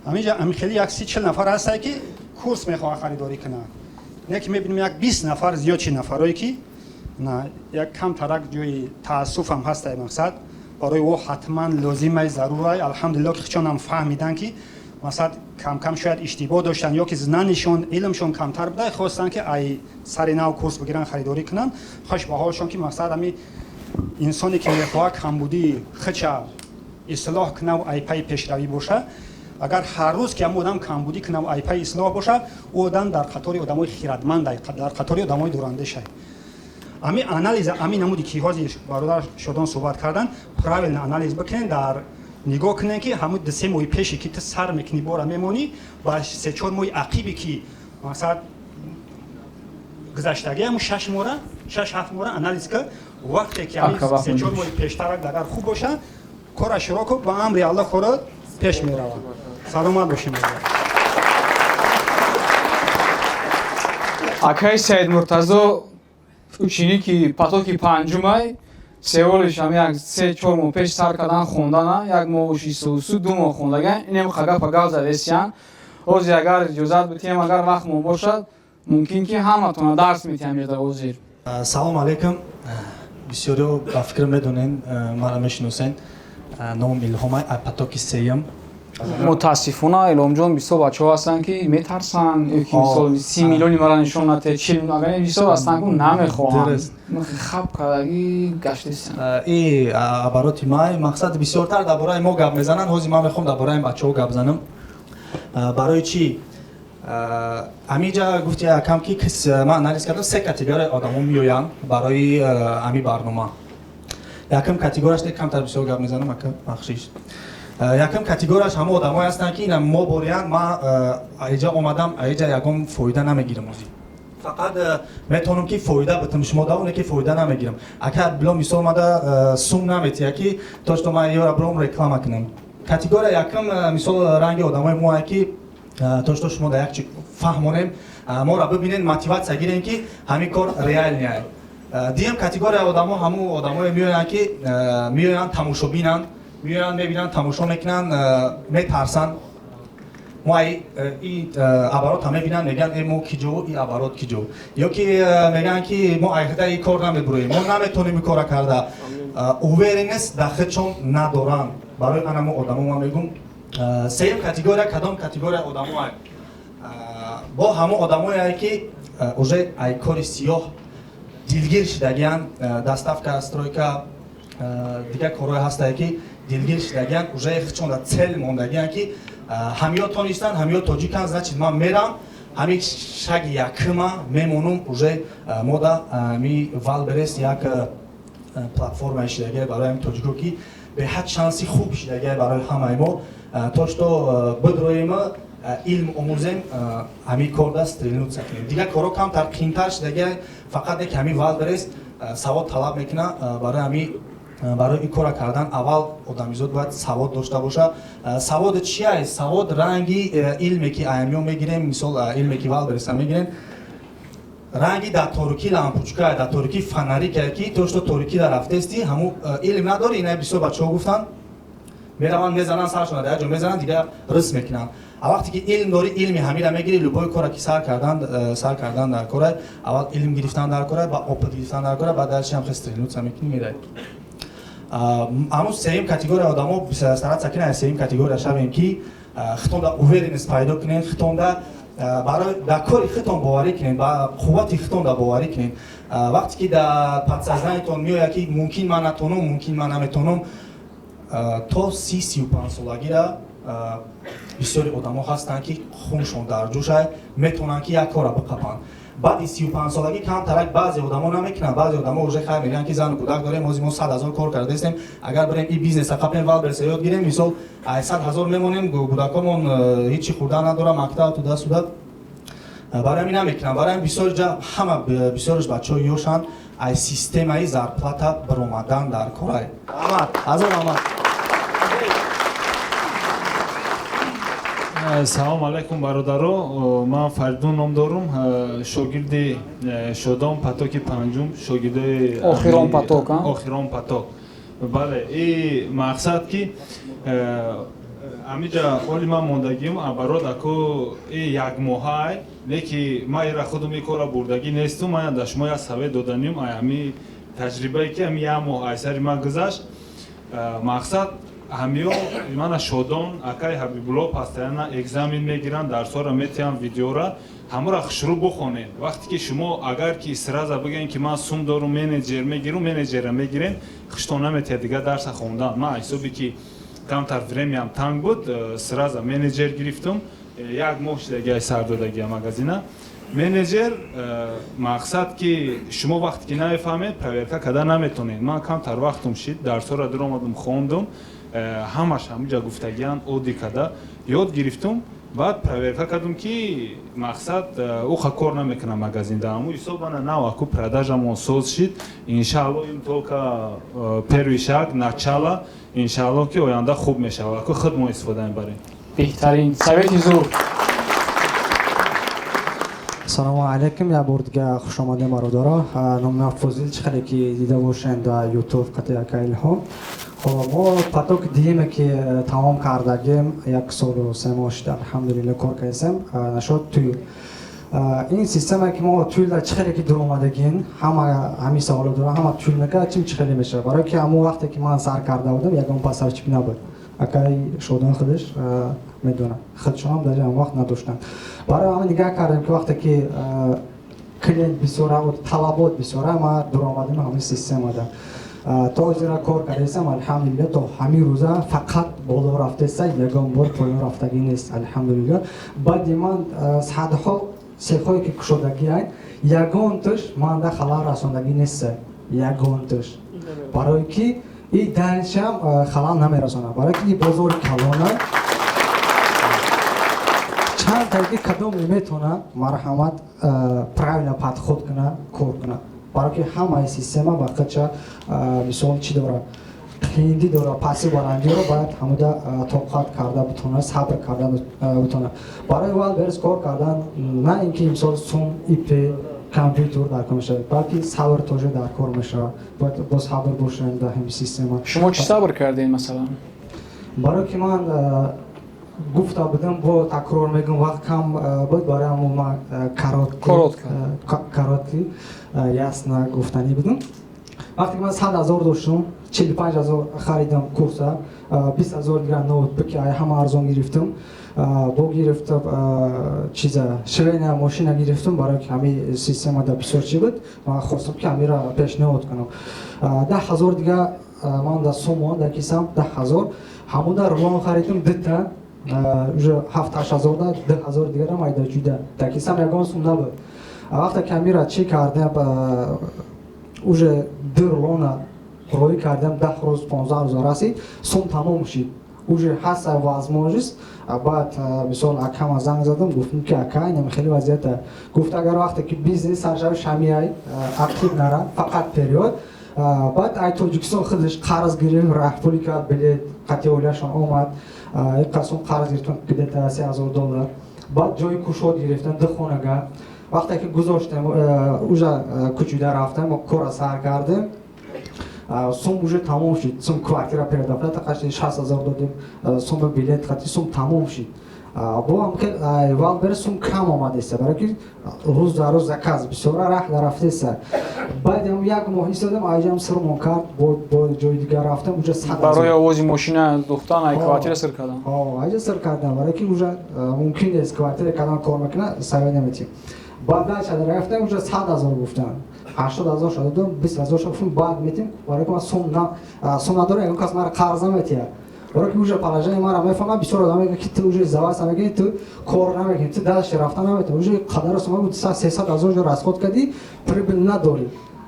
Ҳаминҷа ами хеле як 30-40 нафар ҳастае, ки курс мехоҳад харидорӣ кунад. Не ки мебинем, як 20 нафар зиёд чи нафарое, ки на як камтарак ҷои таассуфам ҳастае. Мақсад, барои ӯ ҳатман лозимай, зарурай. Алҳамдулилло, ки хичонам фаҳмидан, ки мақсад, камкам шояд иштибоҳ доштанд ё ки знанишон, илмшон камтар буда, хостанд, ки ай сари нав курс бигиранд, харидорӣ кунанд. Хуш ба ҳолшон, ки мақсад, ами инсоне ки мехоҳад камбудии хича ислоҳ кунаву ай пайи пешравӣ боша, агар ҳар рӯз ки ҳамн одам камбудӣ кунаву ай пайи ислоҳ боша, ӯ одам дар қатори одамои хирадмандай, дар қатори одамои дурандешай. Ами анализа, ами намуди ки ҳозир бародар Шодон суҳбат кардан, правильно анализ бикунен, дар нигоҳ кунен, ки ҳамун 2-3 моҳи пеше ки ту сар мекунӣ, бора мемонӣ, ва 3-4 моҳи ақибе ки, мақсад, гузаштагӣ, ҳамун 6 моҳра, 6-7 моҳра анализ кар. Вақте ки ҳамин 3-4 моҳи пештарак агар хуб боша, кора шурӯъ кун, ба амри Аллоҳ кора пеш меравад. Саломат бошем. Акаи Саид Муртазо, ученики потоки панҷумай, севолиш ҳам як 3-4 моҳ пеш сар кардан хондана, як моҳу шисусу 2 моҳ хондаган, инем хагапа гап задесиян. Ҳозир агар иҷозат битиҳем, агар вақтмон бошад, мумкин ки ҳаматона дарс метиҳам ҷада ҳозир. Салом алейкум. Бисёриҳо ба фикр медонен, маро мешиносен. Номам Илҳомай, потоки сеюм. Мутаассифона, Илҳомҷон, бисёр бачаҳо ҳастанд, ки метарсанд, ё ки мисол 30 миллиони мара нишон нате, 40, агар бисёр ҳастанд, ку намехоҳанд, хаб кардагӣ гаштисанд. И обороти май, мақсад, бисёртар дар бораи мо гап мезананд. Ҳозир ман мехоҳам дар бораи ин бачаҳо гап занам. Барои чӣ? Ҳаминҷа гуфти якам, ки ман анализ кардам, се категорияи одамо меоянд барои ҳамин барнома. Якум категорияш, не, камтар бисёр гап мезанам, ака, бахшиш. Якум категорияш ҳама одамое ҳастанд, ки ина мо бориянд. Ман аиҷа омадам, аиҷа ягон фоида намегирам. Озӣ фақат метавонам, ки фоида битам шумо да, оне ки фоида намегирам. Ака било, мисол, омада сум наметия, ки то что ман ёра биром реклама кунам. Категория якум, мисол, ранги одамои моае, ки то что шумо да як чи фаҳмонем, моро бибинен, мотиватсия гирем, ки ҳамин кор реальный. Дуюм категория одамо ҳамун одамое меоянд, ки меоянд, тамошобинанд, меоянд, мебинанд, тамошо мекунанд, метарсанд. Мо и оборота мебинанд, мегӯянд: «Э, мо киҷо, и оборот киҷо?» Ё ки мегӯянд, ки мо айҳда и кор намебуроем, мо наметонем и кора карда. Уверенность дар худшон надоранд. Барои ана мо одамо ман мегӯм. Сеюм категория кадом категория одамое? Бо ҳамон одамое, ки уже ай кори сиёҳ Дилгир шидагиян, доставка, стройка, дигар корҳое ҳастае, ки дилгир шидагиян, уже хичонда цель мондагиян, ки ҳамиё тонистанд, ҳамиё тоҷиканд, значит, ман мерам, ҳамин шаги якума мемонум. Уже мода ми Вайлдберриз як платформаи шидагия барои ҳамин тоҷико, ки беҳад шанси хуб шидагия барои ҳамаи мо, то что бидроем, илм омӯзем, ҳамин корда стрельнуться кунем. Дигар корҳо камтар қиинтар шидагия, фақат як ҳамин Вайлдберриз савод талаб мекунад. Барои ҳамин, барои ин кора кардан аввал одамизод бояд савод дошта боша. Савод чия? Савод ранги илме, ки аямиё мегирем, мисол, илме, ки Вайлдберриза мегирем, ранги дар торикӣ лампочка, дар торикӣ фонарика, ки то что торикӣ дар рафтести, ҳамун илм надори. Ина бисёр бачаҳо гуфтанд, мераванд, мезананд саршона, дар як ҷо мезананд, дигар рис мекунанд. А вақте ки илм дорӣ, илми ҳамира мегирӣ, любой кора ки сар кардан дар кора, аввал илм гирифтан дар кора, ба опыт гирифтан дар кора, баъд дарши ҳам хел стрельнуться мекунӣ, меравӣ. Ҳамун сеюм категория одамо стараться кунед, сеюм категория шавем, ки хитонда уверенность пайдо кунед, хитонда барои дар кори хитон боварӣ кунед, ба қуввати хитонда боварӣ кунед. Вақте ки дар подсознание тон меояд, ки мумкин ман натонам, мумкин ман наметонам, то 30-35 солагира бисёри одамо ҳастанд, ки хуншон дар ҷӯшай, метавонанд, ки як кора биқапанд. Баъди 35 солагӣ камтарак баъзе одамо намекунанд. Баъзе одамо уже хайр мегӯянд, ки зану кӯдак дорем, ҳозир мо 100 000 кор кардаистем, агар бирем и бизнеса қапем, Вайлдберриза ёд гирем, мисол, ай 100 000 мемонем, кӯдакомон ҳичи хӯрдан надорам, мактаб туда суда. Барои ҳамин намекунам. Барои ҳамин бисёр ҷа ҳама, бисёрш бачаҳо ёшанд, ай системаи зарплата баромадан дар корай. Раҳмат, ҳазор раҳмат. Салом алайкум, бародаро. Ман Фаридун ном дорум, шогирди Шодон, потоки панҷум, шогирдои Охирон поток. Охирон поток, бале. И мақсад, ки ҳамиҷа оли ман мондагим, оборот ако и як моҳай, леки ман ира худум и кора бурдагӣ нестум. Ман да шумо як совет доданим, ай ҳами таҷрибае, ки ҳами як моҳ ай сари ман гузашт. Мақсад, ҳамиё мана Шодон, акай Ҳабибулло постоянно экзамен мегиранд, дарсҳоро метиҳанд, видеора ҳамора хушрӯ бухонед. Вақте ки шумо агар ки сразу бигӯем, ки ман сум дорум, менеҷер мегирум, менеҷера мегирем, хуштон наметиҳад дигар дарса хондан. Ман ҳисоби ки камтар время м танг буд, сразу менеҷер гирифтум. Як моҳ шидагиай сар додагия магазина. Менеҷер, мақсад, ки шумо вақте ки намефаҳмед, проверка карда наметонед. Ман камтар вақтум шид, дарсҳоро дуромадум, хондум, ҳамаш ҳамиҷа гуфтагиян, оддӣ карда ёд гирифтум. Баъд проверка кардум, ки мақсад, уха кор намекунам магазин. Да ҳамун ҳисоб ана нав аку продажа мон соз шид. Иншаалло, ин только первый шаг, начало. Иншаалло, ки оянда хуб мешавад, аку худ мо истифода мебарем. Беҳтарин совети зур. Ассалому алайкум, як бор дига хуш омадем, бародаро. Номи ман Фозил, чӣ хеле ки дида бошед дар Ютуб қати ака Илҳом. Хоб, мо поток дуюме, ки тамом кардагим, як солу 3 моҳ шуда, алҳамдулилла, кор кардем нашод тюль. Ин системае, ки мо тюль чӣ хеле ки дуромадагин, ҳама ҳамин саволо дорам, ҳама тюль мекард, чим чӣ хеле мешавад? Барое ки ҳамон вақте ки ман сар карда будам, ягон поставщик набуд. Акаи Шодон худаш медонад, худшонам дар ҳамон вақт надоштанд. Барои ҳамин нигаҳ кардем, ки вақте ки клиент бисёра, талабот бисёра, ма дуромадем ҳамин системада. То ҳозира кор кардастам, алҳамдулилла, то ҳамин рӯза фақат боло рафтеста, ягон бор поён рафтагӣ нест, алҳамдулилла. Баъди ман садҳо сехҳое, ки кушодагианд, ягонташ манда халал расондагӣ неста, ягонташ. Барое ки и дальше ам халал намерасонад, барое ки и бозори калона. Чанд таки кадоме метавонад, марҳамат, правильно подход кунад, кор кунад. Барое ки ҳамаи система ба қача, мисол, чӣ дорад? Қииндӣ дорад, пасти баландиро бояд ҳамуда тоқат карда бутонад, сабр карда бутонад. Барои Вайлдберриз кор кардан на ин ки, мисол, сум, ИП, компютер дар кор мешавад, балки сабр тоже дар кор мешавад. Бояд бо сабр бошем дар ҳамин система. Шумо чӣ сабр кардем, масалан? Барое ки ман гуфта будам, бо такрор мегӯм, вақт кам буд, барои ҳамон ман короткий, ясно гуфтанӣ будам. Вақте ки ман 100 000 доштам, 45 000 харидам курса, 20 000 дигар ноутбуки ҳама арзон гирифтам, бо гирифтам чиза, швейная мошина гирифтам, барои ки ҳамин система да бисёр чӣ буд, ман хостам ки ҳамира пешниҳод кунам. 10 000 дига ман да сомон дар кисам, 10 000 ҳамуда рулон харидам дита, уже 7-8 ҳазор да, 2000 дигарам айда ҷуда дар кисам ягон сум набуд. Вақте ки ҳамира чӣ кардем, уже ду рулона роӣ кардем, 10 рӯз, 15 рӯз расид, сум тамом шид, уже ҳаста возможность. Баъд мисол акама занг задам, гуфтам ки ака, инам хеле вазъията. Гуфт, агар вақте ки бизнес саршави шамияй, ақиб нара, фақат вперёд. Баъд ай Тоҷикистон худаш қарз гирифт, раҳпулӣ кард, билет қати оилашон омад, як қасум қарз гирифтан, где-то 3000 доллар. Баъд ҷои кушод гирифтан, ду хонага. Вақте ки гузоштем, уже кӯчида рафтем, кора сар кардем, сум уже тамом шид. Сум квартира предоплата қашти 60 000 додем, сум билет қати сум тамом шид. Бо Валбер сум кам омадеста, барои ки рӯз дар рӯз заказ бисёра, раҳ дарафтеста. Баъд як моҳ истодем, айҷам сирмон кард, бо ҷои дигар рафтем, уже Барои овози мошина духтан ай квартира сир кардан? Айҷа сир кардам, барои ки уже мумкин нест, квартира кадам кор мекуна, саве наметим. Баъд дача рафтем, уже 100 000 гуфтан, 80 000 шуда додам, 20 000 гуфтам, баъд метим, барои ки ман сум надорам, ягон кас мара қарз наметиҳад, барои ки уже положение мара мефаҳмад. Бисёр одам мегӯяд, ки ту уже заваса мекунӣ, ту кор намекунӣ, ту дальше рафта наметавонӣ, уже қадаро сума буд, 300 000 уже расход кардӣ, прибыль надорӣ.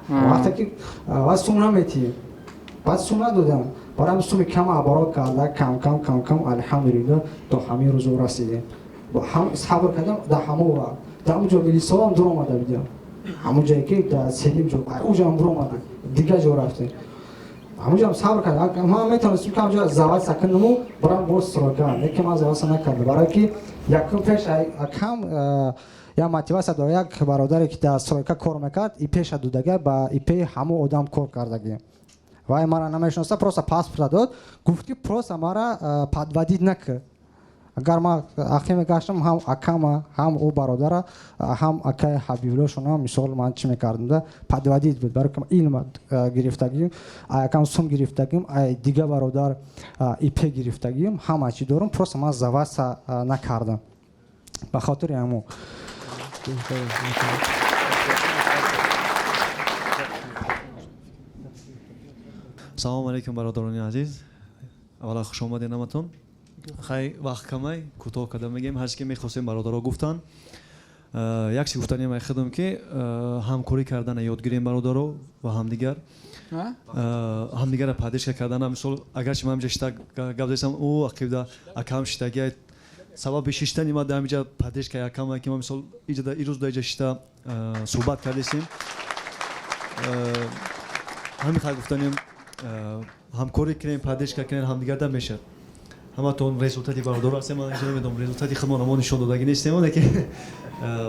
Вақте ки баъд сум наметиҳӣ, баъд сум надодам, барои ҳамин суми кам оборот карда, кам кам, кам кам, алҳамдулилла, то ҳамин рӯзо расидем. Сабр кардам. Дар ҳамон вақт дар ҳамон ҷо милисоам дур омада будам, ҳамон ҷое ки дар селим ҷо, уҷам дур омада, дигар ҷо рафтем, ҳамонҷоам сабр кардам. Ман метавонистам ки ҳамҷо заваса кунаму барам боз стройка, лекин ман заваса накардам, барое ки якум пеш кам як мотивация дора. Як бародаре ки дар стройка кор мекард, ИП-ша додага, ба ИП-и ҳамон одам кор кардагӣ. Вай мара намешиноста, просто паспорта дод, гуфт ки просто мара подводить накард. Агар ман ақӣ мегаштам, ҳам акама, ҳам ӯ бародара, ҳам акаи Ҳабибуллошона, мисол, ман чӣ мекардам да, подводить буд, барои ки илм гирифтагим, акам сум гирифтагим, ай дига бародар ИП гирифтагим, ҳама чӣ дорам, просто ман заваса накардам ба хотири ҳамо. Салому алейкум, бародарони азиз! Аввала, хуш омадед ҳаматон. Хай, вақт камай, кӯтоҳ карда мегӯем. Ҳарчи ки мехостем, бародаро гуфтанд. Як чи гуфтаниам худам, ки ҳамкорӣ кардана ёд гирем, бародаро, ва ҳамдигар ҳамдигарро поддержка кардана. Мисол, агарчи ман ҳамҷа шита гап задастам, ӯ ақибда акам шитагия, сабаби шиштани ма дар ҳамиҷа поддержка якама, ки ма мисол иҷа ирӯз да иҷа шита суҳбат кардесем. Ҳамин хай гуфтанем, ҳамкорӣ кунем, поддержка кунем ҳамдигарда, мешавад. Ҳаматон результати бародор ҳастем. Ман инҷо намедонам, результати худмон мо нишон додагӣ нестем, лекин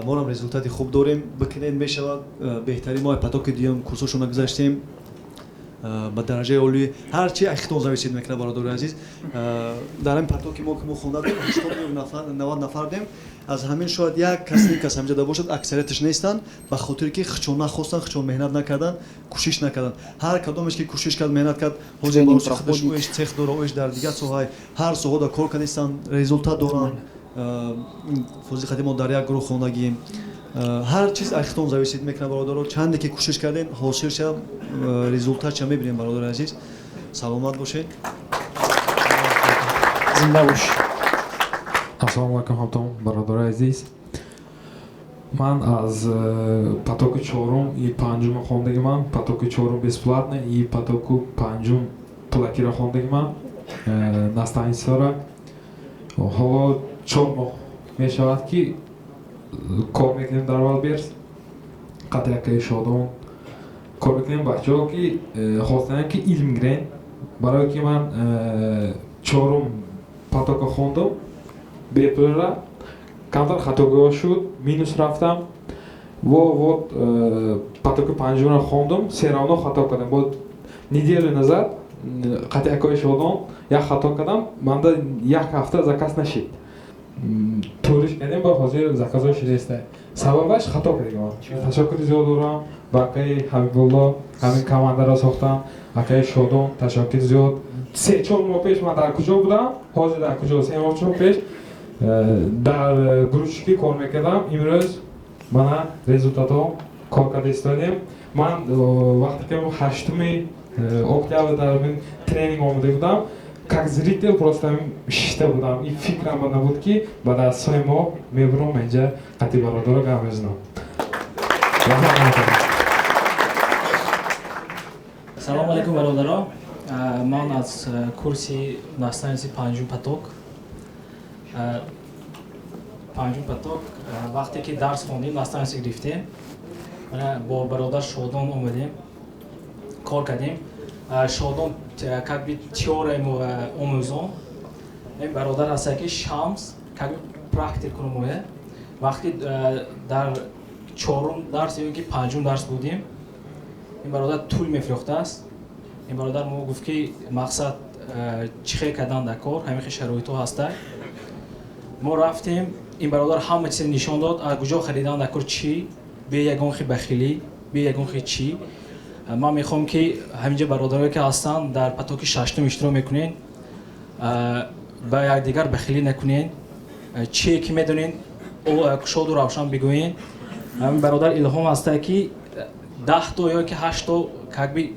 морам результати хуб дорем, бикунед, мешавад. Беҳтарин мо потоки дуюм курсошона гузаштем ба дараҷаи олӣ. Ҳарчи ахитон зависит мекунад, бародари азиз. Дар ҳамин потоки мо, ки мо хонда будем, 80, 90 нафар будем. Аз ҳамин шояд як кас, ним кас ҳамҷода бошад, аксарияташ нестанд, ба хотире ки хичон нахостанд, хичон меҳнат накарданд, кӯшиш накарданд. Ҳар кадомеш ки кӯшиш кард, меҳнат кард, ҳозир худаш оиш цех дора, оиш дар дигар соҳаи, ҳар соҳада кор кардистанд, результат доранд. Фозили қадим мо дар як гурӯҳ хондагием. Ҳар чиз ахитон зависит мекунад, бародаро. Чанде ки кӯшиш кардем, ҳосилша, результатша мебинем. Бародари азиз, саломат бошед. Зинда бош. Ассалому алайкум, ҳамтон, бародари азиз. Ман аз потоки чорум и панҷума хондагиман. Потоки чорум бесплатно и потоку панҷум пулакиро хондагиман, наставничествора. Ҳоло 4 моҳ мешавад, ки кор мекунем дар Валберс, қати акаи Шодон кор мекунем. Бачаҳо ки хостаям, ки илм гирен, барое ки ман чорум потока хондам бепулра, камтар хатогиҳо шуд, минус рафтам. Во вот потоки панҷумро хондум, всё равно хато кардам. Бо неделю назад қати акои Шодон як хато кардам, манда як ҳафта заказ нашид. Туриш кардем, ба ҳозир заказҳои шидеста. Сабабаш хато кардем. Ташаккури зиёд дорам ба акаи Ҳабибулло, ҳамин командаро сохтам. Акаи Шодон, ташаккури зиёд. 3-4 моҳ пеш ман дар куҷо будам, ҳозир дар куҷо? 3-4 моҳ пеш дар грузчикӣ кор мекардам, имрӯз мана результатҳо, кор карда истодем. Ман вақте ки 8-уми октябр дар тренинг омода будам, как зритель просто шишта будам, и фикрам набуд, ки баъд аз 3 моҳ мебурам инҷа, қати бародаро гап мезанам. Салому алайкум, бародаро. Ман аз курси наставницы панҷум поток. Панҷум поток, вақте ки дарс хондем, наставница гирифтем, бо бародар Шодон омадем, кор кардем. Шодон как бы теория омӯзон, ин бародар ҳаста, ки Шамс, как бы практикум моя. Вақте дар чорум дарс ё ки панҷум дарс будем, ин бародар тӯл мефурӯхтааст. Ин бародар мо гуфт, ки мақсад чӣ хел кардан дар кор, ҳамин хел шароитҳо ҳаста. Мо рафтем, ин бародар ҳама чизе нишон дод, аз куҷо харидан дар кор, чӣ бе ягон хел бахилӣ, бе ягон хел чӣ. Ман мехоҳам, ки ҳаминҷа бародарое ки ҳастанд, дар потоки шаштум иштирок мекунед, ба якдигар бахилӣ накунед, чие ки медонед, кушоду равшан бигӯед. Ҳамин бародар Илҳом ҳаста, ки 10-то ё ки ҳаштто, как бы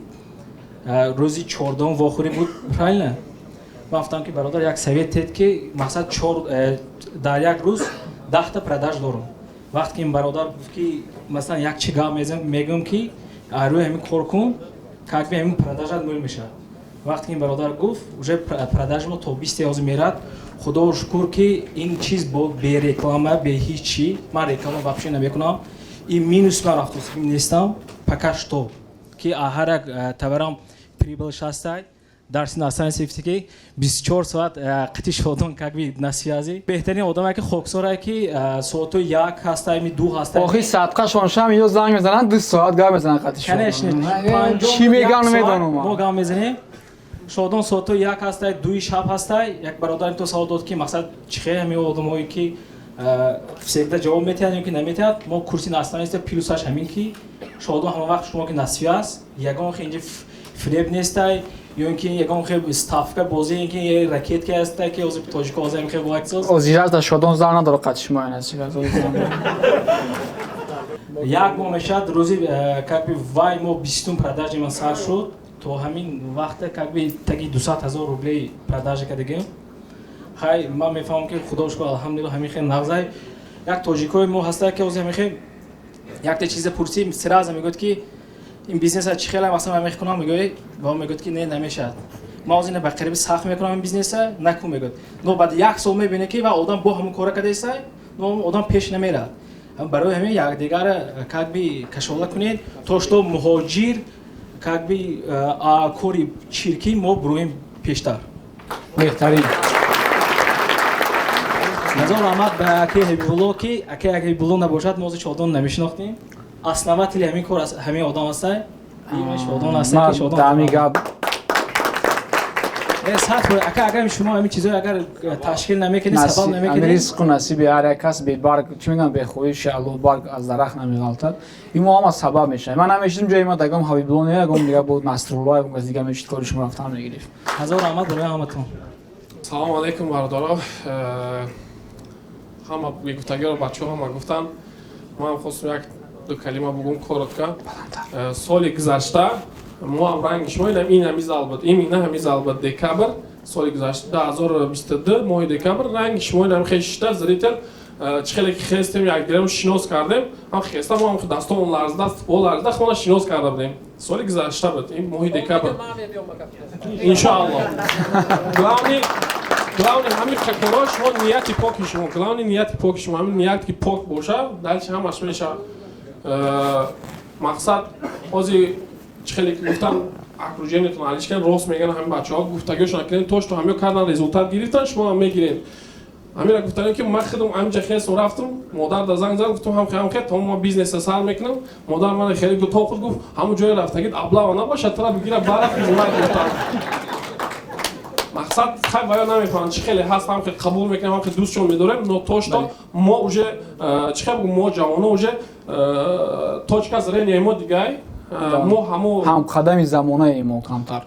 рӯзи 14-ум вохӯрӣ буд, правильно? Ман гуфтам, ки бародар, як совет тед, ки мақсад чор дар як рӯз 10-та продаж дорам. Вақте ки ин бародар гуфт, ки масалан як чи гап мезанам, мегӯям, ки рӯи ҳамин кор кун, как бы ҳамин продажат мӯл мешавад. Вақте ки ин бародар гуфт, уже продажи мо то 20 ҳозир мерад. Худоро шукр, ки ин чиз бо бе реклама, бе ҳеҷ чӣ. Ман реклама вообще намекунам, ин минус ман рафтосим нестам пока что, ки ҳар як товарам прибыль шастай. Дарси наставница, ки 24 соат қити Шодон как бы на связи, беҳтарин одаме, ки хоксорае, ки соатҳои 1 ҳастай, ми 2 ҳастай. Охи садқашон шам, ё занг мезананд, 2 соат гап мезананд қати Шодон. Чӣ меган, намедонам. Мо гап мезанем, Шодон соатҳои 1 ҳастай, 2-и шаб ҳастай. Як бародарим то савол дод, ки мақсад чӣ хел ҳамин одамҳое, ки всегда ҷавоб метиҳад ё ки наметиҳад. Мо курси наставница плюсаш ҳамин, ки Шодон ҳама вақт шумо ки на связь, ягон хел инҷа фиреб нестай, ё ин ки ягон хел ставка бозӣ, ин ки ракетка ҳастай, ки ҳозир тоҷико ҳозир ҳамин хел бояксоз. Озираз да Шодон зар надора қати шумо. Як моҳ мешавад, рӯзи как бы вай мо 20-ум продажи ман сар шуд, то ҳамин вақта как бы таги 200 000 рублей продажа кардагем. Хай, ман мефаҳмам, ки худо шукр, алҳамдулилла, ҳамин хел нағзай. Як тоҷикои мо ҳаста, ки ҳозир ҳамин хел якта чиза пурсӣ, сразу мегӯяд, ки ин бизнеса чӣ хела, масалан, ман мекунам, мегӯяд, ва мегӯяд, ки не, намешавад, ман ҳозир ба қариби сахт мекунам ин бизнеса, накун, мегӯяд. Но баъд як сол мебинед, ки ва одам бо ҳамон кора кардааста, но одам пеш намерад. Барои ҳамин якдигара как бы кашола кунед, то что муҳоҷир как бы кори чиркӣ мо буроем пештар. Беҳтарин. Ҳазор раҳмат ба акаи Ҳабибулло, ки акаи Ҳабибулло набошад, мо ҳозир Шодон намешинохтем. Основатели ҳамин кор ҳамин одам ҳастай, Шодон ҳастай, ки Шодон ҳамин гап. Ака, агар шумо ҳамин чизҳо агар ташкил намекунед, сабаб намекунед. Ризқу насиби ҳар як кас бебарг, чӣ мегӯям, бехоҳиши Аллоҳ барг аз дарахт намеғалтад. Ин мо ҳама сабаб мешавем. Ман намешидим ҷои ма, дагом Ҳабибулло не, ягом дига бо Насрулло, ягом кас дига мешид, кори шумо рафтан мегирифт. Ҳазор раҳмат барои ҳаматон. Салому алайкум, бародаро. Ҳама мегуфтагиро бачаҳо ҳама гуфтанд, ман хостум як ду калима бугум, коротко. Соли гузашта мо ҳам ранги шумо ин ҳами зал буд, именно ҳами зал буд. Декабр соли гузашта, 2022, моҳи декабр, ранги шумо инам хел шишта, зритель. Чӣ хеле ки хестем, якдигарро шинос кардем, ҳам хеста мо ҳам дастомон ларзида, футбол ларзида, хона шинос карда будем. Соли гузашта буд, ин моҳи декабр. Иншоалло, главный ҳамин корҳо шумо, нияти поки шумо, главный нияти поки шумо, ҳамин ният ки пок боша, дальше ҳамаш мешавад. Мақсад ҳозир чӣ хеле ки гуфтам, окружениятон алиш кунед, рост мегӯянд ҳамин бачаҳо, гуфтагиҳошон кунед, то что ҳамиё кардан, результат гирифтан, шумо ҳам мегиред. Ҳамира гуфтанем, ки ман худам ҳаминҷа хестам, рафтам, модар да занг зад, гуфтам, ҳамхе ҳамхе то ма бизнеса сар мекунам. Модар мана хеле то худ гуфт, ҳамон ҷое рафтагид, облава набошад, тара бигира, бара хизмат, гуфтам. Мақсад хай ваё намефаҳманд, чӣ хеле ҳаст, ҳам хеле қабул мекунем, ҳам хеле дӯстшон медорем, но то что мо уже чӣ хел бигӯм, мо ҷавоно уже точка зрения мо дигай, мо ҳамо ҳамқадами замонаи мо камтар.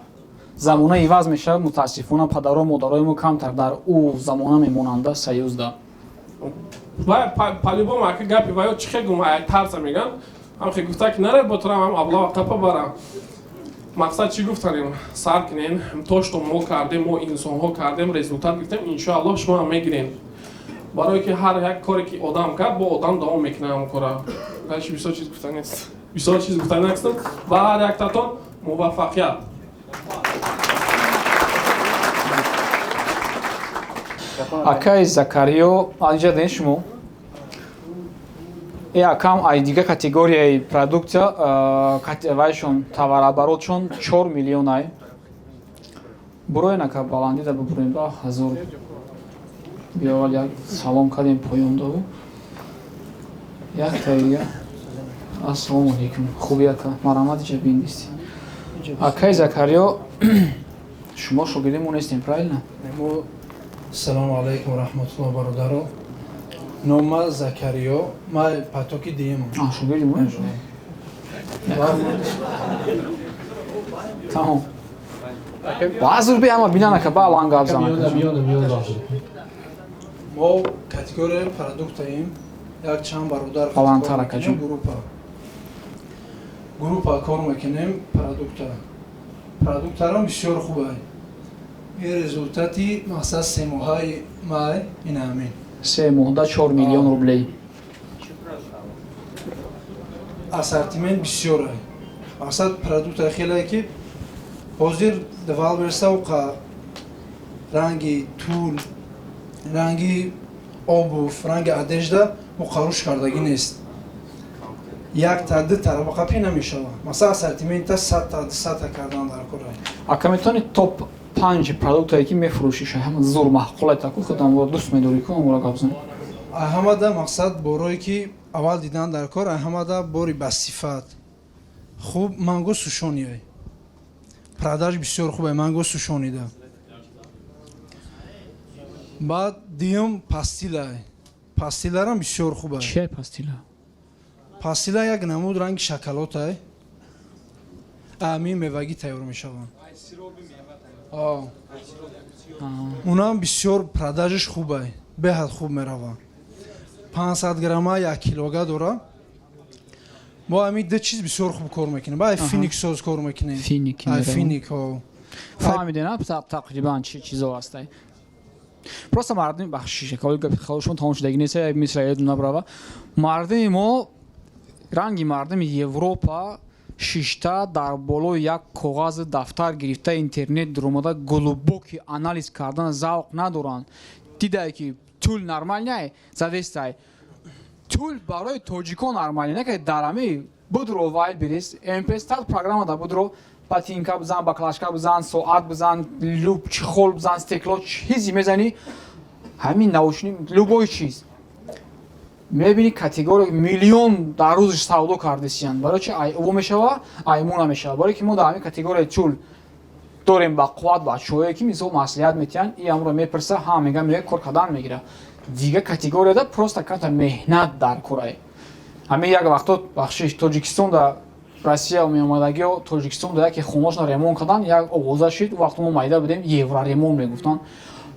Замона иваз мешавад, мутаассифона падару модарои мо камтар дар ӯ замона мемонанда союзда. Ва по-любому ака гапи ваё чӣ хел гум, ай тарса меган, ҳам хел гуфта ки наре ботурам ҳам аблава қапа барам. Мақсад чӣ гуфтанем? Сар кунен, то что мо кардем, мо инсонҳо кардем, результат гирифтем, иншоаллоҳ шумо ҳам мегирен. Барое ки ҳар як коре ки одам кард, бо одам давом мекунад ҳамон кора. Дальше бисёр чиз гуфта нест. Бисёр чиз гуфта нестам. Ба ҳар яктатон муваффақият. Акай Закариё, анҷа ден шумо? Э акам ай дига категорияи продукция, вайшон товарооборотшон 4 миллион ай. Буроен ака баландида бубурем ба ҳазор. Биёвал як салом кардем поён даву. Як таига. Ассалому алейкум. Хуби ака, марҳамат иҷа биндисти. Акай Закариё, шумо шогирди мо нестем, правильно? Мо Салому алайкум раҳматуллоҳ бародаро. Нома Закариё, ма потоки дием. А, шогирди мо? Тамом. Баъзур би ҳама бинан ака, ба ланга абзан. Мо категорияи продуктаем, як чанд бародар баландтар ака ҷон. Группа кор мекунем продукта. Продуктарам бисёр хуб ай. Ин результати мақсад семоҳаи май ин ҳамин. Се моҳда 4 миллион рублей. Ассортимент бисёр ай. Мақсад продукта хеле ки ҳозир Валберса уқа ранги тул, ранги обув, ранги одежда муқарруш кардагӣ нест. Як та ду тараба қапӣ намешава. Масалан ассортимента 100 та 200 та кардан дар кор ай. Ака метавонӣ топ 5 продуктае ки мефурӯшиш, ҳама зур маъқулай таку худам дӯст медорӣ ку амора гап зан. Ҳамада мақсад борое ки аввал дидан дар кор, ҳамада бори ба сифат хуб манго сушониай. Продаж бисёр хуб ай манго сушонида. Баъд дуюм пастилай. Пастиларам бисёр хуб ай. Чия пастила? Пастила як намуд ранги шоколад ай. Ами мевагӣ тайёр мешаванд. Унам бисёр продажаш хуб ай, беҳад хуб мерава. 500 грамма 1 килога дора. Мо ҳамин ду чиз бисёр хуб кор мекунем. Ай финик соз кор мекунем. Финик. Ай финик, ҳо. Фаҳмидем, на тақрибан чӣ чизо ҳастай. Просто мардуми бахшиш, каволи гапи халошон тамом шудагӣ нест, мисла ёдум набрава. Мардуми мо ранги мардуми Европа шишта дар болои як коғази дафтар гирифта интернет дуромада глубокий анализ кардан завқ надоранд. Дидае ки тул нормальный, задестай. Тул барои тоҷикон нормальный, не ки дар ҳами будро Вайлберис, MP3 программада будро ботинка бизан, баклажка бизан, соат бизан, люб чехол бизан, стекло чизи мезани, ҳамин наушник, любой чиз. Мебини категория миллион дар рӯзш савдо кардесиян. Барои чи ай ӯ мешава, ай мо намешава. Барои ки мо дар ҳамин категорияи тул дорем ба қувват бачаҳое ки мисол маслиҳат метиҳанд, и амро мепурса, ҳа мегӯяд, мега кор кардан мегира. Дигар категорияда просто камта меҳнат дар корае. Ҳамин як вақто бахшиш Тоҷикистон да Россия меомадагиё Тоҷикистон да яке хонашона ремонт кардан, як овоза шид, вақто мо майда будем, евроремонт мегуфтанд.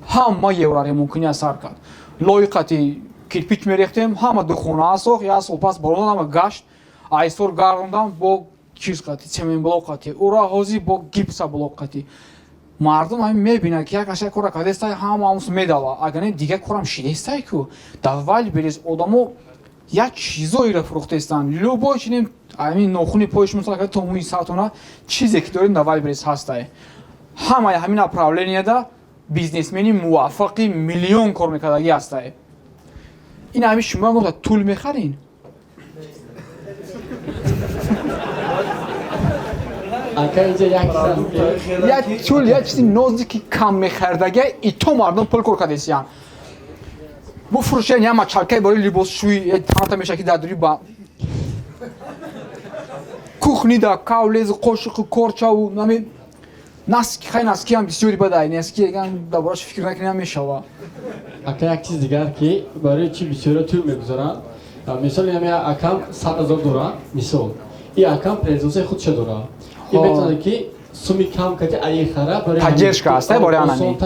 Ҳама евроремонткунӣ сар кард. Лоиқати кирпич мерехтем, ҳама духонаа сохт, як сол пас бародан ҳама гашт, айсор гарондан бо чиз қати, цементблок қати, ура ҳозир бо гипса блок қати. Мардум ҳамин мебинад ки як аша кора кардестай, ҳама ҳамус медава. Агар не дигар корам шидестай ку. Дар Вайлберис одамо як чизоеро фурӯхтестанд. Любой чинем ҳамин нохуни пои шумо сар то мӯи сартона чизе ки дорем дар Вайлберис ҳастай. Ҳамаи ҳамин направленияда бизнесмени муваффақи миллион кор мекардагӣ ҳастай. Ин ҳамин шумо гуфта тул мехарин? Як тул як чизи нозе ки кам мехардага и то мардум пул кор кардесиян. Буфурӯшен як мачалкаи барои либосшӯӣ таната мешавад ки дар дури ба кухнида кавлезу қошиқу корчаву нами Носки, хай носки ҳам бисёри бадай, носки яган дар бораш фикр накунӣ мешава. Ака, як чиз дигар, ки барои чӣ бисёриҳо тӯл мегузоранд. Мисол, ами акам 100 000 дора, мисол, и акам производствои худша дора, и метавонад ки суми кам кати аи хара. Барои поддержка аст барои анами.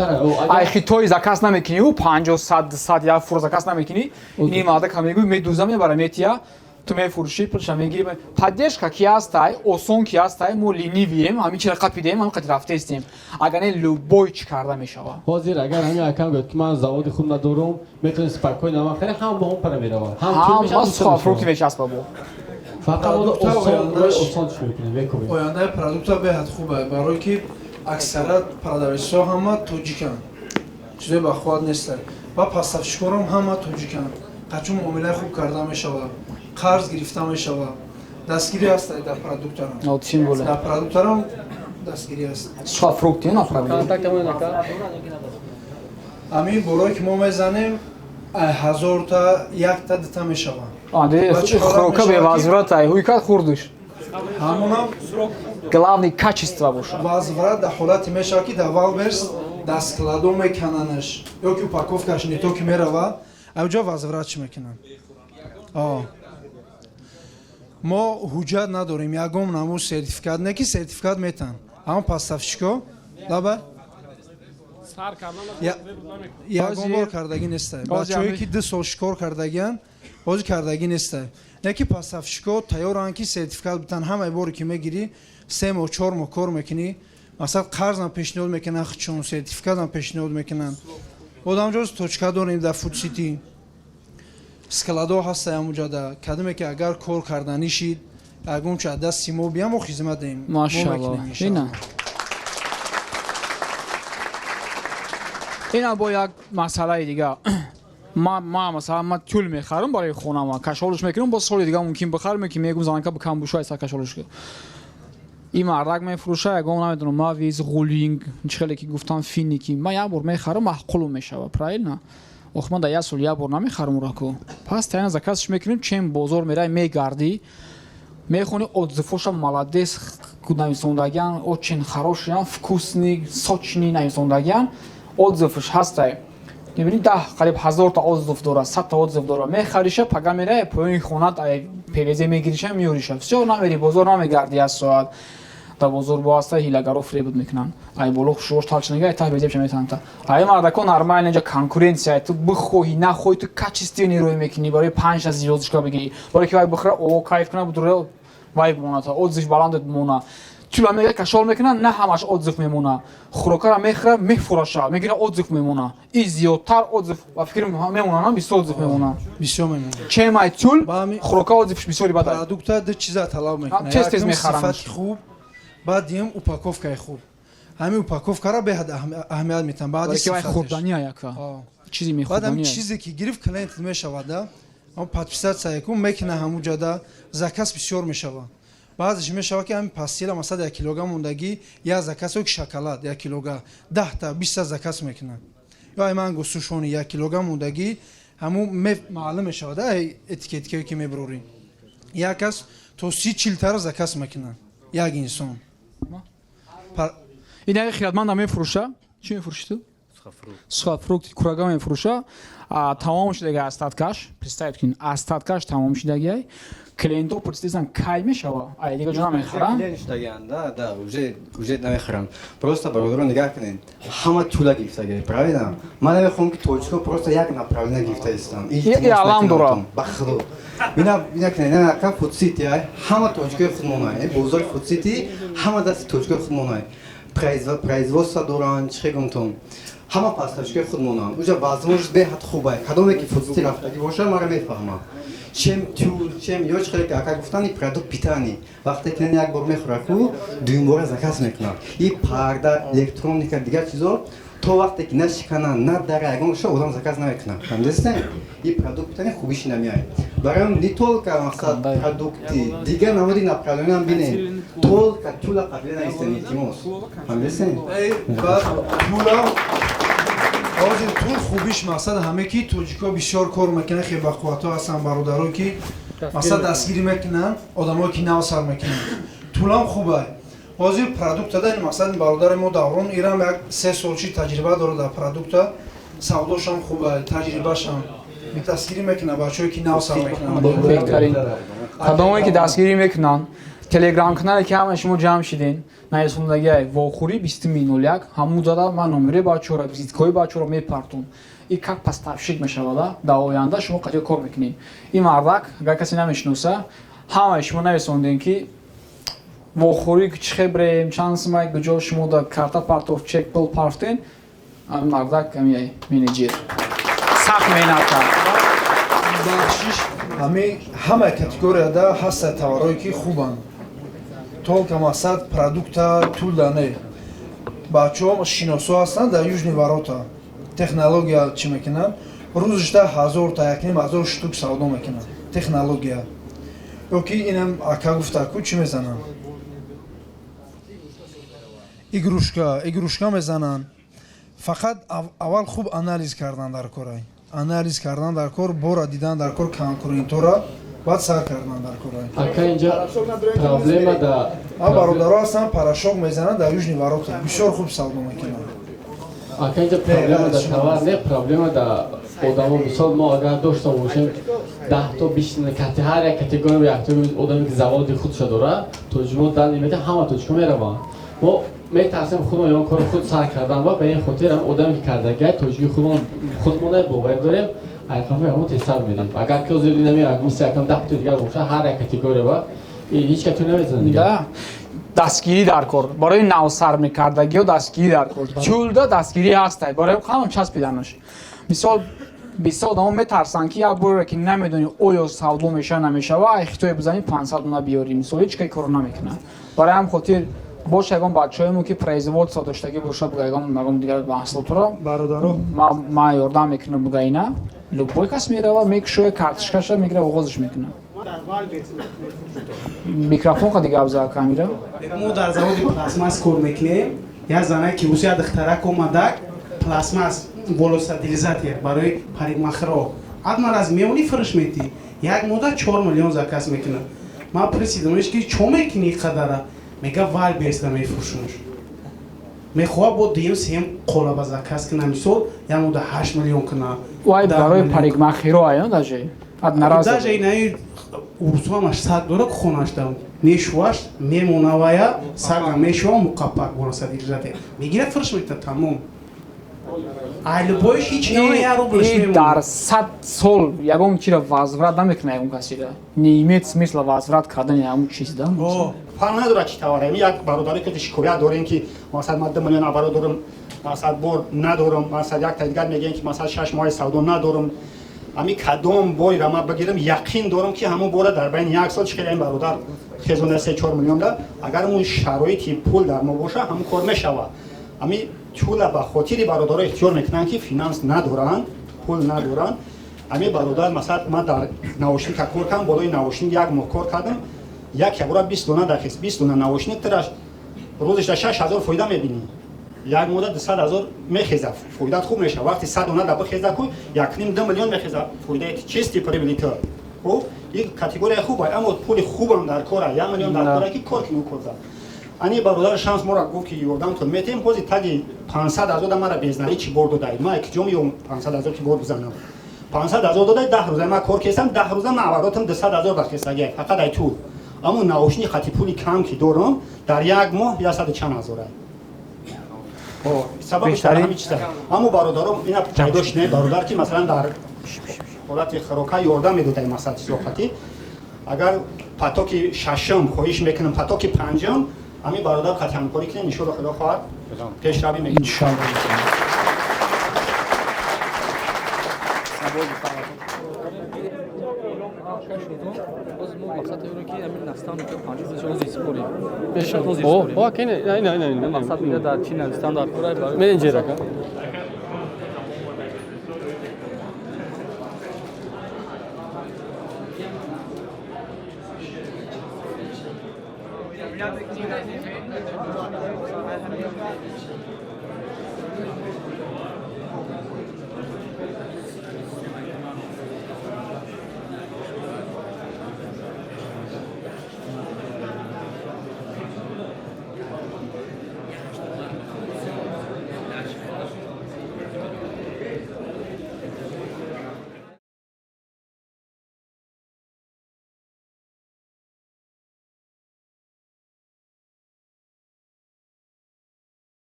Ай хитои заказ намекунӣ, ӯ 50, 100, 100 як фур заказ намекунӣ, ини мардака мегӯй, медуза, мебара, метия, ту мефурӯшӣ, пулша мегирӣ. Поддержка ки ҳастай, осон ки ҳастай, мо ленивый ем, ҳамин чира қапидем, ҳамин қадр рафтаистем. Агар не, любой чӣ карда мешава. Ҳозир агар ҳамин акам гӯяд, ки ман заводи худ надорум, метавонӣ спокойно ман хари, ҳам ба он пара меравад. Ҳам сухофрукт мечаспа бо. Фақат осон чӣ мекунем, мекунем. Ояндаи продукта беҳад хуб е, барое ки аксарат продавецҳо ҳама тоҷиканд, чизои бахувват нестанд, ва поставщикорам ҳама тоҷиканд. Қачун муомилаи хуб карда мешавад, қарз гирифта мешавад, дастгирӣ ҳаст дар продуктарам, дар продуктарам дастгирӣ ҳаст. Сухофрукти направление. Ҳамин борое ки мо мезанем, ҳазорта якта дита мешавад. Хӯрока бевозврат ай ҳуй кард, хӯрдуш. Ҳамонам. Главный качество бошад. Возврат дар ҳолате мешавад, ки дар Валберс дар складо мекананаш ё ки упаковкаш не то ки мерава, авҷо возврат чӣ мекунанд. Мо ҳуҷҷат надорем, ягон намуд сертификат не, ки сертификат метаҳанд ҳамон поставщико лаба ягон бор кардагӣ нестай. Бачаҳое ки 2 сол шикор кардагианд, ҳозир кардагӣ нестай, не ки поставщико тайёранд, ки сертификат битан. Ҳамаи боре ки мегирӣ, 3 моҳ, 4 моҳ кор мекунӣ, масалан, қарзам пешниҳод мекунанд, чун сертификатам пешниҳод мекунанд. Одамҷоз точка дорем дар Фудсити, складо ҳаста ҳамуҷада. Кадоме ки агар кор карданӣ шид, ягон чи аз дасти мо бия, мо хизмат диҳем. Машалло. Ина бо як масъалаи дига. Ма масалан, ма тюль мехарам барои хонама, кашолуш мекунам, боз соли дига мумкин бихарам, ки мегум занка бикам бушай са кашолуш. Ин мардак мефурӯша ягон, намедонам, мавиз, ғулинг, чӣ хеле ки гуфтам, финики. Ман як бор мехарам, маъқулум мешава, правильно? Ох, ман дар як сол як бор намехарам ураку. Пас тайна заказш мекунем, чем бозор мерай, мегардӣ, мехони отзывоша, молодец нависондагиан, очень хороший, вкусный, сочный нависондагиан, отзывш ҳастай. Мебини, 10 қариб ҳазорта отзыв дора, 100-та отзыв дора. Мехариша, пага мерай, поёни хонат ПВЗ мегириша, меёриша, всё, намери бозор, намегарди як соат. Дар бозор бо ҳаста ҳилагаро, фиребут мекунанд, ай боло хушрош талчинага, ай таҳ безебша метаҳанд. Ай мардако нормально, инҷа конкуренция, ту бихоҳӣ нахоҳӣ, ту качественный рӯй мекунӣ барои панҷта звёздочка бигирӣ, барои ки вай бихӯра, о, кайф куна, будура, вай монад, отзыв баландат мона. Тюла мега, кашол мекунад, на ҳамаш отзыв мемона. Хӯрокара мехӯра, мефураша, мегира, отзыв мемона. И зиёдтар отзыв ба фикр мемона, на бисёр отзыв мемона. Бисёр мемона. Чем ай тюль, хӯрока отзывш бисёри бадай. Продукта ду чиза талаб мекунад. Тез тез мехарам. Сифати хуб, баъд диюм упаковкаи хуб. Ҳамин упаковкаро беҳад аҳамият метиҳам, баъди сифаташ. Хӯрданӣ яка чизи мехӯрданӣ. Баъд ҳамин чизе ки гирифт, клиент мешавад, да, ҳамон подписаться кун мекуна, ҳамун ҷода заказ бисёр мешавад. Баъзеш мешавад, ки ҳамин пастила, масалан, 1 килога мондагӣ, як заказ, ё ки шоколад 1 килога 10-та, 20-та заказ мекунад, ё ай манго сушони 1 килога мондагӣ, ҳамун маълум мешавад, ай этикеткае ки мебурорӣ, як кас то 30, 40-тара заказ мекунад як инсон. Ин як хиратманда мефурӯша. Чӣ мефурӯши ту? Сухофрукт, курага мефурӯша. Тамом шудаги остаткаш, представить кунед, остаткаш тамом шудагиай. Клиентҳо пурсидасан, кай мешава, ай дига ҷо намехаранд. Клиент шудагианд, да, уже намехаранд. Просто, бародарон, нигаҳ кунед, ҳама тула гирифтагиай, правильно? Ман намехоҳам, ки тоҷикҳо просто як направление гирифта истанд. И алам дора. Ба худо, бина кунед, ина ака Фудсити ай, ҳама тоҷикои худмонай, бозори Фудсити ҳама дасти тоҷикои худмонай, производство доранд, чӣ гумтон, ҳама поставщикои худмонанд. Уҷа возможность беҳад хубай. Кадоме ки Фудсити рафтагӣ боша, мара мефаҳмам. Чем тюль, чем ё чӣ хеле ки ака гуфтани, продукт питания, вақте ки як бор мехӯра ку, дуюмбора заказ мекунад. И парда, электроника, дигар чизо, то вақте ки нашикана, надара, ягон шо одам заказ намекунад. Фаҳмидастем? И продукт питания хубиши намеяд барои не только, мақсад, продукти дигар намуди направлениям бинем, только тула қабила наистем, илтимос. Фаҳмидастем? Тула ҳозир, тул хубиш, мақсад, ҳаме ки тоҷикҳо бисёр кор мекунанд, хеле бақувватҳо ҳастанд, бародаро, ки мақсад дастгирӣ мекунанд одамое ки нав сар мекунанд. Тулам хубай. Ҳозир продукта да ин мақсад бародари мо Даврон ирам як 3 сол чи таҷриба дорад дар продукта, савдошам хуба, таҷрибашам. Дастгирӣ мекунад бачаҳое ки нав сар мекунанд. Беҳтарин. Кадомое ки дастгирӣ мекунанд, телеграм канале ки ҳама шумо ҷамъ шидин, нависондагиай вохӯрӣ 20.01, ҳамун зада ман номери бачаҳоро, визиткаҳои бачаҳоро мепартум. И как поставщик мешавада, дар оянда шумо қатъи кор мекунед. Ин мардак, агар касе намешиноса, ҳамаи шумо нависондем ки вохӯрӣ чӣ хебрем, чанд сумай, куҷо шумо да карта партоф, чек пул партен, ҳамин мардак ҳамин менеҷер. Сахт меҳнат кард. Бахшиш, ҳамин ҳама категорияда ҳаста товарое ки хубанд. Только мақсад продукта тулда не. Бачаҳо шиносо ҳастанд дар Южный ворота. Технология чӣ мекунанд? Рӯзишда 1000 та, 1500 штук савдо мекунанд. Технология. Ё ки инам ака гуфта ку чӣ мезананд? Игрушка, игрушка мезананд. Фақат аввал хуб анализ кардан дар корай. Анализ кардан дар кор, бора дидан дар кор конкурентора, баъд сар кардан дар корай. Ака, инҷа проблема да А бародаро ҳастанд, порошок мезананд дар Южный ворота. Бисёр хуб савдо мекунанд. Ака, инҷа проблема да товар не, проблема да одамо. Мисол, мо агар дошта бошем 10 то 20 кати ҳар як категория якто одаме ки заводи худша дорад, тоҷимо дан немета, ҳама тоҷико мераванд. Мо метарсем худмон ё кори худ сар кардан ва ба ин хотир ҳам одаме ки кардагиай тоҷики худмон худмона боварӣ дорем, айқафои ҳамон тезтар мерем. Агар ки ҳозир инами мисли якам 10 то дигар боша, ҳар як категория ва ҳеҷ кату намезанад дигар. Да. Дастгирӣ дар кор. Барои навсар мекардагиҳо дастгирӣ дар кор. Чулда дастгирӣ ҳастай. Барои ҳамон часпиданаш. Мисол, бисёр одамо метарсанд ки як боре ки намедонӣ оё савдо мешава намешава, ай хитое бизанӣ 500 дона биёрӣ. Мисол, ҳеҷ кай корро намекунад. Барои ҳам хотир бош ягон бачаҳоемо ки производство доштагӣ боша, буга ягон дигар маҳсулотро бародаро ман ёрдам мекунам, буга ина любой кас мерава, мекушоя, карточкаша мегира, оғозаш мекунад. Микрофон қа дига абза камера. Мо дар заводи пластмасс кор мекунем. Як занае ки русия духтарак омадак, пластмасс волосоутилизатор барои парикмахеро адман аз меони фурӯш метӣ, як мода 4 миллион заказ мекунад. Ман присидамеш ки чо мекунӣ қадара, мега Вайлдберриз-да мефурӯшумш. Мехоҳа бо дуюм сеюм қолаба заказ куна, мисол, як мода 8 миллион куна. Вай барои парикмахеро ая даже одноразово. Даже инаи урусуамаш саг дора, хонашда мешуваш мемонавая, сага мешува, муқаппак волосоутилизатор мегира, фурӯш мекунад, тамом. Айлубоиш ҳеч я рублш И дар 100 сол ягон чиро возврат намекунад ягон касира. Не имеет смысла возврат кардани ягон чиз, да? Фарқ надорад чӣ товаре. Як бародаре ки шикоят дорем ки масалан ман 2 миллион оборот дорам, масалан бор надорам, масалан як та дигар мегӯянд ки масалан 6 моҳи савдо надорам. Ами кадом борира ман бигирам, яқин дорам ки ҳамон бора дар байни як сол чӣ хеле ин бародар хезонда 3-4 миллион да, агар он шароити пул дар мо боша, ҳамон кор мешавад. Ами чула ба хотири бародаро ихтиёр мекунанд ки финанс надоранд, пул надоранд. Ами бародар, масалан, ман дар наушника кор кардам, болои наушник як моҳ кор кардам, як ябора 20 дона дахист, 20 дона наушник тираш рӯзиш да 6000 фоида мебинӣ. Як мода 200 ҳазор мехеза, фоидат хуб мешава. Вақти 100 дона да бихеза ку, 1,5-2 миллион мехеза фоидаи чисти прибыли ту. Хуб, ин категория хуб, аммо пули хубам дар кора, 1 миллион дар кора ки кор кунӣ кор за. Ани бародар Шамс моро гуфт ки ёрдамтон метем, ҳозир таги 500 ҳазор мара безнари чӣ бор додай. Ман киҷо меём 500 ҳазор ки бор бизанам. 500 ҳазор додай, 10 рӯза ман кор кесам, 10 рӯза ман оборотам 200 ҳазор дахестагия, фақат ай тул. Аммо наушни хати пули кам ки дорам, дар як моҳ 100 чанд ҳазор. Сабабиш дар ҳамин чиза. Аммо бародаром ина пайдо шуд, бародар ки масалан дар ҳолати хӯрока ёрдам медодай масалан чизоқатӣ. Агар потоки шашум хоҳиш мекунам, потоки панҷум ҳамин бародар қати ҳамкорӣ кунем, иншоалло Худо хоҳад пешравӣ мекунем. Иншоалло. Менеҷер ака.